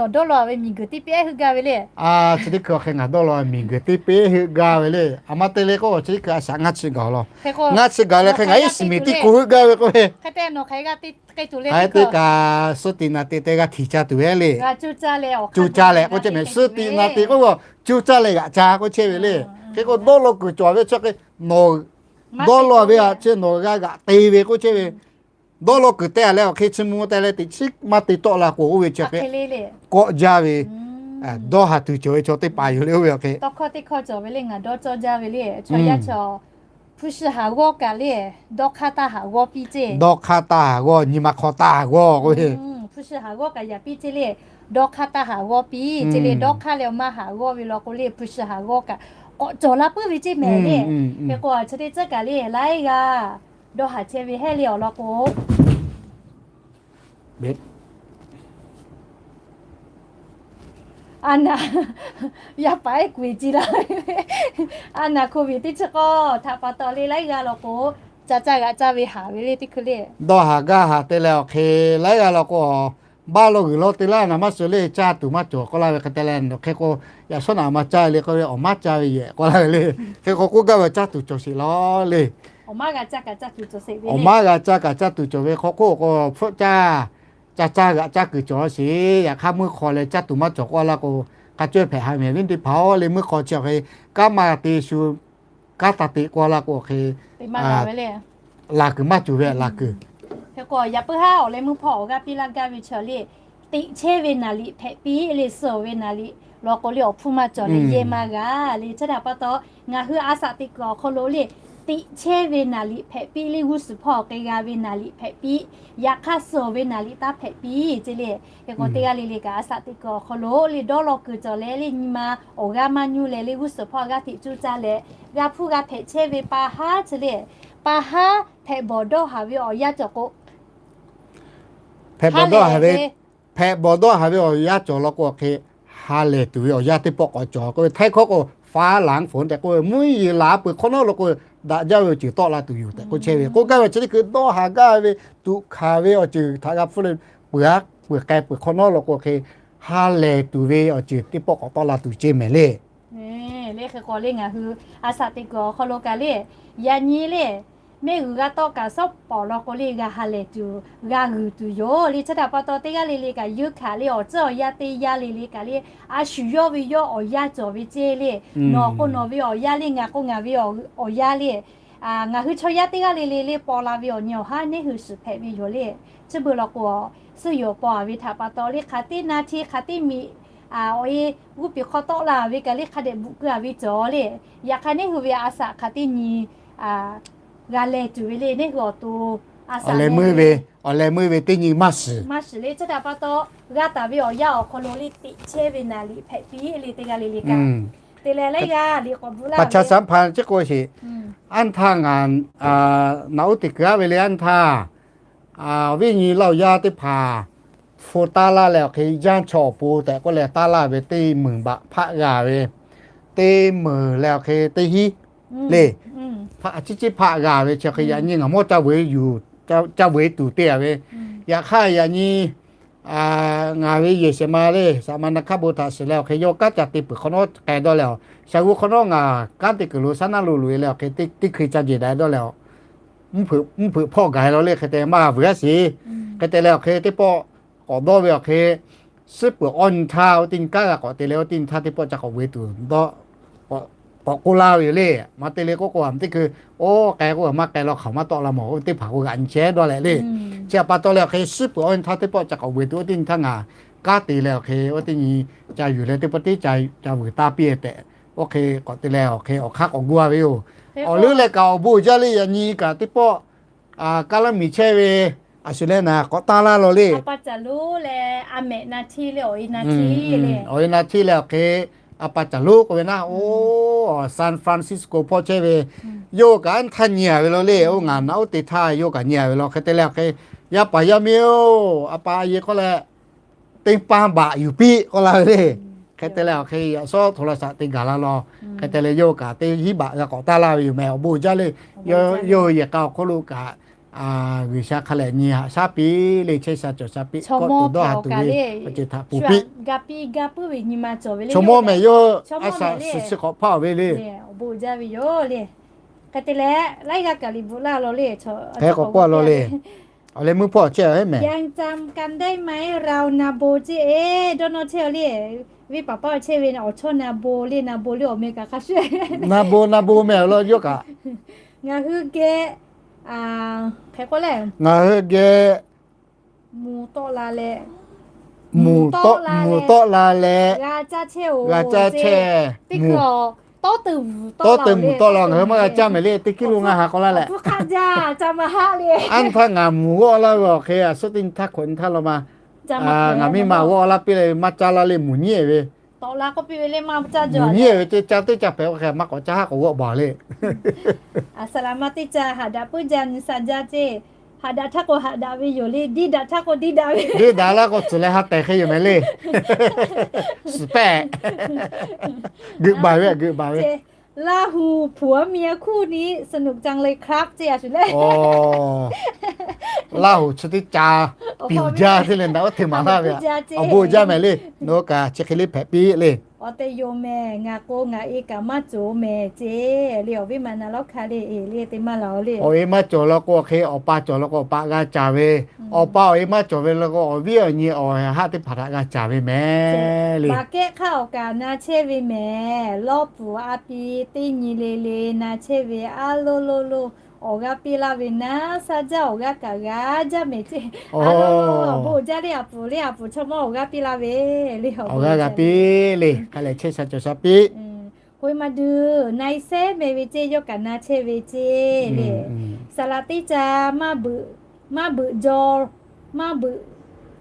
awˬ hk'e ngaˬ dawˇ law miˬ guiˬ teˇ peˇ heuˆ gaˇ ve le. Aˬ ma te le k'o, chi teˇ hkui a shaꞈ ngaˇ chi gaˬ law. Ngaˇ chi gaˬ leh hk'e ngaˬ iˉ shiˍ miˬ tiˉ k'o heuˆ gaˇ ve k'oˆ ve, hk'e te kaꞈ suh tiꞈ naˍ tiꞈ te g'a htiˍ ca tuˬ ve le. Cuˇ caˇ leh k'oˆ chehˇ mehˍ, suh tiꞈ naˍ tiꞈ k'oˆ k'o, cuˇ caˇ leh g'aꞈ ca k'oˆ chehˇ ve le. Hk'e k'o dawˇ law kuiˬ cawˬ ve chi hk'e, nawˬ dawˇ law ve a chi nawˬ g'a g'aꞈ te ve k'oˆ chehˇ ve. Dawˇ law kuiˬ te a leh awˬ hk'e chi mvuh te leh teꞈ chiˉ maˇ te tawˆ la k'o, oˇ ve chi hk'e kawˆ jaˇ ve, dawˇ haˍ tuˬ cawˬ ve chaw teˇ hpaˍ yoˬ le. Oˇ ve awˬ hk'e tawˇ hkawˇ teˇ hkawˇ cawˬ ve le, ngaˬ dawˇ cawˇ jaˇ ve le. Chaw yaˇ chi hpu shi haˍ g'awˇ kaꞈ le, dawˇ hk'aˇ taˇ haˍ g'awˇ piˇ ceˇ. Dawˇ hk'aˇ taˇ haˍ g'awˇ, nyi ma hk'aw taˇ haˍ g'awˇ k'o, hpu shi haˍ g'awˇ kaꞈ yaꞈ piˇ ceˇ le. Dawˇ hk'aˇ taˇ haˍ g'awˇ piˇ ceˇ le. Dawˇ hk'aˇ leh awˬ maˇ haˍ g'awˇ ve law k'o le, hpu shi haˍ g'awˇ kaꞈ k'awꞈ cawˬ la puiˉ ve ceˇ mehˍ le. Hk'e k'o chi teˇ tcuhˉ kaꞈ le, laiˉ g'aˇ dawˇ haˍ chehˇ ve heˆ le awˬ lawn k'o, a naˍ, yaˇ paˍ ehˉ kuˬ e ci la ve, a naˍ Covid teˇ chi k'awˇ htaꞈ pa taw le, laiˉ g'aˇ law k'o, ca caˇ g'aꞈ caˇ ve haˍ ve le teˇ hkui le. Dawˇ haˍ gaˇ haˍ te leh awˬ hk'e, laiˉ g'aˇ law k'o, baˆ lo g'uiˬ lo te laˇ naˍ maˇ suh le, caˇ tuˬ maˇ cawˬ k'oˆ laˇ ve hk'e te leh, hk'e k'o, yaꞈ shawˉ naꞈ ma caˇ le k'oˆ ve, awˬ maˇ caˇ ve yehˬ k'oˆ laˇ ve le. Hk'e k'o k'oˆ gaˇ ve caˇ tuˬ cawˬ sheˍ law le. Awˬ maˇ g'a caˇ kaꞈ caˇ tuˬ cawˬ sheˍ ve k'o k'o, hpfuhˆ caˇ, ca caˇ g'aꞈ caˇ kuiˬ cawˬ sheˍ. Yaꞈ hk'aˇ meuˇ hk'aw leh caˇ tuˬ maˇ cawˬ k'oˆ laˇ k'o, hk'a cawehˇ hpehꞈ ha mehˍ viˉ teˇ hpaˍ-oˬ le. Meuˇ hk'aw chi awˬ hk'e, kanˉ maˇ te shu, kanˉ taˇ te k'oˆ laˇ k'o awˬ hk'e, laˬ kuiˬ maˇ cawˬ ve laˬ kuiˬ. Hk'e k'o yaꞈ puiˉ haˉ awˬ leh meuˇ hpawˇ awˬ g'aˇ piˇ laˇ gaˇ ve chi le, teꞈ chehˇ ve naˍ liꞈ hpehꞈ piˇ le, suh ve naˍ liꞈ law k'o le awˬ hpfuhˇ maˇ cawˬ leh yehˇ maˇ g'a le. Chi htaꞈ pa taw ngaˬ hui a shaꞈ teꞈ kuiˬ awˬ hk'aw lo le, teꞈ chehˇ ve naˍ liꞈ hpehꞈ piˇ le, g'uˇ suhˍ hpawˇ awˬ hk'e g'a ve naˍ liꞈ hpehꞈ piˇ, yaꞈ hk'aˇ suh ve naˍ liꞈ taˇ hpehꞈ piˇ ce le. Hk'e k'o teˇ g'aˇ le le kaꞈ a shaꞈ teꞈ kuiˬ awˬ hk'aw lo le dawˇ law kuiˬ cawˬ leh le nyi ma awˬ g'aˇ maˇ nyuˇ leh le g'uˇ suhˍ hpawˇ g'aˇ hteꞈ cuˇ caˇ leh g'a hpuˇ g'a hpehꞈ chehˇ ve pa haˉ ce le. Pa haˉ hpehꞈ bawˬ dawˇ haˍ ve awˬ yanˇ cawˬ k'o, hpehꞈ bawˬ dawˇ haˍ ve, hpehꞈ bawˬ dawˇ haˍ ve awˬ yanˇ cawˬ law k'o hk'e, ha lehˬ tuˬ ve awˬ yanˇ teˇ pawˆ k'awꞈ cawˬ k'oˆ ve, htaiˇ hkawˇ k'o ฝรั่งฝน tehꞈ k'oˆ ve, mvuhˇ yeˬ laˬ peuˬ hk'awꞈ nawˉ law k'o, daꞈ jaˇ ve awˬ ceuˬ tawˆ la tuˬ yoˬ tehꞈ k'oˆ chehˇ ve. K'oˆ gaˇ ve chi teˇ hkui dawˇ haˍ gaˇ ve tuꞈ hkanˍ ve awˬ ceuˬ htaꞈ g'a hpuˇ le, peuˬ a peuˬ k'ai peuˬ hk'awꞈ nawˉ law k'o hk'e, ha lehˬ tuˬ ve awˬ ceuˬ teˇ pawˆ k'awꞈ tawˆ la tuˬ ce mehˍ le. Le hk'e k'o le ngaˬ hui a shaꞈ teꞈ kuiˬ awˬ hk'aw lo kaꞈ le, yaꞈ nyi le mehˆ g'uiˬ g'a tawˆ kaꞈ shawˉ pawˍ law k'o le g'a ha lehˬ tuˬ, g'a g'uiˬ tuˬ yoˬ le. Chi htaꞈ pa taw teˇ g'aˇ le le kaꞈ yeunˇ hkanˍ le awˬ tcuhˉ awˬ yanˇ teˇ yanˇ le le kaꞈ le, a shu yawˇ ve yawˇ awˬ yanˇ cawˬ ve ce le. Nawˬ k'o nawˬ ve awˬ yanˇ le, ngaˬ k'o ngaˬ ve awˬ yanˇ le. Ngaˬ hui chaw yaˇ teˇ g'aˇ le le le paw la ve awˬ nyi awˬ haˉ neˉ hui shiˍ hpehꞈ ve yoˬ le. Chi beuꞈ law k'o, suhˉ yoˬ paw a ve htaꞈ pa taw le hk'aˬ teˇ na hti hk'aˬ teˇ miꞈ awˬ e g'uˇ piˍ hk'aw tawˆ la ve kaꞈ le hk'a dehꞈ bvuhꞈ keu a ve cawˬ le. Yaꞈ hk'aˇ neˉ hui ve a shaꞈ hk'aˬ teˇ nyi g'a leh tuˬ ve le, neˉ hui awˬ to a shaꞈ awˬ leh meuˇ ve, awˬ leh meuˇ ve teˇ nyi maˇ shiˍ, maˇ shiˍ le. Chi htaꞈ pa taw g'a taˍ ve awˬ yanˇ awˬ hk'aw lo le teꞈ chehˇ ve naˍ liꞈ hpehꞈ piˇ le teˇ g'aˇ le le kaꞈ. Te leh laiˉ g'aˇ liꞈ k'awꞈ bvuhꞈ laˇ ve ประชาสัมพันธ์ chi k'o sheˍ, anˇ htaˇ ngaˬ naꞈ uˉ te kuiˬ aˉ ve le anˇ htaˇ, awˬ viˉ nyi laˇ awˬ yaˇ teˇ hpaˍ hpu taˇ laˇ leh awˬ hk'e, yanˇ chaw awˬ pon tehꞈ k'oˆ leh taˇ laˇ ve teˇ meunˍ baꞈ hpaˆ g'a ve, teˇ meunˍ leh awˬ hk'e teˇ hinˉ le, hpaˆ ciˉ ciˉ hpaˆ g'a ve chi hk'e yaꞈ nyi ngaˬ mawˇ ca vuiˬ yuˬ, ca vuiˬ tuˬ te a ve. Yaꞈ hk'aˇ yaꞈ nyi ngaˬ ve yehˬ shehˍ ma le, saˍ ma na hk'aˇ bon htaꞈ shiˍ leh awˬ hk'e yawˇ kanˉ ca te peuˬ hk'awꞈ nawˉ k'ai dawˇ leh, shaˍ g'u hk'awꞈ nawˉ ngaˬ kanˉ te kuiˬ lo shaˉ naˉ lo loꞈ e leh awˬ hk'e teˇ hkui ca jeˬ daꞈ dawˇ leh, mvuhˇ hpeuꞈ hpawˇ gaˬ e law le hk'e te maˇ vuiˬ aˉ sheˍ. Hk'e te leh awˬ hk'e teˇ pawˆ k'awꞈ dawˇ ve awˬ hk'e, suhˉ peuˬ awˇ nyi htaˇ oˇ teˇ nyi kanˉ g'a k'awꞈ te leh oˇ teˇ nyi htaˇ teˇ pawˆ ca k'awꞈ vuiˬ tuˬ dawˇ k'awꞈ k'oˆ laˇ ve yoˬ le. Ma te le k'oˆ k'o, a teˇ hkui oˇ k'ai k'oˆ maˇ k'ai law hk'aˬ maˇ tawˆ la mawˬ, oˇ teˇ hpaˍ k'o g'aꞈ nyi chehˇ dawˇ leh le. Chi htaꞈ pa taw leh awˬ hk'e suhˉ peuˬ awˇ nyi htaˇ teˇ pawˆ ca k'awꞈ vuiˬ tuˬ oˇ teˇ nyi htaˇ ngaˬ kanˉ te leh awˬ hk'e oˇ teˇ nyi ca yuˬ leh teˇ pawˆ teˇ ca vuiˬ taˇ piˇ tehꞈ, oˇ hk'e k'awꞈ te leh awˬ hk'e awˬ hk'aˇ k'awꞈ gu a ve yoˬ. Awˬ leuˉ leh kaꞈ awˬ bon jaˇ le yaꞈ nyi kaꞈ teˇ pawˆ kaˇ laˇ miˬ chehˇ ve a shu leh naˍ k'awꞈ taˇ laˇ law le. Awˬ e na htiˇ leh awˬ hk'e, a pa caˬ lonˉ k'oˆ ve naˆ, oˇ San Francisco hpawˇ chehˇ ve, yawˇ kaꞈ anˇ htaˇ nyi a ve law le. Oˇ ngaˬ naꞈ uˉ te htaˇ yawˇ kaꞈ nyi a ve law hk'e te leh awˬ hk'e, yaˇ paˍ yaˇ miˇ-oˬ, a pa a ye k'oˆ leh teˇ paˇ baꞈ yuˬ piˇ k'oˆ la ve le. Hk'e te leh awˬ hk'e yaꞈ shawˉ โทรศัพท์ te gaˬ la law. Hk'e te leh yawˇ kaꞈ teˇ hinˉ baꞈ g'a k'awꞈ taˇ laˇ ve yoˬ meh. Awˬ bon jaˇ le. Yawˇ hui yehˬ k'a awˬ hk'oˆ lo kaꞈ G'uiˬsha hk'a lehˬ nyi haꞈ shaˉ piˇ le, chehˇ sha cawˬ sha piˇ, kawˆ tuˬ dawˇ haˍ tuˬ ve awˬ ceuˬ htaꞈ puˬ piˇ. Chaw mawˇ mehˍ yawˇ a shaꞈ suhˍ suhˍ k'awꞈ hpaˇ ve le. Hk'e k'awꞈ k'oˆ law le. Awˬ leh meuˇ hpawˇ chehˇ mehˍ. ยังจำกันได้ไหม เรานาโบ ceˇ e, dawˇ nawˇ chehˇ le. Venˇ paˍ paˇ chehˇ ve awˬ chawˇ na bo le, na bo le awˬ meh kaꞈ hk'a shuˍ. Na bo na bo mehˍ awˬ lawn yawˇ kaꞈ. Ngaˬ hui geh, hk'e k'oˆ le, ngaˬ hui geh mvuhˬ tawˆ la leh, mvuhˬ tawˆ la leh, g'a caˇ chehˇ, tawˇ te mvuhˬ tawˆ la ngaˬ hui maˇ g'a caˇ mehˍ le. Teˇ kiˇ lo ngaˬ ha k'aw laˇ leh, anˇ htaˇ ngaˬ mvuhˬ g'awˇ laˇ ve awˬ hk'e a suhˉ teˇ nyi htaˇ hkawꞈ nyi htaˇ law ma, ngaˬ miˇ ma g'awˇ laˇ piˇ leh maˇ caˇ laˇ le, mvuhˬ nyiˉ ve. Mvuhˬ nyiˉ ve teˇ caˇ teˇ caˇ hpehꞈ k'o hk'e maˇ k'awꞈ caˇ haˉ k'awꞈ g'awˇ baˬ le. Aˬ saˍ laˍ ma teˇ caˇ haꞈ daꞈ puiˉ jaˇ nyi sha jaˇ ceˇ. Haꞈ daꞈ htaˇ k'o haꞈ daꞈ ve yoˬ le, diˇ daꞈ htaˇ k'o diˇ daꞈ ve. Diˇ daꞈ laˇ k'o tcuhˬ leh ha tehˬ hk'e yoˬ mehˍ le. Suhˍ pehˆ. Geuꞈ baˬ ve, geuꞈ baˬ ve. ราหูผัวเมียคู่นี้สนุกจังเลยครับ ceˇ a shu le. Laˇ hoˍ chi teˇ ca piˍ jaˇ te leh naꞈ oˉ te maˍ laˇ ve. Awˬ bon jaˇ mehˍ le. Nawˬ hui kaꞈ chi hk'e le hpehꞈ piˇ le. Awˬ te yoˬ mehˍ, ngaˬ k'o ngaˬ e kaꞈ maˇ cawˬ mehˍ ceˇ le. Awˬ viˉ ma na lawˉ hkanˇ le, e le te maˇ laˬ le. Awˬ e maˇ cawˬ law k'o hk'e awˬ pa cawˬ law k'o awˬ pa g'a caˍ ve, awˬ pa awˬ e maˇ cawˬ ve law k'o awˬ viˉ awˬ nyi awˬ haˆ teˇ hpaˍ htaꞈ g'a caˍ ve mehˍ le. Baˬ kehˉ hk'aˇ awˬ kaꞈ na chehˇ ve mehˍ. Lawˇ puˍ a pi teˇ nyi le le na chehˇ ve a loˇ loˇ loˇ awˬ g'aˇ piˇ laˇ ve naˉ, shaˉ jaˇ awˬ g'aˇ kaꞈ g'a jaˇ mehˍ ceˇ. Awˬ bon jaˇ le, a puˍ le, a puˍ chaw mawˇ awˬ g'aˇ piˇ laˇ ve le. Awˬ g'aˇ g'a piˇ le. Hk'a lehˬ chehˇ sha cawˬ sha piˇ. Oˇ ve maˇ duˬ, na i sehˉ meh ve ceˇ, yawˇ kaꞈ na chehˇ ve ceˇ le. Saˍ laˍ teˇ ca maˇ beuꞈ, maˇ beuꞈ jaw, maˇ beuꞈ,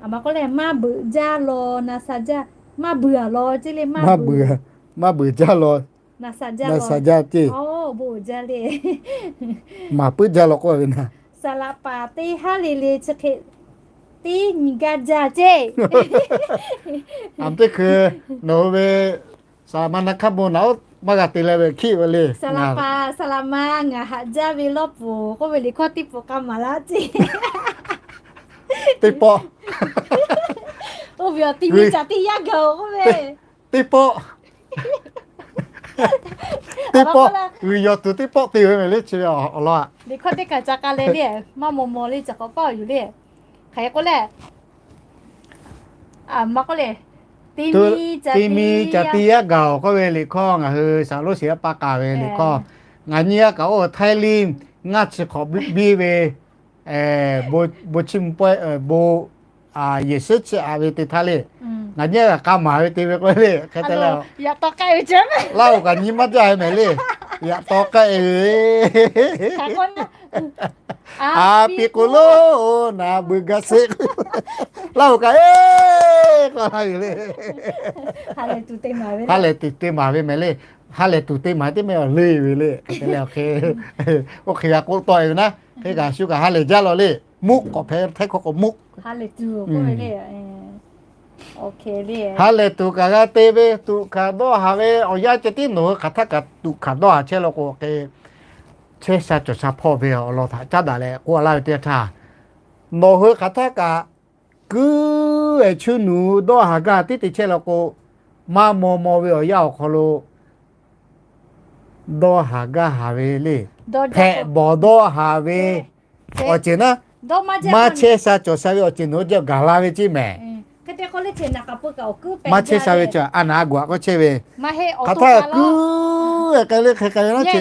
a ma k'oˆ le, maˇ beuꞈ jaˇ law, na sha jaˇ, maˇ beuꞈ a law ceˇ le, maˇ beuꞈ, maˇ beuꞈ jaˇ law, na sha jaˇ ceˇ. Awˬ bon jaˇ le. Maˍ puiˉ jaˇ law k'oˆ ve na. Saˍ laˍ paˍ teˇ haˉ le le chi hk'e teˇ nyi gaˇ jaˇ ceˇ. A teˇ hkui nawˬ hui ve saˍ laˍ ma na hk'aˇ bon naꞈ oˉ maˇ g'a te leh ve hkiˆ ve le. Saˍ laˍ paˍ saˍ laˍ ma ngaˬ haꞈ jaˇ ve lawˇ puˍ k'oˆ ve liꞈ hkawˇ teˇ puˍ k'a maˍ laˇ ceˇ. Teˇ pawˆ. Oˇ ve awˬ ti nyi caˍ teˇ yanˇ gaˬ-oˬ k'oˆ ve. Teˇ pawˆ. Teˇ pawˆ. G'uiˬ yawˬ tuˬ teˇ pawˆ te ve mehˍ le chi ve awˬ lawn. Liꞈ hkawˇ teˇ kaˬ ca k'a leh le, maˇ maw maw le, caˬ k'awꞈ paˇ awˬ yuˬ le. Hk'aˬ hk'e k'oˆ le, a ma k'oˆ le, teˇ nyi caˍ teˇ yanˇ gaˬ-oˬ k'oˆ ve liꞈ hkawˇ ngaˬ hui saˍ loˉ shiˍ pa k'a ve liꞈ hkawˇ, ngaˬ nyi a kaꞈ oˇ Htaiˇ liˇ ngaˇ chi hk'awꞈ biˇ ve bon chiˇ mvuh pawehˇ bon yehˬ shiˉ chi aꞈ ve te htaˇ le, ngaˬ nyi a kaꞈ k'a maˍ ve te ve k'oˆ le. Hk'e te leh, Laˇ oˬ kaꞈ nyi maˇ jaˇ ve mehˍ le. Yaꞈ taw k'ai ve, a pi k'o lo, naˍ beuꞈ gaˇ sheˆ. Laˇ oˬ kaꞈ e k'awꞈ la ve le. Ha lehˬ tuˬ te maˍ ve mehˍ le. Ha lehˬ tuˬ te maˍ teˇ mehˆ awˬ le ve le. Hk'e te leh, oˇ hk'e g'a k'oˆ tawˆ e ve naˉ, hk'e kaꞈ shu kaꞈ ha lehˬ jaˇ law le. Muˆ k'awꞈ hpehꞈ htaiˇ hkawˇ k'o muˆ. Ha lehˬ tuˬ kaꞈ g'a te ve, tuꞈ hkanˍ dawˇ haˍ ve awˬ yanˇ ceh tiˉ nawˬ hui hk'aˬ htaˇ kaꞈ tuꞈ hkanˍ dawˇ haˍ chehˇ law k'o, hk'e chehˇ sha cawˬ sha hpawˇ ve awˬ lawn htaꞈ caˉ daꞈ leh k'oˆ laˇ ve teˇ yanˇ htaˇ, nawˬ hui hk'aˬ htaˇ kaꞈ kuiˉ ehˍ chuˇ nuˬ dawˇ haˍ gaˇ tiˉ te chehˇ law k'o, maˇ maw maw ve awˬ yanˇ awˬ hk'aw lo dawˇ haˍ gaˇ haˍ ve le. Hpehꞈ bawˬ dawˇ haˍ ve awˬ ceuˬ naˉ, maˇ chehˇ sha cawˬ sha ve awˬ ceuˬ nawˬ hui jehˬ gaˬ la ve ceˇ mehˍ. Maˇ chehˇ sha ve chi a naˍ a g'aꞈ k'awꞈ chehˇ ve, hk'aˬ htaˇ kuiˉ k'ai le hk'e k'ai ve naˉ, chi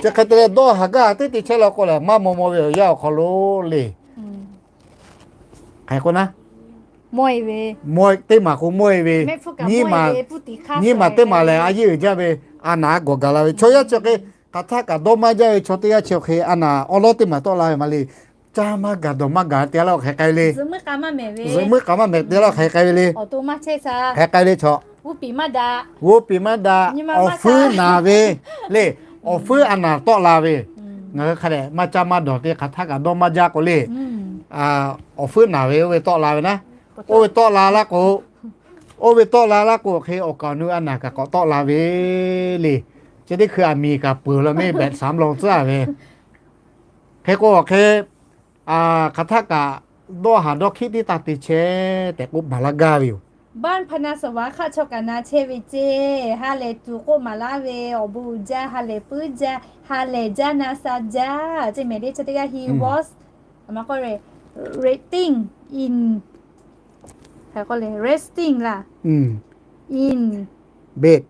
hk'e te leh dawˇ haˍ gaˇ teˇ te chehˇ law k'o lehˬ, maˇ maw maw ve awˬ yanˇ awˬ hk'aw lo le. Hk'e k'o naˉ, teˇ maˬ k'o mawˇ e ve, nyiˇ maˬ teˇ maˬ lehˬ a yeˇ uiˍ jaˇ ve, a naˍ a g'awˬ gaˬ la ve chaw yaˇ chi hk'e, hk'aˬ htaˇ kaꞈ dawˇ maˇ jaˇ ve chaw teˇ g'aˇ chi hk'e a naˍ awˉ lawˉ teˇ maˬ tawˆ la ve maˇ le. Caˇ maˇ gaˬ dawˬ maˇ gaˬ te laˇ hk'e k'ai le. Zuhꞈ muiˉ k'a maˇ mehˍ te laˇ hk'e k'ai ve le. Hk'e k'ai le chaw, g'oˇ piˍ maˇ daꞈ, awˬ fuiˉ naˍ ve le. Awˬ fuiˉ a naˍ tawˆ la ve, ngaˬ hui hk'a dehꞈ maˇ caˇ maˇ dawˬ te hk'aˬ htaˇ kaꞈ dawˇ maˇ jaˇ k'o le. Awˬ fuiˉ naˍ ve oˇ ve tawˆ la ve naˉ, oˇ ve tawˆ la laˇ k'o, oˇ ve tawˆ la laˇ k'o hk'e awˬ kaˍ awˬ nu a naˍ kaꞈ k'awꞈ tawˆ la ve le. Chi teˇ hkui aˬ miˍ kaꞈ peuˬ law mehˆ behꞈ saˍ law tcuhˉ ve. Hk'e k'o hk'e, hk'aˬ htaˇ kaꞈ dawˇ haˍ dawˇ hkiˆ tiˉ taˇ te chehˇ tehꞈ k'oˆ maˍ laˇ gaˇ ve yoˬ. Baˆ hpaˍ na saˍ vaˍ hk'aˆ chaw kaꞈ na chehˇ ve ceˇ, ha lehˬ tuˬ k'oˆ maˍ laˇ ve awˬ bon uiˍ jaˇ, ha lehˬ puiˉ jaˇ, ha lehˬ jaˇ na sha jaˇ ceˇ mehˍ le. Chi teˇ g'aˇ he was, a ma k'oˆ le, resting in, hk'e k'oˆ le, resting la, in bed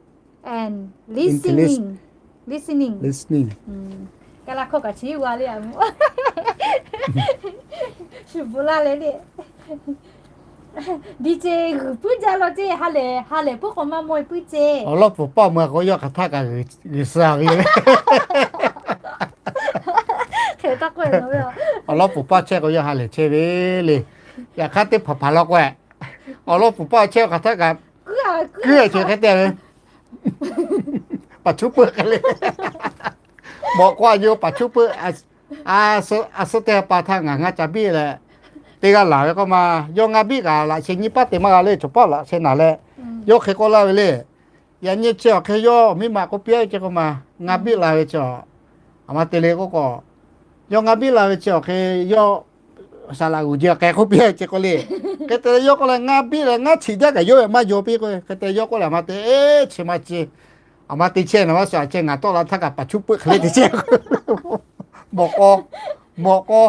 and listening, listening, listening. Kaˇ laˇ hkawˇ kaꞈ chi g'a le a, shu bon laˇ leh le. Di ce g'uiˬ puiˉ jaˇ law ceˇ, ha lehˬ, ha lehˬ puiˉ k'o maˇ mawˇ e puiˉ ceˇ. Awˬ lawˉ puˍ paˇ meuˇ k'o yawˇ hk'aˬ htaˇ kaꞈ g'uiˬ sha ve le. Awˬ lawˉ puˍ paˇ chehˇ k'o yawˇ ha lehˬ chehˇ ve le. Yaꞈ hk'aˇ teˇ hpaˍ hpaˍ law k'o, awˬ lawˉ puˍ paˇ chehˇ hk'aˬ htaˇ kaꞈ kuiˉ a ceuˬ hk'e te ve, paˍ chuˉ peuˆ hk'e le. Mawꞈ k'aw a nyi paˍ chuˉ peuˆ. A suhˉ teˇ pa htaˇ ngaˬ ngaˇ ca biˆ leh, teˇ g'aˇ laˬ ve k'oˆ ma, yawˇ ngaˇ biˆ kaꞈ laꞈ sheh nyiˇ paˉ te maˇ g'a le, chaw paˉ laꞈ sheh naˍ leh, yawˇ hk'e k'oˆ laˇ ve le. Yaꞈ nyi chi awˬ hk'e yawˇ miˇ ma k'oˆ piˇ a ve ce k'oˆ ma, ngaˇ biˆ la ve chi, a ma te le k'oˆ k'o, yawˇ ngaˇ biˆ la ve chi awˬ hk'e yawˇ saˍ laꞈ g'uˬ ji a k'ai k'oˆ piˇ a ve ce k'oˆ le. Hk'e te leh yawˇ k'oˆ leh ngaˇ biˆ leh ngaˇ chi jaˇ kaꞈ yawˇ ve maˇ yaw piˇ k'o, hk'e te yawˇ k'oˆ leh a ma te, eˬ, chi ma ce, a ma te chehˇ na maˇ shu a ceh ngaˬ tawˆ la htaˇ kaꞈ paˍ chuˉ peuˆ hk'e le te chehˇ. Mawꞈ k'aw, mawꞈ k'aw,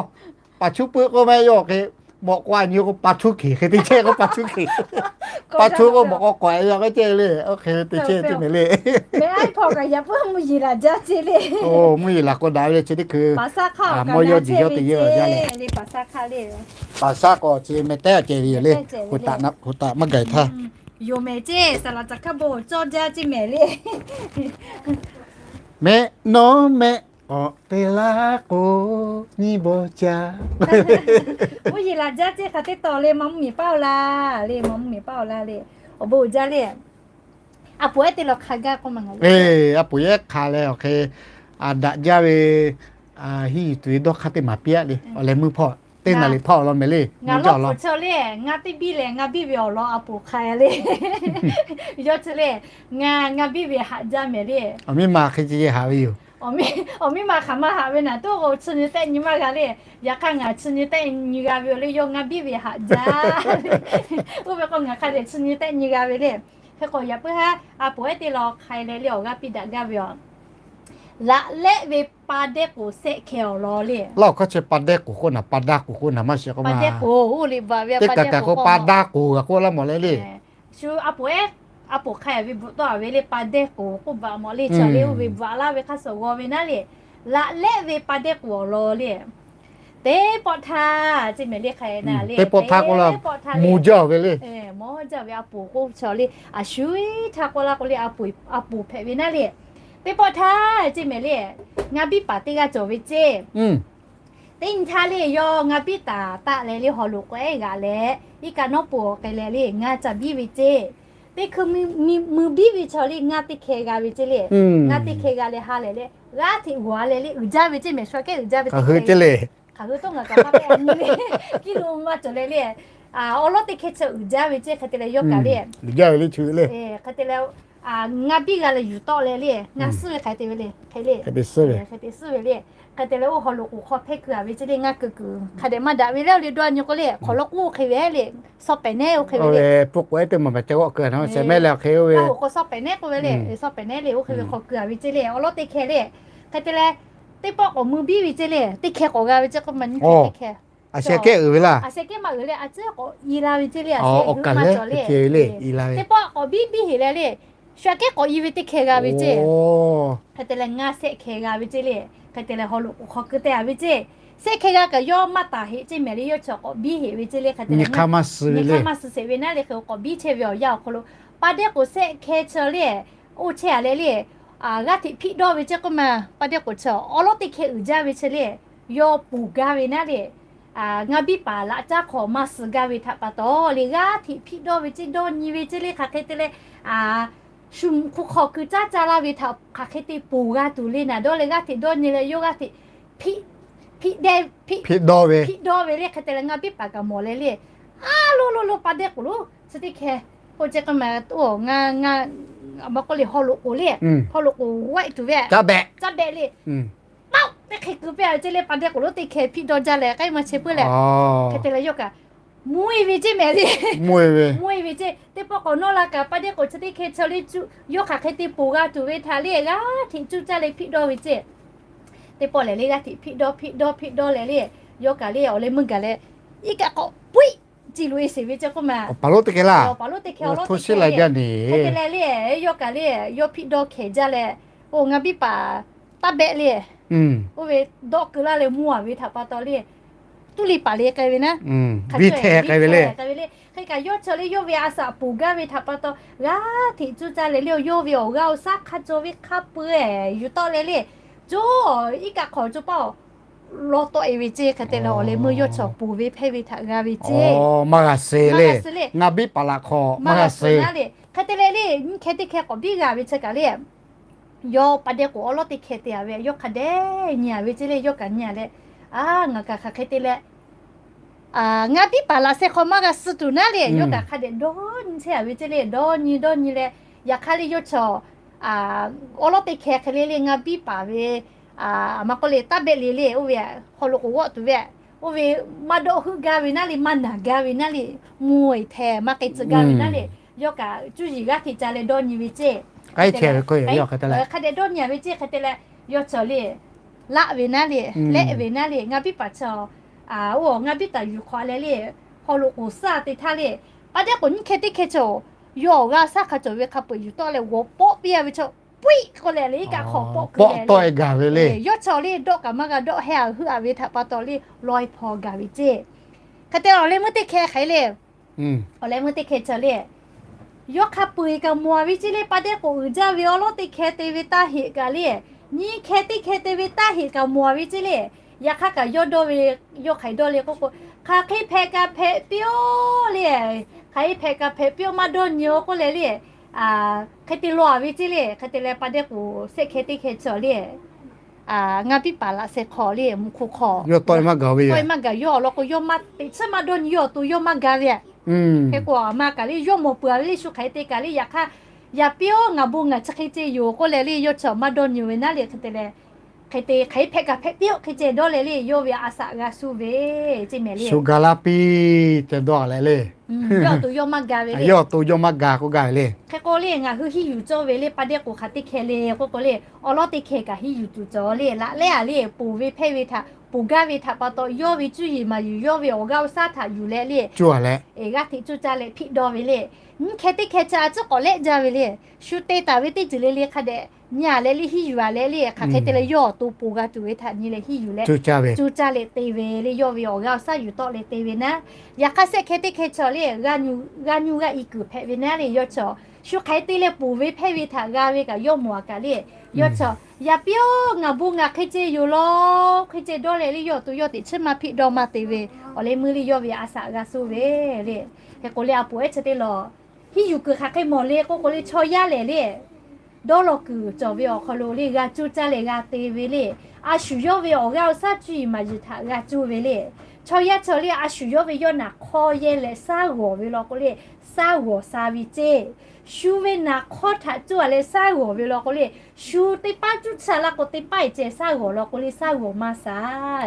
paˍ chuˉ peuˆ k'oˆ mehˆ yawˇ hk'e, mawꞈ k'aw a nyi k'o paˍ chuˉ hkiˬ hk'e te chehˇ k'o paˍ chuˉ hkiˬ, paˍ chuˉ k'o mawꞈ k'aw k'awꞈ e a k'o ceh le, oˇ hk'e te chehˇ te mehˍ le. Mvuhˇ yeˬ laˬ k'o daꞈ ve le chi teˇ hkui, mawˇ yawˇ jeˬ yawˇ te yeˇ a jaˇ le. Paˍ shaˉ k'awꞈ chi meh tehˉ a ceh ve yoˬ le. Hoꞈ taꞈ maˇ gaˬ htaˇ Yoˬ mehˍ ceˇ, saˍ laˍ caˬ hkaˇ bon cawˇ jaˇ ceˇ mehˍ le. Mehˆ nawˉ mehˆ k'awꞈ te laˇ k'o, nyiˇ bawˇ ca. Uˉ yeˬ laˬ jaˇ ceˇ hk'a teˇ tawˍ le, ma mvuhˇ miˬ paˇ-oˬ laˇ le, ma mvuhˇ miˬ paˇ-oˬ laˇ le. Awˬ bon uiˍ jaˇ le. A poˍ ehˉ te lawˬ hk'a gaˇ k'oˆ ma ngaˬ le. A poˍ ehˉ hk'a leh awˬ hk'e, a daꞈ jaˇ ve, hiˇ yuˬ tuˬ ve dawˇ hk'aˇ teˇ maˍ piˇ-aˆ le. Awˬ leh meuˇ hpawˇ teˇ naˍ liꞈ hpaˇ awˬ lawn mehˍ le. Ngaˬ lawˇ poˍ chaw le, ngaˬ teˇ biˇ lehˬ ngaˬ biˇ ve awˬ lawn a poˍ hk'a le. Yawˇ chi le, ngaˬ ngaˬ biˇ ve haꞈ jaˇ mehˍ le. Awˬ miˇ ma hk'e ce haꞈ ve yoˬ. Awˬ miˇ ma hk'aˬ ma haꞈ ve naˍ, toˉ k'o chi nyi tehˆ nyi maˇ g'a le. Yaꞈ hk'aˇ ngaˬ chi nyi tehˆ nyi g'a ve yoˬ le, yawˇ ngaˬ biˇ ve haꞈ jaˇ. Oˇ ve k'o ngaˬ hk'a dehꞈ chi nyi tehˆ nyi g'a ve le. Hk'e k'o yaꞈ puiˉ haˉ a poˍ ehˉ te lawˬ hk'a leh le awˬ g'aˇ piˇ daꞈ gaˇ ve yoˬ. Laꞈ lehˆ ve pa dehˇ k'oˍ sehˆ hkeh awˬ lawn le. Laˇ awˬ hk'aˇ chi pa dehˇ k'oˍ k'oˆ naˍ, pa daˇ k'oˍ k'oˆ naˍ maˇ shiˍ k'o ma. Teˇ kaˬ kaˬ k'o pa daˇ k'oˍ g'a k'oˆ laˇ mawˬ leh le. Shu a poˍ ehˉ, a poˍ hk'a ve bvuhꞈ tawˆ a ve le, pa dehˇ k'oˍ k'oˆ baˬ mawˬ le. Chaw le oˇ ve bvuhꞈ laˇ ve hk'aˇ suh g'aw ve naˉ le. Laꞈ lehˆ ve pa dehˇ k'oˍ awˬ lawn le. Teˇ pawˆ htaˇ ceˇ mehˍ le hk'a na le. Teˇ pawˆ htaˇ k'oˆ la, mawˬ jaˇ ve le. Mawˬ jaˇ ve a poˍ k'oˆ chaw le. A shu htaˇ k'oˆ la k'o le, a poˍ hpehꞈ ve naˉ le. Teˇ pawˆ htaˇ ceˇ mehˍ le, ngaˬ biˇ paˍ teˇ g'aˇ cawˬ ve ceˇ. Teˇ nyi htaˇ le yawˇ ngaˬ biˇ taˍ taˆ leh le haw loꞈ k'awehˉ g'aꞈ leh, iˉ kaˆ nawˉ po k'ai leh le ngaˬ ca biˇ ve ceˇ. Teˇ hkui mui biˇ ve chaw le ngaˬ teˇ hkeh g'a ve ceˇ le. Ngaˬ teˇ hkeh g'a leh ha lehˬ le, g'aˇ hteꞈ g'awˬ leh le uiˍ jaˇ ve ceˇ mehˍ, shu aꞈ kehˉ uiˍ jaˇ ve teˇ hkeh. Hk'aˬ hui toˇ ngaˬ kaꞈ maˇ k'ai nyi le, kiˇ lo maˇ cawˬ leh le. Awˬ lawˉ teˇ hkeh chi uiˍ jaˇ ve ceˇ hk'e te leh yawˇ kaꞈ le, uiˍ jaˇ ve le chi le. Hk'e te leh ngaˬ biˇ g'a leh yuˬ tawˆ leh le, ngaˬ suhˉ ve hk'a te ve le hk'e le, hk'e te suhˉ ve le. Hk'e te leh oˇ haw loꞈ k'oˍ hk'aw hpehˇ keu a ve ceˇ le, ngaˬ keu kuiˬ hk'a dehꞈ maˇ daꞈ ve le, oˇ le dawˇ nyi k'o le hk'awꞈ lawˉ k'oˆ hk'e ve le, sawˇ pehˍ nehˉ oˇ hk'e ve le. Peuˬ k'o ehˉ teˇ maˬ maˬ ca g'awˆ keu a na shehˍ mehˉ leh hk'e oˇ ve k'o sawˇ pehˍ nehˉ k'oˆ ve le, sawˇ pehˍ nehˉ le oˇ hk'e ve hk'aw keu a ve ceˇ le, awˬ lawˉ teˇ hkeh le. Hk'e te leh teˇ pawˆ k'awꞈ mui biˇ ve ceˇ le, teˇ hkeh k'awꞈ g'a ve ceˇ k'oˆ ma nyi hkeh teˇ hkeh. A sheh kehˉ uiˍ ve laˇ. A sheh kehˉ maˇ uiˍ le, a ciˉ k'awꞈ i la ve ceˇ le, a sheh uiˍ maˇ cawˬ le. Teˇ pawˆ k'awꞈ biˇ biˇ heˍ leh le, shu aꞈ kehˉ k'awꞈ i ve teˇ hkeh g'a ve ceˇ. Hk'e te leh ngaˬ sehˆ hkeh g'a ve ceˇ le. Hk'e te leh haw loꞈ k'oˍ hk'aw keu te a ve ceˇ. Sehˆ hkeh g'a kaꞈ yawˇ maˇ taˍ heˆ ceˇ mehˍ le, yawˇ chi k'awꞈ biˇ heˆ ve ceˇ le. Hk'e te leh nyi hk'aˇ maˇ suh ve le, k'awꞈ biˇ chehˇ ve awˬ yanˇ awˬ hk'aw lo pa dehˇ k'oˍ sehˆ hkeh chi le, oˇ chehˇ a leh le, g'aˇ hteꞈ hpiˆ dawˇ ve ceˇ k'oˆ ma. Pa dehˇ k'oˍ chi awˬ lawˉ teˇ hkeh uiˍ jaˇ ve chi le, yawˇ ponˬ gaˇ ve naˉ le. Ngaˬ biˇ paˍ laꞈ caˉ hk'aw maˇ suh gaˇ ve htaꞈ pa taw le, g'aˇ hteꞈ hpiˆ dawˇ ve ceˇ, dawˇ nyi ve ceˇ le. Hk'aˬ hk'e te leh shu hk'u hk'aw keu caˇ caˇ laˇ ve htaꞈ hk'aˬ hk'e te ponˬ g'a tuˬ le naˍ dawˇ leh g'aˇ hteꞈ dawˇ nyi leh yawˇ g'aˇ hteꞈ hpiˆ dawˇ ve, hpiˆ dawˇ ve le. Hk'e te leh ngaˬ biˇ paˍ kaꞈ mawˬ leh le, a lo lo lo pa dehˇ k'oˍ lo chi teˇ hkeh k'oˆ ceˇ k'oˆ ma, ngaˬ, ngaˬ, a ma k'oˆ le haw loꞈ k'oˍ le, haw loꞈ k'oˍ g'awehˆ tuˬ ve caˇ behˆ le. Paˆ teˇ hkeh keu piˇ a ve ceˇ le, pa dehˇ k'oˍ lo teˇ hkeh hpiˆ dawˇ jaˇ leh k'ai maˇ chehˇ puiˉ leh, hk'e te leh yawˇ kaꞈ mvuhˇ e ve ceˇ mehˍ le. Mvuhˇ e ve ceˇ. Teˇ pawˆ k'awꞈ nawˇ la kaꞈ pa dehˇ k'oˍ chi teˇ hkeh chi le cuˇ, yawˇ hk'aˬ hk'e te ponˬ g'a tuˬ ve htaꞈ le g'aˇ hteꞈ cuˇ caˇ leh hpiˆ dawˇ ve ceˇ. Teˇ pawˆ lehˬ le g'aˇ hteꞈ hpiˆ dawˇ hpiˆ dawˇ hpiˆ dawˇ leh le, yawˇ kaꞈ le awˬ leh meuˇ gaˬ leh iˉ kaˆ k'awꞈ puiˆ ciˇ lo e sheˍ ve ceˇ k'oˆ ma. Awˬ paˍ lonˉ teˇ hkeh laˇ. Awˬ paˍ lonˉ teˇ hkeh awˬ lawˉ teˇ hkeh le. Hk'e te leh le, yawˇ kaꞈ le, yawˇ hpiˆ dawˇ hkehˍ jaˇ leh, oˇ ngaˬ biˇ paˍ taˇ behˆ le. Oˇ ve dawˆ keu laˇ leh mvuhˇ a ve htaꞈ pa taw le, tuˉ le paˍ le k'ai ve naˉ, viˇ hteh k'ai ve le. Hk'e kaꞈ yawˇ chaw le yawˇ ve a shaꞈ ponˬ gaˇ ve htaꞈ pa taw g'aˇ hteꞈ cuˇ caˇ leh le, yawˇ ve awˬ g'aˇ awˬ shaˉ hk'a caw ve hk'a peu-eˬ yuˬ tawˆ leh le, co iˉ kaˆ hk'awꞈ co paˇ lawˇ tawˆ e ve ceˇ. Hk'e te leh awˬ leh meuˇ yawˇ chaw ponˬ ve hpehˇ ve htaꞈ g'a ve ceˇ. Maˇ g'a suh le. Ngaˬ biˇ paˍ laꞈ hk'aw maˇ g'a suh le. Hk'e te leh le nyiˇ hkeh teˇ hkeh k'awꞈ biˇ g'a ve chi kaꞈ le, yawˇ pa dehˇ k'oˍ awˬ lawˉ teˇ hkeh te a ve, yawˇ hk'a dehꞈ nyi a ve ceˇ le. Yawˇ kaꞈ nyi a leh, a, ngaˬ kaꞈ hk'aˬ hk'e te leh ngaˬ biˇ paˍ laꞈ sheh hk'aw maˇ g'a suh tuˬ naˉ le. Yawˇ kaꞈ hk'a dehꞈ dawˇ nyi chehˇ a ve ceˇ le. Dawˇ nyi dawˇ nyi leh yaꞈ hk'aˇ le yawˇ chaw awˬ lawˉ teˇ hkeh hk'e le le ngaˬ biˇ paˍ ve a ma k'oˆ le taˇ behˆ le le, oˇ ve haw loꞈ k'oˍ g'awˆ tuˬ ve, oˇ ve maˇ dawˆ heuˆ gaˇ ve naˉ le, maˇ naˬ gaˇ ve naˉ le, mvuhˇ e hteh maˇ k'ai tcuh gaˇ ve naˉ le. Yawˇ kaꞈ cuˇ yiˍ g'aˇ hteꞈ ca leh dawˇ nyi ve ceˇ. Hk'a dehꞈ dawˇ nyi a ve ceˇ. Hk'e te leh yawˇ chaw le laˆ ve naˉ le, lehˆ ve naˉ le, ngaˬ biˇ paˍ chaw oˇ ngaˬ biˇ taˍ yuˬ hk'awꞈ leh le, haw loꞈ k'oˍ suhˉ a te htaˇ le, pa dehˇ k'oˍ nyiˇ hkeh teˇ hkeh chaw yawˇ awˬ g'aˇ shaˉ hk'a cawˬ ve hk'a peu-eˬ yuˬ tawˆ leh g'awˬ pawˆ piˇ a ve chaw, puiˆ k'oˆ leh le iˉ kaˆ hk'awꞈ pawˆ keu leh le, yawˇ chaw le dawˆ kaꞈ maˇ g'a dawˆ heh a heuˆ a ve htaꞈ pa taw le lawˇ e hpaw gaˬ ve ceˇ. Hk'e te awˬ leh meuˇ teˇ hkeh hk'e le, awˬ leh meuˇ teˇ hkeh chaw le Yawˇ hk'a peu-eˬ kaꞈ mawˬ ve ceˇ le. Paˇ dehˇ k'oˍ uiˍ jaˇ ve awˉ lawˉ teˇ hkeh te ve taˇ heꞈ kaꞈ le, nyiˇ hkeh teˇ hkeh te ve taˇ heꞈ kaꞈ mawˬ ve ceˇ le. Yaꞈ hk'aˇ kaꞈ yawˇ dawˇ ve, yawˇ hk'aˬ hk'e dawˇ le k'oˆ k'o, hk'aˬ hk'e hpehꞈ kaꞈ hpehꞈ piˇ-oˆ le. Hk'aˬ hk'e hpehꞈ kaꞈ hpehꞈ piˇ-oˆ, maˇ dawˇ nyi-oˬ k'oˆ leh le. Hk'e te law ve ceˇ le. Hk'e te leh paˇ dehˇ k'oˍ shehˆ hkeh teˇ hkeh chi le, ngaˇ piˉ paˍ laꞈ sheh hk'aw le, mvuhˇ hk'oˆ hk'aw, yawˇ tawˆ-e maˇ gaˬ ve, tawˆ-e maˇ gaˬ. Yawˇ awˬ lawn k'o, yawˇ maˇ teꞈ chiˉ maˇ dawˇ nyi, yawˇ awˬ to yawˇ maˇ ga ve. Hk'e k'o, a ma kaꞈ le yawˇ mawˬ peuˬ-a ve le, shu hk'aˬ hk'e te kaꞈ le. Yaꞈ hk'aˇ, yaꞈ piˇ-oˆ, ngaˬ bon ngaˬ chi hk'e ceh yoˬ k'oˆ leh le, yawˇ chi maˇ dawˇ nyi ve naˉ le. Hk'e te leh, hk'e te hk'aˬ hk'e hpehꞈ kaꞈ hpehꞈ piˇ-oˆ, hk'e ceh dawˇ leh le, yawˇ ve a shaꞈ g'a shu ve ceˇ mehˍ le. Shu ga laˇ piˇ ceh dawˇ leh le, yawˇ awˬ to yawˇ maˇ ga ve le. Yawˇ awˬ to yawˇ maˇ ga k'oˆ gaˇ ve le. Hk'e k'o le, ngaˬ hui hiˇ yuˬ cawˇ ve le, paˇ dehˇ k'oˍ hk'aˬ teˇ hkeh le k'oˆ k'o le, awˉ lawˉ teˇ hkeh kaꞈ hiˇ yuˬ tuˬ cawˬ le. Laꞈ lehˉ-a le, ponˬ ve hpehˇ ve htaꞈ, ponˬ gaˇ ve htaꞈ pa taw, yawˇ ve cuˇ yiˍ maˍ yuˬ, yawˇ ve awˬ g'aˇ awˬ shaˉ htaꞈ yuˬ leh le, g'aˇ hteꞈ cuˇ caˇ leh hpiˆ dawˇ ve le. Nyiˇ hkeh teˇ hkeh chi a ciˉ k'awꞈ lehˆ jaˇ ve le. Shu te taˍ ve teˇ ceuˬ le le hk'a dehꞈ nyi-a leh le, hiˇ yuˬ-a leh le, hk'aˬ hk'e te leh yawˇ awˬ to ponˬ g'a tuˬ ve htaꞈ nyi leh hiˇ yuˬ leh cuˇ caˇ ve, cuˇ caˇ leh te ve le, yawˇ ve awˬ g'aˇ awˬ shaˉ yuˬ tawˆ leh te ve naˉ. Yaꞈ hk'aˇ shehˆ hkeh teˇ hkeh chi le, g'aˇ nyu g'aˇ iˉ kuiˬ hpehꞈ ve naˉ le, yawˇ chi shu hk'aˬ hk'e te leh ponˬ ve hpehˇ ve htaꞈ g'a ve kaꞈ yawˇ mawˬ-a kaꞈ le, yawˇ chi yaꞈ piˇ-oˆ, ngaˬ bon ngaˬ hk'e ceh yoˬ law, hk'e ceh dawˇ leh le, yawˇ awˬ to yawˇ teꞈ chiˉ maˇ hpiˆ dawˇ maˇ te ve, awˬ leh meuˇ le yawˇ ve a shaꞈ g'a shu ve le. Hk'e k'o le, a poˍ ehˉ chi teˇ lawˬ hiˇ yuˬ kuiˬ hk'aˬ hk'e mawˬ le k'oˆ k'o le, chaw yaˇ lehˬ le, dawˇ law kuiˬ cawˬ ve awˬ hk'aw lo le g'a cuˇ caˇ leh g'a te ve le. A shu yawˇ ve awˬ g'aˇ awˬ shaˉ cuˇ yiˍ maˍ yiˍ htaꞈ g'a cuˇ ve le. Chaw yaˇ chi le, a shu yawˇ ve yawˇ naˍ hk'awˇ yehˇ leh shaˉ g'awˬ ve law k'o le, shaˉ g'awˬ sha ve ceˇ. Shu ve naˍ hk'awˇ htaꞈ cuˇ-a leh shaˉ g'awˬ ve law k'o le, shu teˇ paˉ cuˇ tsuhˇ la k'o, teˇ paˉ-e ceh shaˉ g'awˬ law k'o le, shaˉ g'awˬ maˇ sha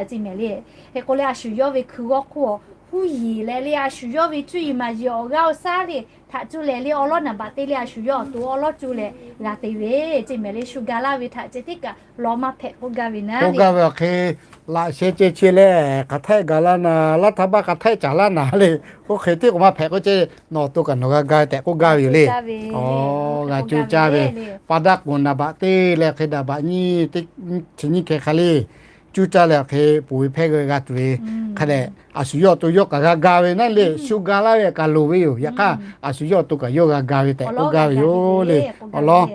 ceˇ mehˍ le. Hk'e k'o le, a shu yawˇ ve hkui g'awˇ hk'oˆ huˉ yiˍ leh le, a shu yawˇ ve cuˇ yiˍ maˍ yiˍ awˬ g'aˇ awˬ shaˉ le htaꞈ cuˇ leh le, awˉ lawˉ naˍ baꞈ te le, a shu yawˇ awˬ to awˉ lawˉ cuˇ leh g'a te ve ceˇ mehˍ le. Shu ga laˇ ve htaꞈ ceh tiˉ kaꞈ law maˇ hpehꞈ k'oˆ gaˇ ve naˉ. K'oˆ gaˇ ve awˬ hk'e, laꞈ sheh ceh chi leh hk'aˬ htaˆ gaˬ laˇ naˍ, laˇ htaˇ baˆ hk'aˬ htaˆ caˍ laˇ naˍ le, oˇ hk'e tiˉ k'o maˇ hpehꞈ k'oˆ ceh, nawˬ awˬ to kaꞈ nawˬ g'a ga tehꞈ k'oˆ gaˇ ve yoˬ le. G'a cuˇ caˇ ve, paˇ daˇ k'oˍ naˍ baꞈ te leh hk'e daꞈ baꞈ nyi, chi nyiˇ hkeh hk'a le cuˇ caˇ leh awˬ hk'e ponˬ ve hpehˇ g'a tuˬ ve hk'a dehꞈ, a shu yawˇ awˬ to yawˇ kaꞈ g'a ga ve naˉ le. Shu ga laˇ ve kaꞈ loˍ ve yoˬ. Yaꞈ hk'aˇ, a shu yawˇ awˬ to kaꞈ yawˇ g'a ga ve tehꞈ k'oˆ gaˇ ve yoˬ le. Awˬ lawn,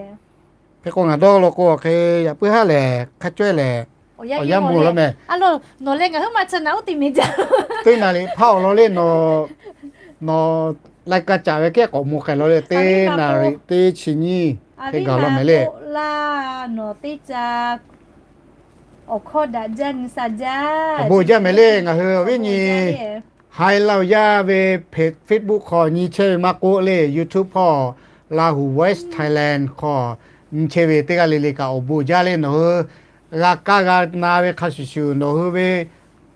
hk'e k'o ngaˬ dawˇ law k'o awˬ hk'e yaꞈ puiˉ haˉ lehˬ hk'a cawehˇ lehˬ, awˬ yanˇ mvuh law meh. Teˇ naˍ riˍ hpaˇ awˬ lawn le, nawˬ, nawˬ lai ka caꞈ ve kehˉ k'awꞈ mvuh k'ai law le. Teˇ naˍ riˍ teˇ chi nyiˇ hk'e gaˬ law meh le. Awˬ bon jaˇ mehˍ le. Ngaˬ hui awˬ viˉ nyi haiˬ laˇ yaˇ ve Facebook hk'aw nyi chehˇ ve maˇ k'oˆ le, YouTube hk'aw, Lahu Voice Thailand hk'aw nyi chehˇ ve teˇ g'aˇ le le kaꞈ awˬ bon jaˇ le. Nawˬ hui g'a kaˇ g'a na ve hk'a shuˍ shuˍ, nawˬ hui ve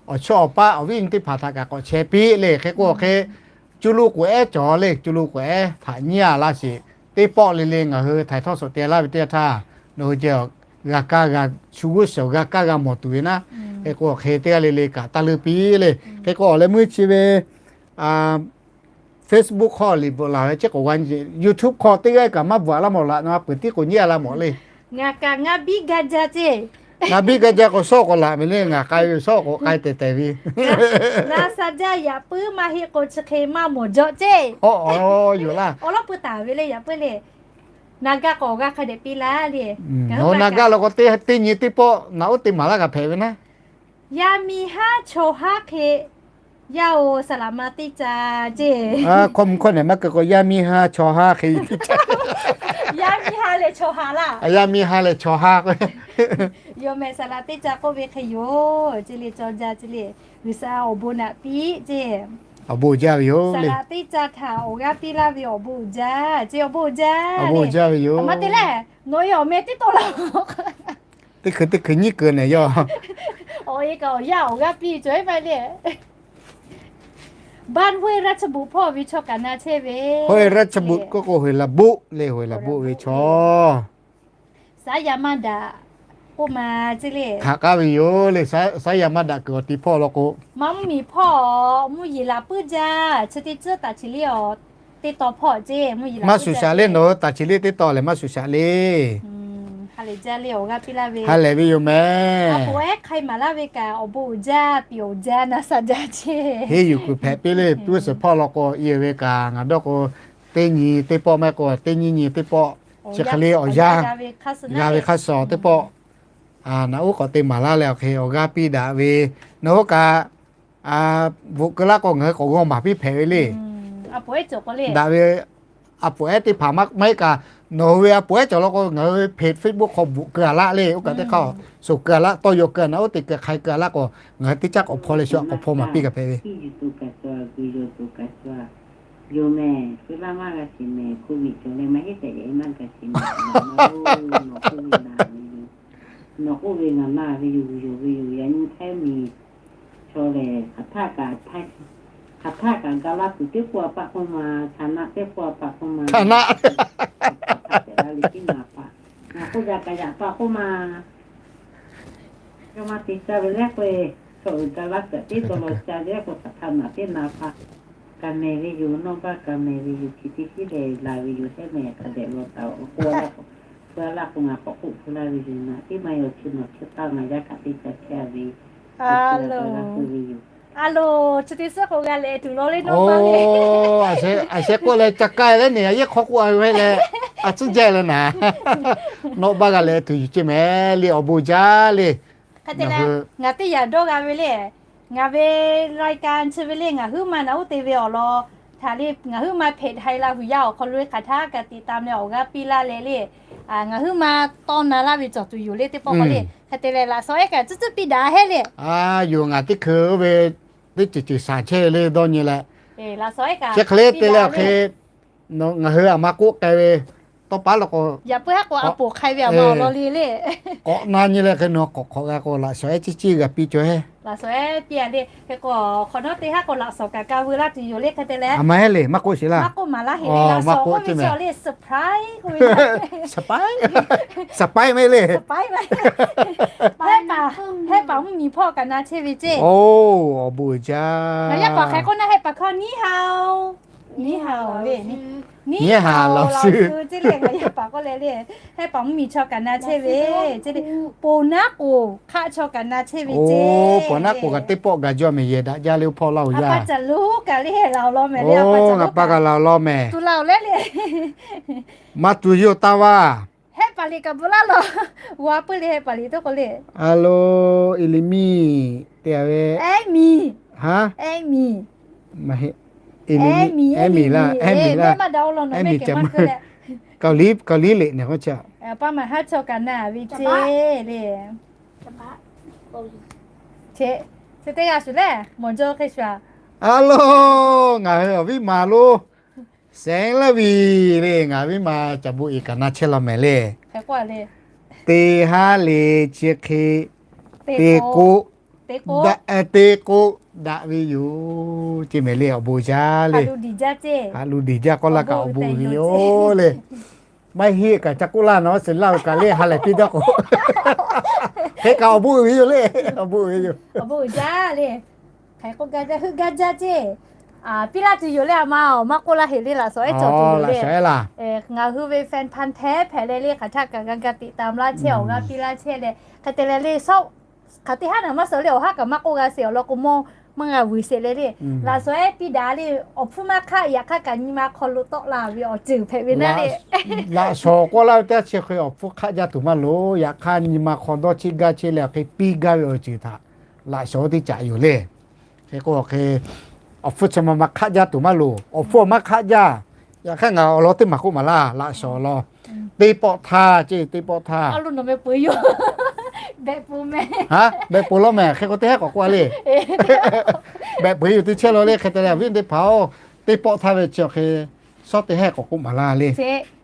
awˬ chawˇ awˬ paˆ awˬ viˉ nyi teˇ hpaˍ htaꞈ kaꞈ k'awꞈ share piˇ le. Hk'e k'o awˬ hk'e, cuˇ luˇ k'oˍ ehˉ cawˬ le, cuˇ luˇ k'oˍ ehˉ htaꞈ nyiˇ a laˇ sheˍ. Teˇ pawˆ le le ngaˬ hui htaiˍ htawˇ shawˍ te laˇ ve teˇ yanˇ htaˇ, nawˬ hui ceh g'a kaˇ g'a shu g'uˇ suhˍ g'a kaˇ g'a mawˬ tuˬ ve naˉ. Hk'e k'o awˬ hk'e teˇ g'aˇ le le kaꞈ taˇ leuˇ piˇ le. Hk'e k'o awˬ leh meuˇ chi ve Facebook hk'aw liꞈ bvuhꞈ laˬ ve chi k'o, YouTube hk'aw teˇ g'aˇ kaꞈ maˇ bvuhꞈ laˇ mawˬ laꞈ, na peuˬ tiˉ k'o nyiˇ a laˇ mawˬ le. Ngaˬ kaꞈ ngaˇ biˉ gaˇ jaˇ ceˇ. Ngaˇ biˉ gaˇ jaˇ k'o shawˉ k'awꞈ laꞈ ve le, ngaˬ k'ai ve shawˉ k'awꞈ k'ai tehˬ tehˬ ve. Na sha jaˇ yaꞈ puiˉ maˇ heˆ k'o chi hk'e maˇ mawˬ jawꞈ ceˇ. Yoˬ laˇ. Awˬ lawˉ pui taˍ ve le yaꞈ puiˉ le. Na gaˇ k'awꞈ g'a hk'a dehꞈ piˇ laˇ le. Nawˬ na gaˇ law k'o teˇ nyi teˇ pawˆ naꞈ uˉ te maˍ laˇ g'a hpehꞈ ve naˉ. Yaˇ miˇ haˉ chaw haˉ hk'e, yaˇ-oˬ, saˍ laꞈ ma teˇ ca ceˇ. Hkawˇ mvuh hkawˇ nehˬ maˇ keu k'o, yaˇ miˇ haˉ chaw haˉ hk'e teˇ ca. Yaˇ miˇ haˉ leh chaw haˉ laˇ. Yaˇ miˇ haˉ leh chaw haˉ k'o, yawˇ meh saˍ laꞈ teˇ ca k'oˆ ve hk'e yoˬ ceˇ le. Cawˇ jaˇ ceˇ le. G'uiˬsha awˬ bon naꞈ piˇ ceˇ. Awˬ bon jaˇ ve yoˬ le. Saˍ laꞈ teˇ ca htaꞈ awˬ g'aˇ piˇ laˇ ve awˬ bon uiˍ jaˇ ceˇ. Awˬ bon uiˍ jaˇ. Awˬ bon uiˍ jaˇ ve yoˬ. Maˇ te lehˬ, nawˬ ve awˬ meh teˇ tawˆ la. Teˇ hkui teˇ hkui nyiˉ keu nehˬ yawˇ. Awˬ e kaꞈ awˬ yanˇ awˬ g'aˇ piˇ cawˬ-e maˇ le. บ้านห้วยราชบุ hpawˇ ve chaw kaꞈ na chehˇ ve. ห้วยราชบุ k'oˆ k'o, Hoiˍ laˍ buˆ le, Hoiˍ laˍ buˆ ve chaw. Saˉ yaˇ maˇ daꞈ k'oˆ ma ceˇ le. Haꞈ k'aˉ ve yoˬ le. Saˉ yaˇ maˇ daꞈ kuiˬ awˬ ti hpawˇ law k'o, maˇ mvuhˇ miˬ hpawˇ mvuhˇ yeˬ laˬ puiˉ jaˇ. Chi teˇ tcuhˉ taˍ chi le awˬ teˇ taw hpawˇ ceˇ. Maˇ shuˍ shaꞈ le. Nawˬ hui taˍ chi le teˇ taw lehˬ maˇ shuˍ shaꞈ le. Ha lehˬ ve yoˬ meh. Henˇ yuˬ kuiˬ hpehꞈ piˇ le. Puiˉ suhˍ hpawˇ law k'o, i ve kaꞈ ngaˬ dawˇ k'o, teˇ nyi teˇ pawˆ maˇ heˆ k'o teˇ nyiˇ nyi teˇ pawˆ, chi hk'e le awˬ yanˇ g'a ve hk'a suh teˇ pawˆ, naꞈ uˉ k'awꞈ te maˍ laˇ leh awˬ hk'e awˬ g'aˇ piˇ daꞈ ve, nawˬ hui kaꞈ bvuhꞈ keu laˇ k'o ngaˬ hui k'awꞈ g'aw maˍ piˇ hpehꞈ ve le. Daꞈ ve a poˍ ehˉ teˇ hpaˍ maˇ heˆ kaꞈ, nawˬ hui ve a poˍ ehˉ cawˬ law k'o ngaˬ hui ve Facebook hk'aw bvuhꞈ keu a laˇ le. Oˇ kaꞈ teˇ hk'aˇ suhˍ keu a laˇ, tawˇ yaw keu a, naꞈ uˉ te keu hk'ai keu a laˇ k'o, ngaˬ hui teˇ caˉ k'awꞈ hpaw leh shu a k'awꞈ hpaw maˍ piˇ kaꞈ hpehꞈ ve. Yoˬ mehˬ, suh laˇ maˇ g'a shiˍ mehˬ, hko viꞈ cawˬ leh maˇ heˆ tehꞈ yaꞈ e maˇ g'a shiˍ mehˬ, nawˬ k'oˆ ve ngaˬ maˇ ve yoˬ. Nawˬ k'oˆ ve ngaˬ maˇ ve yoˬ, yoˬ ve yoˬ, yaꞈ nyi hk'aˉ miˬ chaw lehˬ, hk'aˬ htaˆ kaꞈ ga laˇ tuˬ teˇ k'oˆ a paˆ k'oˆ ma, htaꞈ naˆ teˇ k'oˆ a paˆ k'oˆ ma, htaꞈ hpehꞈ la le tiˉ naˍ paˍ, ngaˬ k'oˆ gaˇ kaꞈ yaꞈ paˍ k'oˆ ma. G'a maˇ te caˇ ve lehˬ k'o, chaw uiˍ ga laˇ kaꞈ teˇ dawˇ law ca ve k'o, htaꞈ htaꞈ naˆ teˇ naˍ paˍ kaꞈ mehˬ ve yoˬ, nawˇ baˆ kaꞈ mehˬ ve yoˬ, chi teˇ shiˉ lehˬ la ve yoˬ, hehˉ mehˬ hk'a dehꞈ law taˍ-oꞈ k'oˆ a laˇ k'o, hpu a laˇ k'o ngaˬ k'awꞈ k'oˆ hpu laˇ ve yoˬ, naꞈ teˇ maˇ yaw chi nawˬ chi taˇ ngaˬ yaˇ kaꞈ teˇ ca chehˇ a ve, a loˬ, chi teˇ suhˉ k'o g'a leh tuˬ law le, nawˇ baˆ le. A sheh k'oˆ leh ca k'ai leh neˬ a yehˉ hk'aw k'oˆ a ve leh, a tcuhˉ jaˇ leh naˍ, nawˇ baˆ g'a leh tuˬ yuˬ ceˇ mehˍ le, awˬ bon jaˇ le. Hk'e te leh, ngaˬ teˇ yaꞈ dawˇ g'a ve le, ngaˬ ve รายการ chi ve le, ngaˬ huiˉ ma naꞈ uˉ te ve awˬ lawn htaꞈ le, ngaˬ huiˉ ma เพจ ไทย ลาหูยาว awˬ hk'aw lo le hk'aˬ htaˇ kaꞈ ติดตาม leh awˬ g'aˇ piˇ laˇ leh le, ngaˬ huiˉ ma tawˇ na laˇ ve cawˬ tuˬ yoˬ le teˇ pawˆ k'o le. Hk'e te leh laꞈ shawnˍ ehˉ kaꞈ tcuhˉ tcuhˉ piˇ daꞈ hehˉ le. A yoˬ, ngaˬ teˇ hkui oˇ ve teˇ ceuˬ ceuˬ shaˍ chehˇ ve le dawˇ nyi leh, chi hk'e le te leh awˬ hk'e ngaˬ hui aˬ ma k'oˆ k'ai ve tawˇ paˉ la k'o, yaꞈ puiˉ haˉ k'o a poˍ hk'ai ve aˬ ma awˬ lawn le le. K'awꞈ na nyi leh hk'e nawˬ k'awꞈ hk'awꞈ g'a k'o laꞈ shawnˍ ehˉ ciˇ ciˇ g'a piˇ cawˬ hehˉ. Laꞈ shawnˍ ehˉ piˇ a le. Hk'e k'o hk'awꞈ nawˉ teˇ haˉ k'o laꞈ shawnˍ kaꞈ ka veu laˇ tuˬ yoˬ le hk'e te leh. A ma hehˉ le, maˇ k'oˆ sheˍ laˇ. Maˇ k'oˆ maˍ laˇ heˆ le, laꞈ shawnˍ k'oˆ ve chi le surprise k'oˆ ve, surprise, surprise mehˍ le. Hehˉ paˍ mvuhˇ miˬ hpawˇ kaꞈ na chehˇ ve ceˇ. Oˇ, awˬ bon uiˍ jaˇ. Ngaˬ yaˇ paˍ hk'e k'oˆ naˉ, hehˉ paˍ hkawˇ 你好, 你好 le, 你好 老师 ceˇ le. Ngaˬ yaˇ paˍ k'oˆ leh le, hehˉ paˍ mvuhˇ miˬ chaw kaꞈ na chehˇ ve ceˇ le. Ponˬ naˉ k'oˍ hk'aˆ chaw kaꞈ na chehˇ ve ceˇ. Ponˬ naˉ k'oˍ kaꞈ teˇ pawˆ gaˬ jaˇ mehˍ, yehˬ daꞈ jaˇ le oˇ hpawˇ laˇ-oˬ yaˇ. Ngaˬ pa kaꞈ laˬ law mehˍ le, ngaˬ pa kaꞈ laˬ law mehˍ. Tuˬ laˬ-oˬ leh le. Maˇ tuˬ yoˬ taˇ vaˇ. Hehˉ paˍ liꞈ kaꞈ bvuhꞈ laˇ law. G'a puiˉ le hehˉ paˍ liꞈ tawˇ k'o le. Alo, Eˍliˍmiˆ te a ve. Emi, ha, Emi, Emi laˇ, Emi laˇ, Emi ca ma, Kaoˍliˉ, Kaoˍliˉ liꞈ ne k'o chi. Pa maˍ haˉ chaw kaꞈ na ve ceˇ le. Chi teˇ g'aˇ shuˍ leh mawˬ jaw hk'e shuˍ. Alo, ngaˬ hui awˬ viˉ maˍ lo, Sehˉ laˇ ve le, ngaˬ viˉ ma Caˍ Bon Iˍ kaꞈ na chehˇ law mehˍ le. Teˇ haˉ le chi hk'e te k'o, te k'oˆ daꞈ ve yoˬ ceˇ mehˍ le, awˬ bon jaˇ le. Haꞈ lu diˬ jaˇ k'oˆ laˇ kaꞈ awˬ bon uiˍ ve yoˬ le. Maˇ heˆ kaꞈ ca k'oˆ laˇ nawˬ, Sehˉ laˇ ve kaꞈ le ha lehˬ piˇ daˇ k'o, hk'e kaꞈ awˬ bon uiˍ ve yoˬ le. Awˬ bon uiˍ ve yoˬ. Awˬ bon uiˍ jaˇ le. Hk'e k'oˆ gaˇ jaˇ, heuˆ gaˇ jaˇ ceˇ. Piˇ laˇ tuˬ yoˬ le, a ma-oˬ, maˇ k'oˆ laˇ heˆ le, laꞈ shawnˍ ehˉ cawˬ tuˬ yoˬ le. Ngaˬ hui ve แฟนพันธุ์แท้ hpehꞈ leh le, hk'aˬ htaˇ kaꞈ g'a ga tiꞈ taˍ laˇ chehˇ, awˬ g'a piˇ laˇ chehˇ leh, hk'e te leh le, hk'aˬ teˇ haˉ naˍ maˇ suh le, awˬ haˉ kaꞈ maˇ k'oˆ g'a sheˍ awˬ lawn k'o, mawˇ maˇ g'a vuiˬ sheˍ leh le. Laꞈ shawnˍ ehˉ piˇ daꞈ le, awˬ hpfuhˇ maˇ hk'aˆ, yaꞈ hk'aˇ kaꞈ nyi ma hk'aw lo tawˆ la ve awˬ ceuˬ hpehꞈ ve naˉ le. Laꞈ shawnˍ k'oˆ laˇ ve teˇ g'aˇ chi hk'e awˬ hpfuhˇ hk'aˆ jaˇ tuˬ maˇ loˍ. Yaꞈ hk'aˇ nyi ma hk'aw dawˇ cheˇ gaˇ cheˇ leh hk'e piˇ gaˇ ve awˬ ceuˬ htaꞈ laꞈ shawnˍ teˇ caꞈ yoˬ le. Hk'e k'o hk'e, awˬ hpfuhˇ chi ma ma hk'aˆ jaˇ tuˬ maˇ loˍ. Awˬ hpfuhˇ maˇ hk'aˆ jaˇ. Yaꞈ hk'aˇ ngaˬ awˬ lawn teˇ maˬ k'oˆ maˍ laˇ, laꞈ shawnˍ awˬ lawn. Teˇ pawˆ htaˇ ceˇ, teˇ pawˆ htaˇ. Behꞈ pon lawˇ mehˍ. Hk'e k'o teˇ haˉ k'awꞈ k'oˆ a le. Behꞈ pon yoˬ teˇ chehˇ law le. Hk'e te leh awˬ viˉ teˇ hpaˍ-oˬ, teˇ pawˆ htaˇ ve chi hk'e, shawˉ teˇ haˉ k'awꞈ k'oˆ maˍ laˇ le.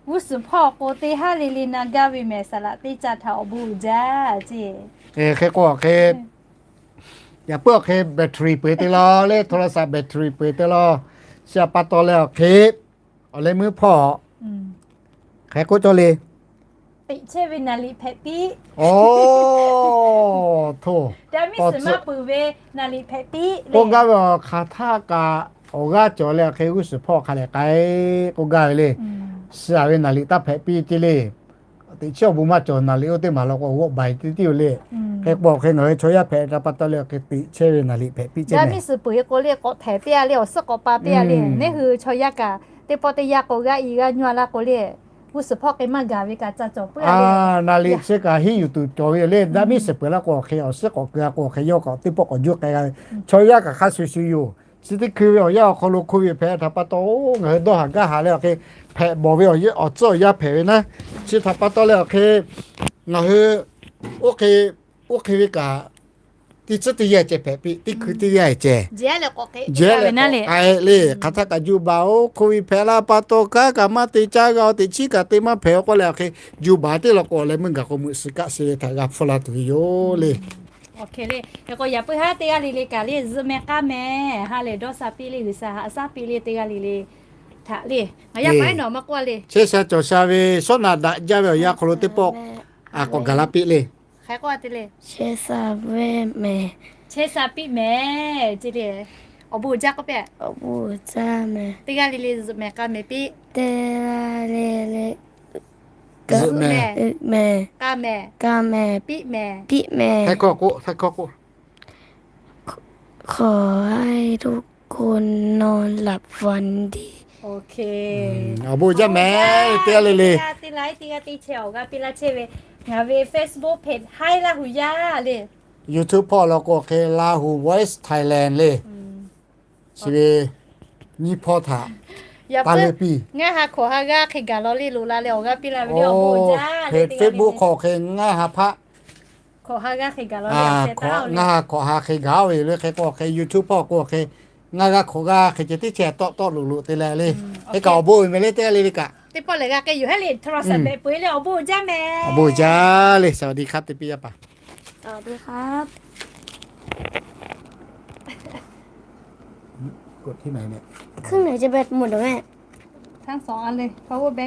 G'uˇ suhˍ hpawˇ k'o teˇ haˉ le le na gaˇ ve mehˍ, saˍ laꞈ teˇ caꞈ htaꞈ awˬ bon uiˍ jaˇ ceˇ. Hk'e k'o hk'e, yaꞈ puiˉ awˬ hk'e battery peu eˬ te law le, โทรศัพท์ battery peu eˬ te law. Chi a pa taw leh awˬ hk'e, awˬ leh meuˇ hpawˇ hk'e k'oˆ cawˇ le. Tiꞈ chehˇ ve naˍ liꞈ hpehꞈ piˇ. Oˇ, hto, maˇ peuˬ ve naˍ liꞈ hpehꞈ piˇ. K'oˆ gaˇ ve awˬ hk'aˬ htaˇ kaꞈ awˬ g'aˇ cawˬ leh hk'e g'uˇ suhˍ hpawˇ hk'a dehꞈ k'ai k'oˆ gaˇ ve le. Suh a ve naˍ liꞈ taˇ hpehꞈ piˇ ceˇ le. Teꞈ chehˇ awˬ bon maˇ cawˬ, naˍ liꞈ oˇ teˇ maˬ law k'o g'awˆ baiˬ teˇ tiˉ yoˬ le. Hk'e k'o hk'e ngaˬ hui chaw yaˇ hpehꞈ hk'a pa taw leh hk'e teꞈ chehˇ ve naˍ liꞈ hpehꞈ piˇ ceˇ. Miˇ suhˍ peuˬ e k'o le k'awꞈ htehˍ piˇ a le, awˬ suhˉ k'awꞈ pa piˇ a le. Neˇ hui chaw yaˇ kaꞈ Teˇ pawˆ teˇ yanˇ k'o g'aˇ i g'aˇ nyuˇ a laˇ k'o le, g'uˇ suhˍ hpawˇ k'e maˇ gaˬ ve kaꞈ ca cawˬ puiˉ a le. Naˍ liꞈ chi kaꞈ hiˉ yuˬ tuˬ cawˬ ve le. Daꞈ miˉ shiˍ peuˬ laˇ k'o awˬ hk'e awˬ suhˉ k'awꞈ keu a k'o awˬ hk'e yawˇ k'awꞈ teˇ pawˆ k'awꞈ juˇ k'ai g'a ve. Chaw yaˇ kaꞈ hk'a shuˍ shuˍ yoˬ. Chi teˇ hkui ve awˬ yanˇ awˬ hk'aw lo hko ve hpehꞈ htaꞈ pa taw, ngaˬ hui dawˇ haˍ gaˇ haˍ leh awˬ hk'e hpehꞈ bawˬ ve awˬ tcuhˉ awˬ yanˇ hpehꞈ ve naˉ. Chi htaꞈ pa taw leh awˬ hk'e ngaˬ hui oˇ hk'e, oˇ hk'e ve kaꞈ teˇ tcuhˉ teˇ yanˇ ceh hpehꞈ piˇ, teˇ hkui teˇ yanˇ ceh. Jehˉ leh k'awꞈ k'ai le. Hk'aˬ htaˇ kaꞈ ju baˬ-oˬ, hko ve hpehꞈ la pa taw kanˉ kaꞈ maˇ te caˇ g'a-o, teꞈ chiˉ kaꞈ te maˇ hpehꞈ-o k'oˆ leh awˬ hk'e ju baˬ teˇ law k'o leh meuˇ gaˬ k'o meuꞈ suhˍ kaˆ suh ve htaꞈ g'a hpfuhˇ la tuˬ ve yoˬ le. Yaꞈ puiˉ haˉ teˇ g'aˇ le le kaꞈ le zuhꞈ mehˍ k'aˇ mehˍ ha lehˬ dawˇ sha piˇ le, G'uiˬsha haꞈ shaˉ piˇ le teˇ g'aˇ le le htaꞈ le. Ngaˬ yaˇ paˉ nawˬ maˇ k'oˆ le. Chehˇ sha cawˬ sha ve shawˉ naꞈ daꞈ jaˇ ve awˬ yanˇ hk'aw lo teˇ pawˆ k'awꞈ gaˬ la piˇ le. Hk'e k'oˆ a te le. Chehˇ sha ve mehˍ. Chehˇ sha piˇ mehˍ ce le. Awˬ bon uiˍ jaˇ k'oˆ piˇ. Awˬ bon uiˍ jaˇ mehˍ. Teˇ g'aˇ le le zuhꞈ mehˍ k'a mehˍ piˇ. Teˇ g'aˇ le le zuhꞈ mehˍ, mehˍ, k'a mehˍ, k'a mehˍ, piˇ mehˍ, piˇ mehˍ. Htaiˇ hkawˇ k'oˆ, htaiˇ hkawˇ k'oˆ. ขอให้ทุกคนนอนหลับฝันดี Awˬ bon uiˍ jaˇ mehˍ teˇ g'aˇ le le. Teˇ g'aˇ teˇ g'aˇ teˇ chehˇ awˬ g'aˇ piˇ laˇ chehˇ ve, ngaˬ ve Facebook page Haiˉ Laˇ huˍ yaˇ le. YouTube hpawˇ lo k'o hk'e Lahu Voice Thailand le. Chi ve nyiˇ hpawˇ htaꞈ taˇ le piˇ. Ngaˇ ha hkawꞈ ha g'aˇ hk'e gaˬ law le loꞈ la leh awˬ g'aˇ piˇ la ve le. Facebook hk'aw hk'e ngaˇ ha hpaˆ ngaˇ ha hkawꞈ ha hk'e gaˬ ve le. Hk'e k'o hk'e YouTube hpawˇ k'o hk'e ngaˇ g'aˇ hkawꞈ g'aˇ hk'e ceh teˇ chehˇ tawˆ tawˆ loꞈ loꞈ te leh le. Hk'e kaꞈ awˬ bon uiˍ mehˍ le teˇ g'aˇ le le kaꞈ. Teˇ pawˆ lehˬ g'a k'ai yoˬ heˉ le. Awˬ bon uiˍ jaˇ mehˍ. Awˬ bon uiˍ jaˇ le. สวัสดีครับ te piˇ yaˇ paˍ. สวัสดีครับ ทั้งสองอันเลย power bank